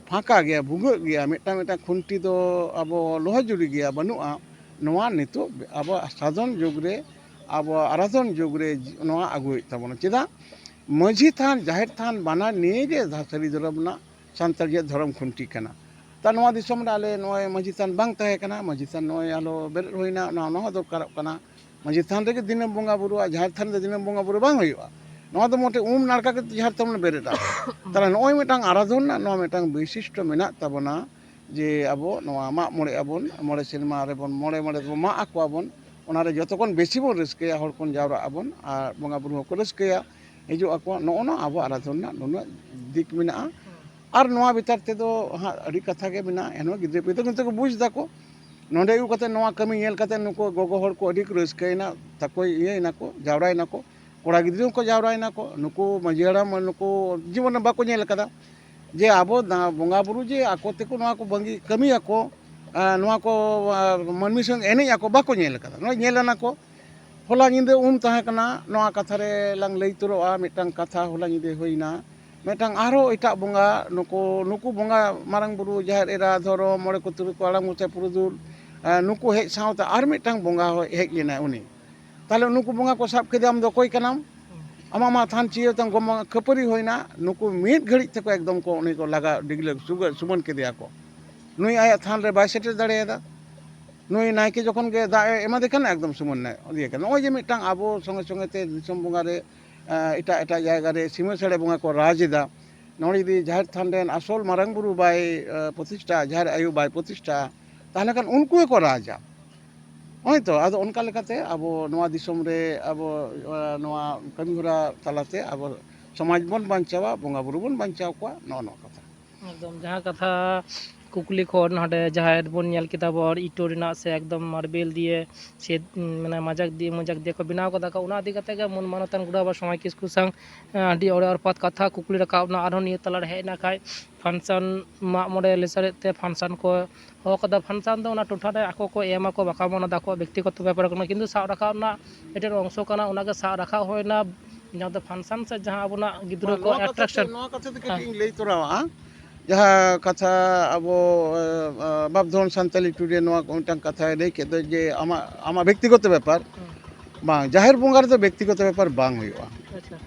ᱯᱷᱟᱸᱠᱟ ᱜᱮᱭᱟ, ᱵᱷᱩᱜᱟᱹᱜ ᱜᱮᱭᱟ, ᱢᱤᱫᱴᱟᱝ ᱢᱤᱫᱴᱟᱝ ᱠᱷᱩᱱᱴᱤ ᱫᱚ ᱟᱵᱚ ᱞᱳᱦᱟ ᱡᱩᱨᱤ ᱜᱮᱭᱟ, ᱵᱟᱹᱱᱩᱜᱼᱟ᱾ ᱱᱚᱣᱟ ᱱᱤᱛᱚᱜ ᱟᱵᱚ ᱥᱟᱫᱷᱚᱱ ᱡᱩᱜᱽ ᱨᱮ, ᱟᱵᱚ ᱟᱨᱟᱫᱷᱚᱱ ᱡᱩᱜᱽ ᱨᱮ ᱱᱚᱣᱟ ᱟᱹᱜᱩᱭᱮᱫ ᱛᱟᱵᱚᱱᱟ᱾ ᱪᱮᱫᱟᱜ? ᱢᱟᱹᱡᱷᱤ ᱛᱷᱟᱱ, ᱡᱟᱦᱮᱨ ᱛᱷᱟᱱ ᱵᱟᱱᱟᱨ ᱱᱤᱭᱮ ᱜᱮ ᱫᱷᱟ-, ᱥᱟᱹᱨᱤ ᱫᱷᱚᱨᱚᱢ ᱨᱮᱱᱟᱜ ᱥᱟᱱᱛᱟᱲ ᱡᱟᱹᱛ ᱫᱷᱚᱨᱚᱢ ᱠᱷᱩᱱᱴᱤ ᱠᱟᱱᱟ᱾ ᱛᱟ ᱱᱚᱣᱟ ᱫᱤᱥᱚᱢ ᱨᱮ ᱟᱞᱮ ᱱᱚᱜᱼᱚᱭ ᱢᱟᱹᱡᱷᱤ ᱛᱷᱟᱱ ᱵᱟᱝ ᱛᱟᱦᱮᱸ ᱠᱟᱱᱟ, ᱢᱟᱹᱡᱷᱤ ᱛᱷᱟᱱ ᱱᱚᱜᱼᱚᱭ ᱟᱞᱚ ᱵᱮᱨᱮᱫ ᱦᱩᱭᱱᱟ, ᱚᱱᱟ, ᱚᱱᱟ ᱦᱚᱸ ᱫᱚᱨᱠᱟᱨᱚᱜ ᱠᱟᱱᱟ᱾ ᱢᱟᱹᱡᱷᱤ ᱛᱷᱟᱱ ᱨᱮᱜᱮ ᱫᱤᱱᱟᱹᱢ ᱵᱚᱸᱜᱟ ᱵᱩᱨᱩ, ᱟᱨ ᱡᱟᱦᱮᱨ ᱛᱷᱟᱱ ᱨᱮ ᱫᱤᱱᱟᱹᱢ ᱵᱚᱸᱜᱟ ᱵᱩᱨᱩ ᱵᱟᱝ ᱦᱩᱭᱩᱜᱼᱟ᱾ ᱱᱚᱣᱟ ᱫᱚ ᱢᱚᱴᱮ ᱩᱢ ᱱᱟᱲᱠᱟ ᱠᱟᱛᱮ ᱡᱟᱦᱮᱨ ᱛᱷᱟᱱ ᱵᱚᱱ ᱵᱮᱨᱮᱫᱟ᱾ ᱛᱟᱦᱞᱮ ᱱᱚᱜᱼᱚᱭ ᱢᱤᱫᱴᱟᱝ ᱟᱨᱟᱫᱷᱚᱱ ᱨᱮᱱᱟᱜ ᱱᱚᱣᱟ ᱢᱤᱫᱴᱟᱝ ᱵᱳᱭᱥᱤᱥᱴᱚ ᱢᱮᱱᱟᱜ ᱛᱟᱵᱚᱱᱟ᱾ ᱡᱮ ᱟᱵᱚ ᱱᱚᱣᱟ ᱢᱟᱜ ᱢᱚᱬᱮ ᱟᱵᱚᱱ, ᱢᱚᱬᱮ ᱥᱮᱨᱢᱟ ᱨᱮᱵᱚᱱ ᱢᱚᱬᱮ ᱢᱚᱬᱮ ᱛᱮᱵᱚᱱ ᱢᱟᱜ ᱟᱠᱚᱣᱟᱵᱚᱱ, ᱚᱱᱟᱨᱮ ᱡᱚᱛᱚ ᱠᱷᱚᱱ ᱵᱮᱥᱤ ᱵᱚᱱ ᱨᱟᱹᱥᱠᱟᱹᱭᱟ, ᱦᱚᱲ ᱠᱚ ᱡᱟᱣᱨᱟᱜ ᱟᱵᱚᱱ ᱟᱨ ᱵᱚᱸᱜᱟ ᱵᱩᱨᱩ ᱦᱚᱸᱠᱚ ᱨᱟᱹᱥᱠᱟᱹᱭᱟ, ᱦᱤᱡᱩᱜ ᱟᱠᱚ, ᱱᱚᱜᱼᱚ ᱱᱚᱣᱟ ᱟᱵᱚ ᱟᱨᱟᱫᱷᱚᱱ ᱨᱮᱱᱟᱜ ᱱᱩᱱᱟᱹᱜ ᱫᱤᱠ ᱢᱮᱱᱟᱜᱼᱟ᱾ ᱟᱨ ᱱᱚᱣᱟ ᱵᱷᱤᱛᱟᱨ ᱛᱮᱫᱚ ᱦᱟᱸᱜ ᱟᱹᱰᱤ ᱠᱟᱛᱷᱟ ᱜᱮ ᱢᱮᱱᱟᱜᱼᱟ, ᱮᱱᱦᱚᱸ ᱜᱤᱫᱽᱨᱟᱹ ᱯᱤᱫᱽᱨᱟᱹ ᱠᱤᱱᱛᱩ ᱠᱚ ᱵᱩᱡᱽ ᱫᱟᱠᱚ, ᱱᱚᱸᱰᱮ ᱟᱹᱜᱩ ᱠᱟᱛᱮ ᱱᱚᱣᱟ ᱠᱟᱹᱢᱤ ᱧᱮᱞ ᱠᱟᱛᱮ ᱱᱩᱠᱩ ᱜᱚᱜᱚ ᱦᱚᱲ ᱠᱚ ᱟᱹᱰᱤ ᱠᱚ ᱨᱟᱹᱥᱠᱟᱹᱭᱮᱱᱟ, ᱛᱟᱠᱚ ᱤᱭᱟᱹᱭᱮᱱᱟ ᱠᱚ, ᱡᱟᱣᱨᱟᱭᱮᱱᱟ ᱠᱚ, ᱠᱚᱲᱟ ᱜᱤᱫᱽᱨᱟᱹ ᱦᱚᱸᱠᱚ ᱡᱟᱣᱨᱟᱭᱮᱱᱟ ᱠᱚ, ᱱᱩᱠᱩ ᱢᱟᱹᱡᱷᱤ ᱦᱟᱲᱟᱢ ᱱᱩᱠᱩ ᱡᱤᱵᱚᱱ ᱨᱮ ᱵᱟᱠᱚ ᱧᱮᱞ ᱟᱠᱟᱫᱟ ᱡᱮ ᱟᱵᱚ ᱫᱟ-, ᱵᱚᱸᱜᱟ ᱵᱩᱨᱩ ᱡᱮ ᱟᱠᱚ ᱛᱮᱠᱚ ᱱᱚᱣᱟ ᱠᱚ ᱵᱟᱹᱜᱤ ᱠᱟᱹᱢᱤᱭᱟᱠᱚ, ᱟᱨ ᱱᱚᱣᱟ ᱠᱚ, ᱟᱨ ᱢᱟᱹᱱᱢᱤ ᱥᱚᱸᱜᱮ ᱮᱱᱮᱡ ᱟᱠᱚ ᱵᱟᱠᱚ ᱧᱮᱞ ᱟᱠᱟᱫᱟ, ᱱᱚᱣᱟ ᱧᱮᱞ ᱟᱱᱟ ᱠᱚ᱾ ᱦᱚᱞᱟ ᱧᱤᱫᱟᱹ ᱩᱢ ᱛᱟᱦᱮᱸ ᱠᱟᱱᱟ, ᱱᱚᱣᱟ ᱠᱟᱛᱷᱟ ᱨᱮ ᱞᱟᱝ ᱞᱟᱹᱭ ᱩᱛᱟᱹᱨᱚᱜᱼᱟ, ᱢᱤᱫᱴᱟᱝ ᱠᱟᱛᱷᱟ ᱦᱚᱞᱟ ᱧᱤᱫᱟᱹ ᱦᱩᱭᱱᱟ, ᱢᱤᱫᱴᱟᱝ ᱟᱨᱦᱚᱸ ᱮᱴᱟᱜ ᱵᱚᱸᱜᱟ, ᱱᱩᱠᱩ, ᱱᱩᱠᱩ ᱵᱚᱸᱜᱟ ᱢᱟᱨᱟᱝ ᱵᱩᱨᱩ, ᱡᱟᱦᱮᱨ ᱮᱨᱟ, ᱫᱷᱚᱨᱚᱢ, ᱢᱚᱬᱮ ᱠᱚ ᱛᱩᱨᱩᱭ ᱠᱚ ᱦᱟᱲᱟᱢ ᱠᱚ ᱥᱮ ᱯᱩᱨᱩᱫᱷᱩᱞ, ᱮ, ᱱᱩᱠᱩ ᱦᱮᱡ ᱥᱟᱶᱛᱮ ᱟᱨ ᱢᱤᱫᱴᱟᱝ ᱵᱚᱸᱜᱟ ᱦᱚᱸ ᱦᱮᱡ ᱞᱮᱱᱟᱭ ᱩᱱᱤ᱾ ᱛᱟᱦᱞᱮ ᱱᱩᱠᱩ ᱵᱚᱸᱜᱟ ᱠᱚ ᱥᱟᱵ ᱠᱮᱫᱮ, ᱟᱢ ᱫᱚ ᱚᱠᱚᱭ ᱠᱟᱱᱟᱢ? ᱟᱢᱟᱜ ᱢᱟ ᱛᱷᱟᱱ ᱪᱤᱭᱟᱹ ᱛᱟᱢ ᱜᱚᱢᱚ-, ᱠᱷᱟᱹᱯᱟᱹᱨᱤ ᱦᱩᱭᱱᱟ, ᱱᱩᱠᱩ ᱢᱤᱫ ᱜᱷᱟᱹᱲᱤᱡ ᱛᱮᱠᱚ ᱮᱠᱫᱚᱢ ᱠᱚ ᱩᱱᱤ ᱠᱚ ᱞᱟᱜᱟ ᱰᱤᱜᱽᱞᱟᱹ ᱥᱩᱜᱟᱹ-, ᱥᱩᱢᱟᱹᱱ ᱠᱮᱫᱮᱭᱟ ᱠᱚ᱾ ᱱᱩᱭ ᱟᱭᱟᱜ ᱛᱷᱟᱱ ᱨᱮ ᱵᱟᱭ ᱥᱮᱴᱮᱨ ᱫᱟᱲᱮᱭᱟᱫᱟ᱾ ᱱᱩᱭ ᱱᱟᱭᱠᱮ ᱡᱚᱠᱷᱚᱱ ᱜᱮ ᱫᱟᱜ ᱮ ᱮᱢᱟᱫᱮ ᱠᱷᱟᱱ ᱮᱠᱫᱚᱢ ᱥᱩᱢᱟᱹᱱ ᱮᱱᱟᱭ, ᱤᱭᱟᱹ ᱠᱟᱱᱟ᱾ ᱱᱚᱜᱼᱚᱭ ᱡᱮ ᱢᱤᱫᱴᱟᱝ ᱟᱵᱚ ᱥᱚᱸᱜᱮ ᱥᱚᱸᱜᱮ ᱛᱮ ᱫᱤᱥᱚᱢ ᱵᱚᱸᱜᱟ ᱨᱮ, ᱮ, ᱮᱴᱟᱜ ᱮᱴᱟᱜ ᱡᱟᱭᱜᱟ ᱨᱮ ᱥᱤᱢᱟᱹ ᱥᱟᱹᱲᱮ ᱵᱚᱸᱜᱟ ᱠᱚ ᱨᱟᱡᱽ ᱮᱫᱟ, ᱱᱚᱰᱮ ᱡᱩᱫᱤ ᱡᱟᱦᱮᱨ ᱛᱷᱟᱱ ᱨᱮᱱ ᱟᱥᱚᱞ ᱢᱟᱨᱟᱝ ᱵᱩᱨᱩ ᱵᱟᱭ, ᱮ, ᱯᱨᱚᱛᱤᱥᱴᱷᱟ, ᱡᱟᱦᱮᱨ ᱟᱭᱳ ᱵᱟᱭ ᱯᱨᱚᱛᱤᱥᱴᱷᱟ, ᱛᱟᱦᱚᱞᱮ ᱠᱷᱟᱱ ᱩᱱᱠᱩ ᱜᱮᱠᱚ ᱨᱟᱡᱟ᱾ ᱦᱳᱭ ᱛᱚ, ᱟᱫᱚ ᱚᱱᱠᱟ ᱞᱮᱠᱟᱛᱮ ᱟᱵᱚ ᱱᱚᱣᱟ ᱫᱤᱥᱚᱢ ᱨᱮ ᱟᱵᱚ, ᱮ, ᱱᱚᱣᱟ ᱠᱟᱹᱢᱤ ᱦᱚᱨᱟ ᱛᱟᱞᱟᱛᱮ ᱟᱵᱚ ᱥᱚᱢᱟᱡᱽ ᱵᱚᱱ ᱵᱟᱧᱪᱟᱣᱟ, ᱵᱚᱸᱜᱟ ᱵᱩᱨᱩ ᱵᱚᱱ ᱵᱟᱧᱪᱟᱣ ᱠᱚᱣᱟ, ᱱᱚᱜᱼᱚ ᱱᱚᱣᱟ ᱠᱟᱛᱷᱟ᱾ ᱮᱠᱫᱚᱢ, ᱡᱟᱦᱟᱸ ᱠᱟᱛᱷᱟ ᱠᱩᱠᱞᱤ ᱠᱷᱚᱱ ᱱᱚᱰᱮ ᱡᱟᱦᱟᱸ ᱵᱚᱱ ᱧᱮᱞ ᱠᱮᱫᱟ ᱵᱚᱱ ᱤᱴᱳ ᱨᱮᱱᱟᱜ ᱥᱮ ᱮᱠᱫᱚᱢ ᱢᱟᱨᱵᱮᱞ ᱫᱤᱭᱮ ᱥᱮ, ᱢᱟᱱᱮ, ᱢᱟᱡᱟᱠ ᱫᱤᱭᱮ ᱢᱚᱡᱟᱠ ᱫᱤᱭᱮ ᱠᱚ ᱵᱮᱱᱟᱣ ᱠᱟᱫᱟ ᱠᱚ, ᱚᱱᱟ ᱤᱫᱤ ᱠᱟᱛᱮ ᱜᱮ ᱢᱟᱹᱱ ᱢᱟᱱᱚᱛᱟᱱ ᱜᱩᱨᱩ ᱵᱟᱵᱟ ᱥᱚᱢᱟᱡᱽ ᱠᱤᱥᱠᱩ ᱥᱟᱝ, ᱮ, ᱟᱹᱰᱤ ᱚᱲᱮ ᱚᱨᱯᱟᱛ ᱠᱟᱛᱷᱟ ᱠᱩᱠᱞᱤ ᱨᱟᱠᱟᱵ ᱮᱱᱟ᱾ ᱟᱨᱦᱚᱸ ᱱᱤᱭᱟᱹ ᱛᱟᱞᱟᱨᱮ ᱦᱮᱡ ᱮᱱᱟ ᱠᱷᱟᱡ function, ᱢᱟᱜ ᱢᱚᱬᱮ ᱞᱮᱥᱟᱲᱮᱫ ᱛᱮ function ᱠᱚ ᱦᱚᱦᱚ ᱠᱟᱫᱟ᱾ Function ᱫᱚ ᱚᱱᱟ ᱴᱚᱴᱷᱟ ᱨᱮ ᱟᱠᱚ ᱠᱚ ᱮᱢᱟ ᱠᱚ, ᱵᱟᱠᱷᱟᱱ ᱚᱱᱟ ᱫᱚ ᱟᱠᱚᱣᱟᱜ ᱵᱮᱠᱛᱤᱜᱚᱛᱚ ᱵᱮᱯᱟᱨ ᱠᱟᱱᱟ, ᱠᱤᱱᱛᱩ ᱥᱟᱵ ᱨᱟᱠᱟᱵ ᱨᱮᱱᱟᱜ ᱢᱤᱫᱴᱮᱱ ᱚᱝᱥᱚ ᱠᱟᱱᱟ, ᱚᱱᱟᱜᱮ ᱥᱟᱵ ᱨᱟᱠᱟᱵ ᱦᱩᱭᱱᱟ᱾ ᱡᱟᱦᱟᱸ ᱫᱚ function ᱥᱮ ᱡᱟᱦᱟᱸ ᱟᱵᱚᱱᱟᱜ ᱜᱤᱫᱽᱨᱟᱹ ᱵᱟᱝ, ᱠᱚ ᱱᱚᱣᱟ ᱠᱟᱛᱷᱟ ᱛᱮ, attraction᱾ ᱱᱚᱣᱟ ᱠᱟᱛᱷᱟ ᱛᱮ ᱠᱟᱹᱴᱤᱡ ᱦᱮᱸ᱾ ᱤᱧ ᱞᱟᱹᱭ ᱛᱚᱨᱟᱣᱟᱜᱼᱟ᱾ ᱡᱟᱦᱟᱸ ᱠᱟᱛᱷᱟ ᱟᱵᱚ, ᱮ, ᱮ, ᱵᱟᱯᱫᱷᱚᱱ ᱥᱟᱱᱛᱟᱞᱤ ᱴᱩᱰᱮ ᱱᱚᱣᱟ ᱠᱚ ᱢᱤᱫᱴᱟᱝ ᱠᱟᱛᱷᱟᱭ ᱞᱟᱹᱭ ᱠᱮᱫ ᱫᱚ ᱡᱮ ᱟᱢᱟᱜ, ᱟᱢᱟᱜ ᱵᱮᱠᱛᱤᱜᱚᱛᱚ ᱵᱮᱯᱟᱨ᱾ ᱦᱩᱸ᱾ ᱵᱟᱝ, ᱡᱟᱦᱮᱨ ᱵᱚᱸᱜᱟ ᱨᱮᱫᱚ ᱵᱮᱠᱛᱤᱜᱚᱛᱚ ᱵᱮᱯᱟᱨ ᱵᱟᱝ ᱦᱩᱭᱩᱜᱼᱟ᱾ ᱟᱪᱪᱷᱟ᱾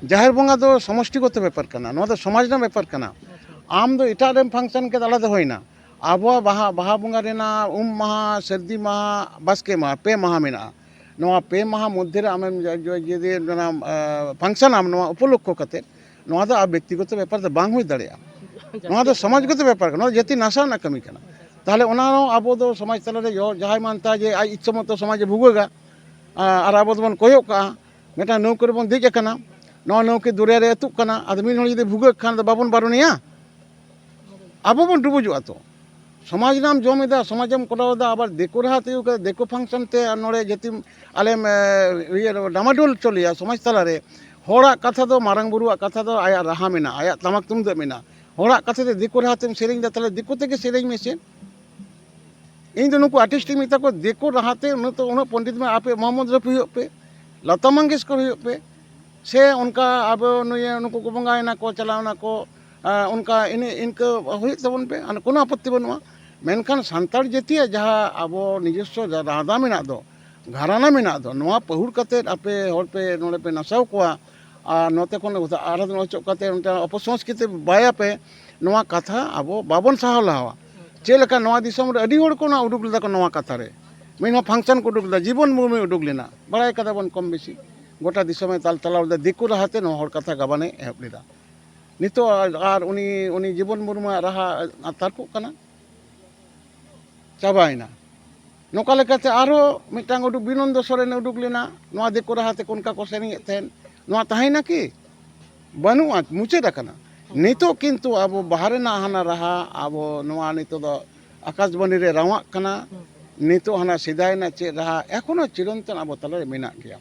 ᱡᱟᱦᱮᱨ ᱵᱚᱸᱜᱟ ᱫᱚ ᱥᱚᱢᱚᱥᱴᱤᱜᱚᱛᱚ ᱵᱮᱯᱟᱨ ᱠᱟᱱᱟ, ᱱᱚᱣᱟ ᱫᱚ ᱥᱚᱢᱟᱡᱽ ᱨᱮᱱᱟᱜ ᱵᱮᱯᱟᱨ ᱠᱟᱱᱟ᱾ ᱟᱪᱪᱷᱟ᱾ ᱟᱢ ᱫᱚ ᱮᱴᱟᱜ ᱨᱮᱢ function ᱠᱮᱫ, ᱟᱞᱟᱫᱟ ᱦᱩᱭᱱᱟ᱾ ᱟᱵᱚᱣᱟᱜ ᱵᱟᱦᱟ, ᱵᱟᱦᱟ ᱵᱚᱸᱜᱟ ᱨᱮᱱᱟᱜ ᱩᱢ ᱢᱟᱦᱟ, ᱥᱟᱹᱨᱫᱤ ᱢᱟᱦᱟ, ᱵᱟᱥᱠᱮ ᱢᱟᱦᱟ, ᱯᱮ ᱢᱟᱦᱟ ᱢᱮᱱᱟᱜᱼᱟ᱾ ᱱᱚᱣᱟ ᱯᱮ ᱢᱟᱦᱟ ᱢᱚᱫᱽᱫᱷᱮ ᱨᱮ ᱟᱢᱮᱢ ᱡᱩ-, ᱡᱩ-, ᱡᱩᱫᱤ ᱚᱱᱟ, ᱮ, function ᱟᱢ ᱱᱚᱣᱟ ᱩᱯᱚᱞᱚᱠᱠᱷᱚ ᱠᱟᱛᱮ, ᱱᱚᱣᱟ ᱫᱚ ᱟᱨ ᱵᱮᱠᱛᱤᱜᱚᱛᱚ ᱵᱮᱯᱟᱨ ᱫᱚ ᱵᱟᱝ ᱦᱩᱭ ᱫᱟᱲᱮᱭᱟᱜᱼᱟ᱾ ᱱᱚᱣᱟ ᱫᱚ ᱥᱚᱢᱟᱡᱽᱜᱚᱛᱚ ᱵᱮᱯᱟᱨ ᱠᱟᱱᱟ, ᱱᱚᱣᱟ ᱫᱚ ᱡᱟᱹᱛᱤ ᱱᱟᱥᱟᱣ ᱨᱮᱱᱟᱜ ᱠᱟᱹᱢᱤ ᱠᱟᱱᱟ᱾ ᱛᱟᱦᱚᱞᱮ ᱚᱱᱟ ᱦᱚᱸ ᱟᱵᱚ ᱫᱚ ᱥᱚᱢᱟᱡᱽ ᱛᱟᱞᱟᱨᱮ ᱡᱚ- ᱡᱟᱦᱟᱸᱭ ᱢᱟᱱᱛᱟ ᱡᱮ ᱟᱡ ᱤᱪᱪᱷᱟᱹ ᱢᱚᱛᱚ ᱥᱚᱢᱟᱡᱽ ᱮ ᱵᱷᱩᱜᱟᱹᱜᱟ, ᱟ- ᱟᱨ ᱟᱵᱚ ᱫᱚᱵᱚᱱ ᱠᱚᱭᱚᱜ ᱠᱟᱜᱼᱟ ᱢᱤᱫᱴᱟᱝ ᱱᱟᱹᱣᱠᱟᱹ ᱨᱮᱵᱚᱱ ᱫᱮᱡ ᱟᱠᱟᱱᱟ, ᱱᱚᱣᱟ ᱱᱟᱹᱣᱠᱟᱹ ᱫᱚᱨᱭᱟ ᱨᱮ ᱟᱹᱛᱩᱜ ᱠᱟᱱᱟ, ᱟᱫᱚ ᱢᱤᱫ ᱦᱚᱲ ᱡᱩᱫᱤ ᱵᱷᱩᱜᱟᱹᱜ ᱠᱷᱟᱱ ᱫᱚ ᱵᱟᱵᱚᱱ ᱵᱟᱨᱚᱱᱮᱭᱟ? ᱟᱵᱚ ᱵᱚᱱ ᱰᱩᱵᱩᱡᱚᱜᱼᱟ ᱛᱚ᱾ ᱥᱚᱢᱟᱡᱽ ᱨᱮᱱᱟᱜ ᱮᱢ ᱡᱚᱢ ᱮᱫᱟ, ᱥᱚᱢᱟᱡᱽ ᱮᱢ ᱠᱚᱨᱟᱣ ᱮᱫᱟ, ᱟᱵᱟᱨ ᱫᱤᱠᱩ ᱨᱟᱦᱟ ᱛᱮ ᱟᱹᱜᱩ ᱠᱟᱛᱮ ᱫᱤᱠᱩ function ᱛᱮ ᱟᱨ ᱱᱚᱰᱮ ᱡᱟᱹᱛᱤᱢ ᱟᱞᱮᱢ ᱮ, ᱤᱭᱟᱹ ᱰᱟᱢᱟᱰᱳᱞ ᱦᱚᱪᱚ ᱞᱮᱭᱟ ᱥᱚᱢᱟᱡᱽ ᱛᱟᱞᱟᱨᱮ᱾ ᱦᱚᱲᱟᱜ ᱠᱟᱛᱷᱟ ᱫᱚ, ᱢᱟᱨᱟᱝ ᱵᱩᱨᱩᱣᱟᱜ ᱠᱟᱛᱷᱟ ᱫᱚ ᱟᱭᱟᱜ ᱨᱟᱦᱟ ᱢᱮᱱᱟᱜᱼᱟ, ᱟᱭᱟᱜ ᱴᱟᱢᱟᱠ ᱛᱩᱢᱫᱟᱹᱜ ᱢᱮᱱᱟᱜᱼᱟ᱾ ᱦᱚᱲᱟᱜ ᱠᱟᱛᱷᱟ ᱛᱮ ᱫᱤᱠᱩ ᱨᱟᱦᱟ ᱛᱮᱢ ᱥᱮᱨᱮᱧ ᱮᱫᱟ, ᱛᱟᱦᱚᱞᱮ ᱫᱤᱠᱩ ᱛᱮᱜᱮ ᱥᱮᱨᱮᱧ ᱢᱮᱥᱮ᱾ ᱤᱧ ᱫᱚ ᱱᱩᱠᱩ artist ᱤᱧ ᱢᱮᱛᱟ ᱠᱚᱣᱟ, ᱫᱤᱠᱩ ᱨᱟᱦᱟ ᱛᱮ ᱩᱱᱟᱹᱜ ᱛᱚ, ᱩᱱᱟᱹᱜ ᱯᱚᱱᱰᱤᱛ ᱢᱮ ᱟᱯᱮ, ᱢᱚᱦᱚᱢᱢᱚᱫᱽ ᱨᱚᱯᱷᱤ ᱦᱩᱭᱩᱜ ᱯᱮ, ᱞᱚᱛᱟ ᱢᱚᱝᱜᱮᱥᱠᱚᱨ ᱦᱩᱭᱩᱜ ᱯᱮ, ᱥᱮ ᱚᱱᱠᱟ ᱟᱵᱚ ᱱᱩᱭ ᱱᱩᱠᱩ ᱠᱚ ᱵᱚᱸᱜᱟᱭᱮᱱᱟ ᱠᱚ, ᱪᱟᱞᱟᱣ ᱮᱱᱟ ᱠᱚ, ᱟ, ᱚᱱᱠᱟ ᱤᱱᱟᱹ ᱤᱱᱠᱟᱹ ᱦᱩᱭᱩᱜ ᱛᱟᱵᱚᱱ ᱯᱮ, ᱟᱨ ᱠᱳᱱᱳ ᱟᱯᱚᱛᱛᱤ ᱵᱟᱹᱱᱩᱜᱼᱟ᱾ ᱢᱮᱱᱠᱷᱟᱱ ᱥᱟᱱᱛᱟᱲ ᱡᱟᱹᱛᱤᱭᱟᱜ ᱡᱟᱦᱟᱸ ᱟᱵᱚ ᱱᱤᱡᱚᱥᱥᱚ ᱨᱟᱫᱟ ᱢᱮᱱᱟᱜ ᱫᱚ, ᱜᱷᱟᱨᱟᱱᱟ ᱢᱮᱱᱟᱜ ᱫᱚ, ᱱᱚᱣᱟ ᱯᱟᱹᱦᱩᱲ ᱠᱟᱛᱮᱫ ᱟᱯᱮ ᱦᱚᱲ ᱯᱮ ᱱᱚᱰᱮ ᱯᱮ ᱱᱟᱥᱟᱣ ᱠᱚᱣᱟ, ᱟᱨ ᱱᱚᱛᱮ ᱠᱷᱚᱱ ᱟᱨᱦᱚᱸ ᱚᱪᱚᱜ ᱠᱟᱛᱮ ᱚᱱᱛᱮ ᱚᱯᱚᱥᱚᱝᱥᱠᱨᱤᱛᱤ ᱵᱟᱭᱟᱯᱮ, ᱱᱚᱣᱟ ᱠᱟᱛᱷᱟ ᱟᱵᱚ ᱵᱟᱵᱚᱱ ᱥᱟᱦᱟᱣ ᱞᱟᱦᱟᱣᱟ᱾ ᱪᱮᱫ ᱞᱮᱠᱟ ᱱᱚᱣᱟ ᱫᱤᱥᱚᱢ ᱨᱮ ᱟᱹᱰᱤ ᱦᱚᱲ ᱠᱚ ᱚᱱᱟ ᱩᱰᱩᱠ ᱞᱮᱫᱟ ᱠᱚ ᱱᱚᱣᱟ ᱠᱟᱛᱷᱟ ᱨᱮ, ᱢᱤᱫ ᱦᱚᱸ function ᱠᱚ ᱩᱰᱩᱠ ᱞᱮᱫᱟ, ᱡᱤᱵᱚᱱ ᱢᱩᱨᱢᱩᱭ ᱩᱰᱩᱠ ᱞᱮᱱᱟ, ᱵᱟᱲᱟᱭ ᱠᱟᱫᱟ ᱵᱚᱱ ᱠᱚᱢ ᱵᱮᱥᱤ, ᱜᱚᱴᱟ ᱫᱤᱥᱚᱢᱮ ᱛᱟᱞ ᱪᱟᱞᱟᱣ ᱞᱮᱫᱟ, ᱫᱤᱠᱩ ᱨᱟᱦᱟᱛᱮ ᱱᱚᱣᱟ ᱦᱚᱲ ᱠᱟᱛᱷᱟ ᱜᱟᱵᱟᱱᱮ ᱮᱦᱚᱵ ᱞᱮᱫᱟ᱾ ᱱᱤᱛᱚᱜ ᱟᱨ ᱩᱱᱤ, ᱩᱱᱤ ᱡᱤᱵᱚᱱ ᱢᱩᱨᱢᱩᱣᱟᱜ ᱨᱟᱦᱟ ᱛᱟᱨᱠᱚᱜ ᱠᱟᱱᱟ, ᱪᱟᱵᱟᱭᱮᱱᱟ᱾ ᱱᱚᱝᱠᱟ ᱞᱮᱠᱟᱛᱮ ᱟᱨᱦᱚᱸ ᱢᱤᱫᱴᱟᱝ ᱩᱰᱩᱠ, ᱵᱤᱱᱚᱱᱫᱚ ᱥᱚᱨᱮᱱᱮ ᱩᱰᱩᱠ ᱞᱮᱱᱟ, ᱱᱚᱣᱟ ᱫᱤᱠᱩ ᱨᱟᱦᱟ ᱛᱮᱠᱚ ᱚᱱᱠᱟ ᱠᱚ ᱥᱮᱨᱮᱧᱮᱫ ᱛᱟᱦᱮᱸᱫ, ᱱᱚᱣᱟ ᱛᱟᱦᱮᱸᱭᱮᱱᱟ ᱠᱤ? ᱵᱟᱹᱱᱩᱜᱼᱟ, ᱢᱩᱪᱟᱹᱫ ᱟᱠᱟᱱᱟ᱾ ᱱᱤᱛᱚᱜ ᱠᱤᱱᱛᱩ ᱟᱵᱚ ᱵᱟᱦᱨᱮ ᱨᱮᱱᱟᱜ ᱦᱟᱱᱟ ᱨᱟᱦᱟ, ᱟᱵᱚ ᱱᱚᱣᱟ ᱱᱤᱛᱚᱜ ᱫᱚ ᱟᱠᱟᱥᱵᱟᱱᱤ ᱨᱮ ᱨᱟᱣᱟᱜ ᱠᱟᱱᱟ, ᱱᱤᱛᱚᱜ ᱦᱟᱱᱟ ᱥᱮᱫᱟᱭ ᱨᱮᱱᱟᱜ ᱪᱮᱫ ᱨᱟᱦᱟ ᱮᱠᱷᱚᱱᱳ ᱪᱤᱨᱚᱱᱛᱚᱱ ᱟᱵᱚ ᱛᱟᱞᱟᱨᱮ ᱢᱮᱱᱟᱜ ᱜᱮᱭᱟ᱾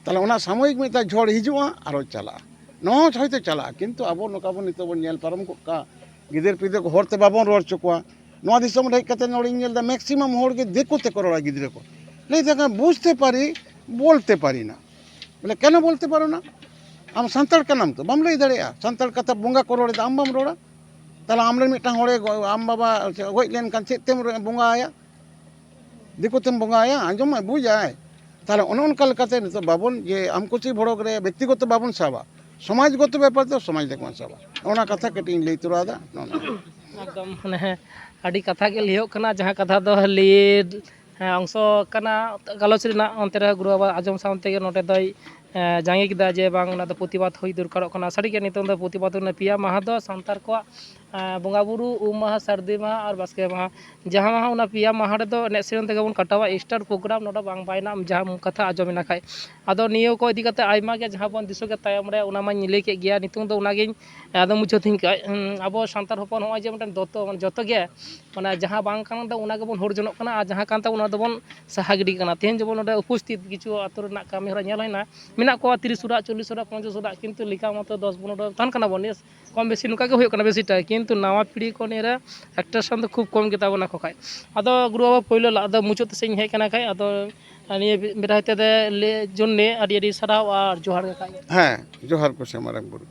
ᱛᱟᱦᱞᱮ ᱚᱱᱟ ᱥᱟᱢᱚᱭᱤᱠ ᱢᱤᱫᱴᱟᱝ ᱡᱷᱚᱲ ᱦᱤᱡᱩᱜᱼᱟ, ᱟᱨᱚ ᱪᱟᱞᱟᱜᱼᱟ, ᱱᱚᱣᱟ ᱦᱚᱸ ᱦᱚᱭᱛᱳ ᱪᱟᱞᱟᱜᱼᱟ, ᱠᱤᱱᱛᱩ ᱟᱵᱚ ᱱᱚᱝᱠᱟ ᱵᱚᱱ ᱱᱤᱛᱚᱜ ᱵᱚᱱ ᱧᱮᱞ ᱯᱟᱨᱚᱢ ᱜᱚᱫ ᱠᱟᱜᱼᱟ᱾ ᱜᱤᱫᱟᱹᱨ ᱯᱤᱫᱟᱹᱨ ᱠᱚ ᱦᱚᱲᱛᱮ ᱵᱟᱵᱚᱱ ᱨᱚᱲ ᱦᱚᱪᱚ ᱠᱚᱣᱟ᱾ ᱱᱚᱣᱟ ᱫᱤᱥᱚᱢ ᱨᱮ ᱦᱮᱡ ᱠᱟᱛᱮ ᱱᱚᱰᱮᱧ ᱧᱮᱞ ᱮᱫᱟ maximum ᱦᱚᱲ ᱜᱮ ᱫᱤᱠᱩ ᱛᱮᱠᱚ ᱨᱚᱲᱟ ᱜᱤᱫᱽᱨᱟᱹ ᱠᱚ᱾ ᱞᱟᱹᱭ ᱫᱟᱠᱚ, "ᱵᱩᱡᱽᱛᱮ ᱯᱟᱨᱤ, ᱵᱚᱞᱛᱮ ᱯᱟᱨᱤ ᱱᱟ᱾" ᱵᱚᱞᱮ, "ᱠᱮᱱᱚ ᱵᱚᱞᱛᱮ ᱯᱟᱨᱚ ᱱᱟ? ᱟᱢ ᱥᱟᱱᱛᱟᱲ ᱠᱟᱱᱟᱢ ᱛᱚ, ᱵᱟᱢ ᱞᱟᱹᱭ ᱫᱟᱲᱮᱭᱟᱜᱼᱟ? ᱥᱟᱱᱛᱟᱲ ᱠᱟᱛᱷᱟ ᱵᱚᱸᱜᱟ ᱠᱚ ᱨᱚᱲ ᱮᱫᱟ, ᱟᱢ ᱵᱟᱢ ᱨᱚᱲᱟ? ᱛᱟᱦᱞᱮ ᱟᱢᱨᱮᱱ ᱢᱤᱫᱴᱟᱝ ᱦᱚᱲᱮ ᱜᱚ-, ᱟᱢ ᱵᱟᱵᱟ ᱜᱚᱡ ᱞᱮᱱᱠᱷᱟᱱ ᱪᱮᱫ ᱛᱮᱢ ᱨᱚ-, ᱵᱚᱸᱜᱟ ᱟᱭᱟ? ᱫᱤᱠᱩ ᱛᱮᱢ ᱵᱚᱸᱜᱟ ᱟᱭᱟ?" ᱟᱸᱡᱚᱢᱟᱭ, ᱵᱩᱡᱟᱭ᱾ ᱛᱟᱦᱞᱮ ᱚᱱᱮ ᱚᱱᱠᱟ ᱞᱮᱠᱟᱛᱮ ᱱᱤᱛᱚᱜ ᱵᱟᱵᱚᱱ, ᱡᱮ ᱟᱢ ᱠᱩᱥᱤ ᱵᱷᱚᱲᱚᱠ ᱨᱮ ᱵᱮᱠᱛᱤᱜᱚᱛᱚ ᱵᱟᱵᱚᱱ ᱥᱟᱵᱟ, ᱥᱚᱢᱟᱡᱽᱜᱚᱛᱚ ᱵᱮᱯᱟᱨ ᱫᱚ ᱥᱚᱢᱟᱡᱽ ᱨᱮᱜᱮ ᱵᱚᱱ ᱥᱟᱵᱟ᱾ ᱚᱱᱟ ᱠᱟᱛᱷᱟ ᱠᱟᱹᱴᱤᱡ ᱤᱧ ᱞᱟᱹᱭ ᱛᱚᱨᱟᱣᱟᱫᱟ᱾ ᱱᱚᱜᱼᱚ ᱱᱚᱣᱟ᱾ ᱮᱠᱫᱚᱢ, ᱢᱟᱱᱮ, ᱟᱹᱰᱤ ᱠᱟᱛᱷᱟ ᱜᱮ ᱞᱟᱹᱭᱚᱜ ᱠᱟᱱᱟ, ᱡᱟᱦᱟᱸ ᱠᱟᱛᱷᱟ ᱫᱚ ᱞᱟᱹᱭ, ᱦᱮᱸ, ᱚᱝᱥᱚ ᱠᱟᱱᱟ ᱜᱟᱞᱚᱪ ᱨᱮᱱᱟᱜ᱾ ᱚᱱᱛᱮ ᱨᱮ ᱜᱩᱨᱩ ᱵᱟᱵᱟ ᱟᱸᱡᱚᱢ ᱥᱟᱶ ᱛᱮᱜᱮ ᱱᱚᱰᱮ ᱫᱚᱭ, ᱮ, ᱡᱟᱸᱜᱮ ᱠᱮᱫᱟ ᱡᱮ ᱵᱟᱝ, ᱚᱱᱟ ᱫᱚ ᱯᱨᱚᱛᱤᱵᱟᱫ ᱦᱩᱭ ᱫᱚᱨᱠᱟᱨᱚᱜ ᱠᱟᱱᱟ᱾ ᱥᱟᱹᱨᱤᱜᱮ ᱱᱤᱛᱚᱝ ᱫᱚ ᱯᱨᱚᱛᱤᱵᱟᱫ ᱦᱩᱭᱱᱟ᱾ ᱯᱮᱭᱟ ᱢᱟᱦᱟ ᱫᱚ ᱥᱟᱱᱛᱟᱲ ᱠᱚᱣᱟᱜ ᱵᱚᱸᱜᱟ ᱵᱩᱨᱩ, ᱩᱢ ᱢᱟᱦᱟ, ᱥᱟᱹᱨᱫᱤ ᱢᱟᱦᱟ ᱟᱨ ᱵᱟᱥᱠᱮ ᱢᱟᱦᱟ, ᱡᱟᱦᱟᱸ ᱢᱟᱦᱟ ᱚᱱᱟ ᱯᱮᱭᱟ ᱢᱟᱦᱟ ᱨᱮᱫᱚ ᱮᱱᱮᱡ ᱥᱮᱨᱮᱧ ᱛᱮᱜᱮ ᱵᱚᱱ ᱠᱟᱴᱟᱣᱟ᱾ ᱮᱠᱥᱴᱨᱟ ᱯᱨᱳᱜᱨᱟᱢ ᱱᱚᱰᱮ ᱵᱟᱝ ᱵᱟᱭᱱᱟ, ᱡᱟᱦᱟᱸ ᱠᱟᱛᱷᱟ ᱟᱸᱡᱚᱢ ᱮᱱᱟ ᱠᱷᱟᱡ᱾ ᱟᱫᱚ ᱱᱤᱭᱟᱹ ᱠᱚ ᱤᱫᱤ ᱠᱟᱛᱮ ᱟᱭᱢᱟ ᱜᱮ ᱡᱟᱦᱟᱸ ᱵᱚᱱ ᱫᱤᱥᱟᱹ ᱜᱮ ᱛᱟᱭᱚᱢ ᱨᱮ, ᱚᱱᱟ ᱢᱟᱧ ᱞᱟᱹᱭ ᱠᱮᱫ ᱜᱮᱭᱟ᱾ ᱱᱤᱛᱚᱝ ᱫᱚ ᱚᱱᱟᱜᱤᱧ ᱟᱫᱚ ᱢᱩᱪᱟᱹᱫ ᱤᱧ ᱠᱟᱜ᱾ ᱦᱩᱸ, ᱟᱵᱚ ᱥᱟᱱᱛᱟᱲ ᱦᱚᱯᱚᱱ ᱱᱚᱜᱼᱚᱭ ᱡᱮ ᱢᱤᱫᱴᱮᱱ ᱫᱚᱛᱚ, ᱢᱟᱱᱮ ᱡᱚᱛᱚ ᱜᱮ, ᱢᱟᱱᱮ ᱡᱟᱦᱟᱸ ᱵᱟᱝ ᱠᱟᱱᱟ ᱫᱚ ᱚᱱᱟ ᱜᱮᱵᱚᱱ ᱦᱚᱲ ᱡᱚᱱᱚᱜ ᱠᱟᱱᱟ, ᱟᱨ ᱡᱟᱦᱟᱸ ᱠᱟᱱ ᱛᱟᱵᱚᱱᱟ ᱚᱱᱟ ᱫᱚᱵᱚᱱ ᱥᱟᱦᱟ ᱜᱤᱰᱤ ᱠᱟᱱᱟ᱾ ᱛᱮᱦᱮᱧ ᱡᱮᱢᱚᱱ ᱱᱚᱰᱮ ᱩᱯᱚᱥᱛᱷᱤᱛ ᱠᱤᱪᱷᱩ ᱟᱛᱳ ᱨᱮᱱᱟᱜ ᱠᱟᱹᱢᱤ ᱦᱚᱨᱟ ᱧᱮᱞ ᱦᱩᱭᱱᱟ, ᱢᱮᱱᱟᱜ ᱠᱚᱣᱟ ᱛᱤᱨᱤᱥ ᱚᱲᱟᱜ, ᱪᱚᱞᱞᱤᱥ ᱚᱲᱟᱜ, ᱯᱚᱧᱪᱟᱥ ᱚᱲᱟᱜ, ᱠᱤᱱᱛᱩ ᱞᱮᱠᱷᱟ ᱢᱚᱛᱚ ᱫᱚᱥ ᱯᱚᱱᱨᱚ ᱛᱟᱦᱮᱱ ᱠᱟᱱᱟ ᱵᱚᱱ᱾ ᱱᱤᱭᱟᱹ ᱠᱚᱢ ᱵᱮᱥᱤ ᱱᱚᱝᱠᱟ ᱜᱮ ᱦᱩᱭᱩᱜ ᱠᱟᱱᱟ ᱵᱮᱥᱤᱴᱟ, ᱠᱤᱱᱛᱩ ᱱᱟᱣᱟ ᱯᱤᱲᱦᱤ ᱠᱚ ᱱᱤᱭᱟᱹ ᱨᱮ ᱮᱠᱴᱨᱮᱠᱥᱚᱱ ᱫᱚ ᱠᱷᱩᱵ ᱠᱚᱢ ᱜᱮᱛᱟ ᱵᱚᱱᱟ ᱠᱚ ᱠᱷᱟᱡ᱾ ᱟᱫᱚ ᱜᱩᱨᱩ ᱵᱟᱵᱟ, ᱯᱳᱭᱞᱳ ᱞᱟᱦᱟ ᱫᱚ ᱢᱩᱪᱟᱹᱫ ᱥᱮᱫ ᱤᱧ ᱦᱮᱡ ᱠᱟᱱᱟ ᱠᱷᱟᱡ, ᱟᱫᱚ ᱱᱤᱭᱟᱹ ᱵᱮᱲᱟ ᱦᱚᱛᱮ ᱛᱮ ᱞᱟᱹᱭ ᱡᱚᱱᱱᱮ ᱟᱹᱰᱤ ᱟᱹᱰᱤ ᱥᱟᱨᱦᱟᱣ ᱟᱨ ᱡᱚᱦᱟᱨ ᱜᱮ ᱠᱷᱟᱡ᱾ ᱦᱮᱸ, ᱡᱚᱦᱟᱨ ᱠᱚ ᱥᱮ ᱢᱟᱨᱟᱝ ᱵᱩᱨᱩ᱾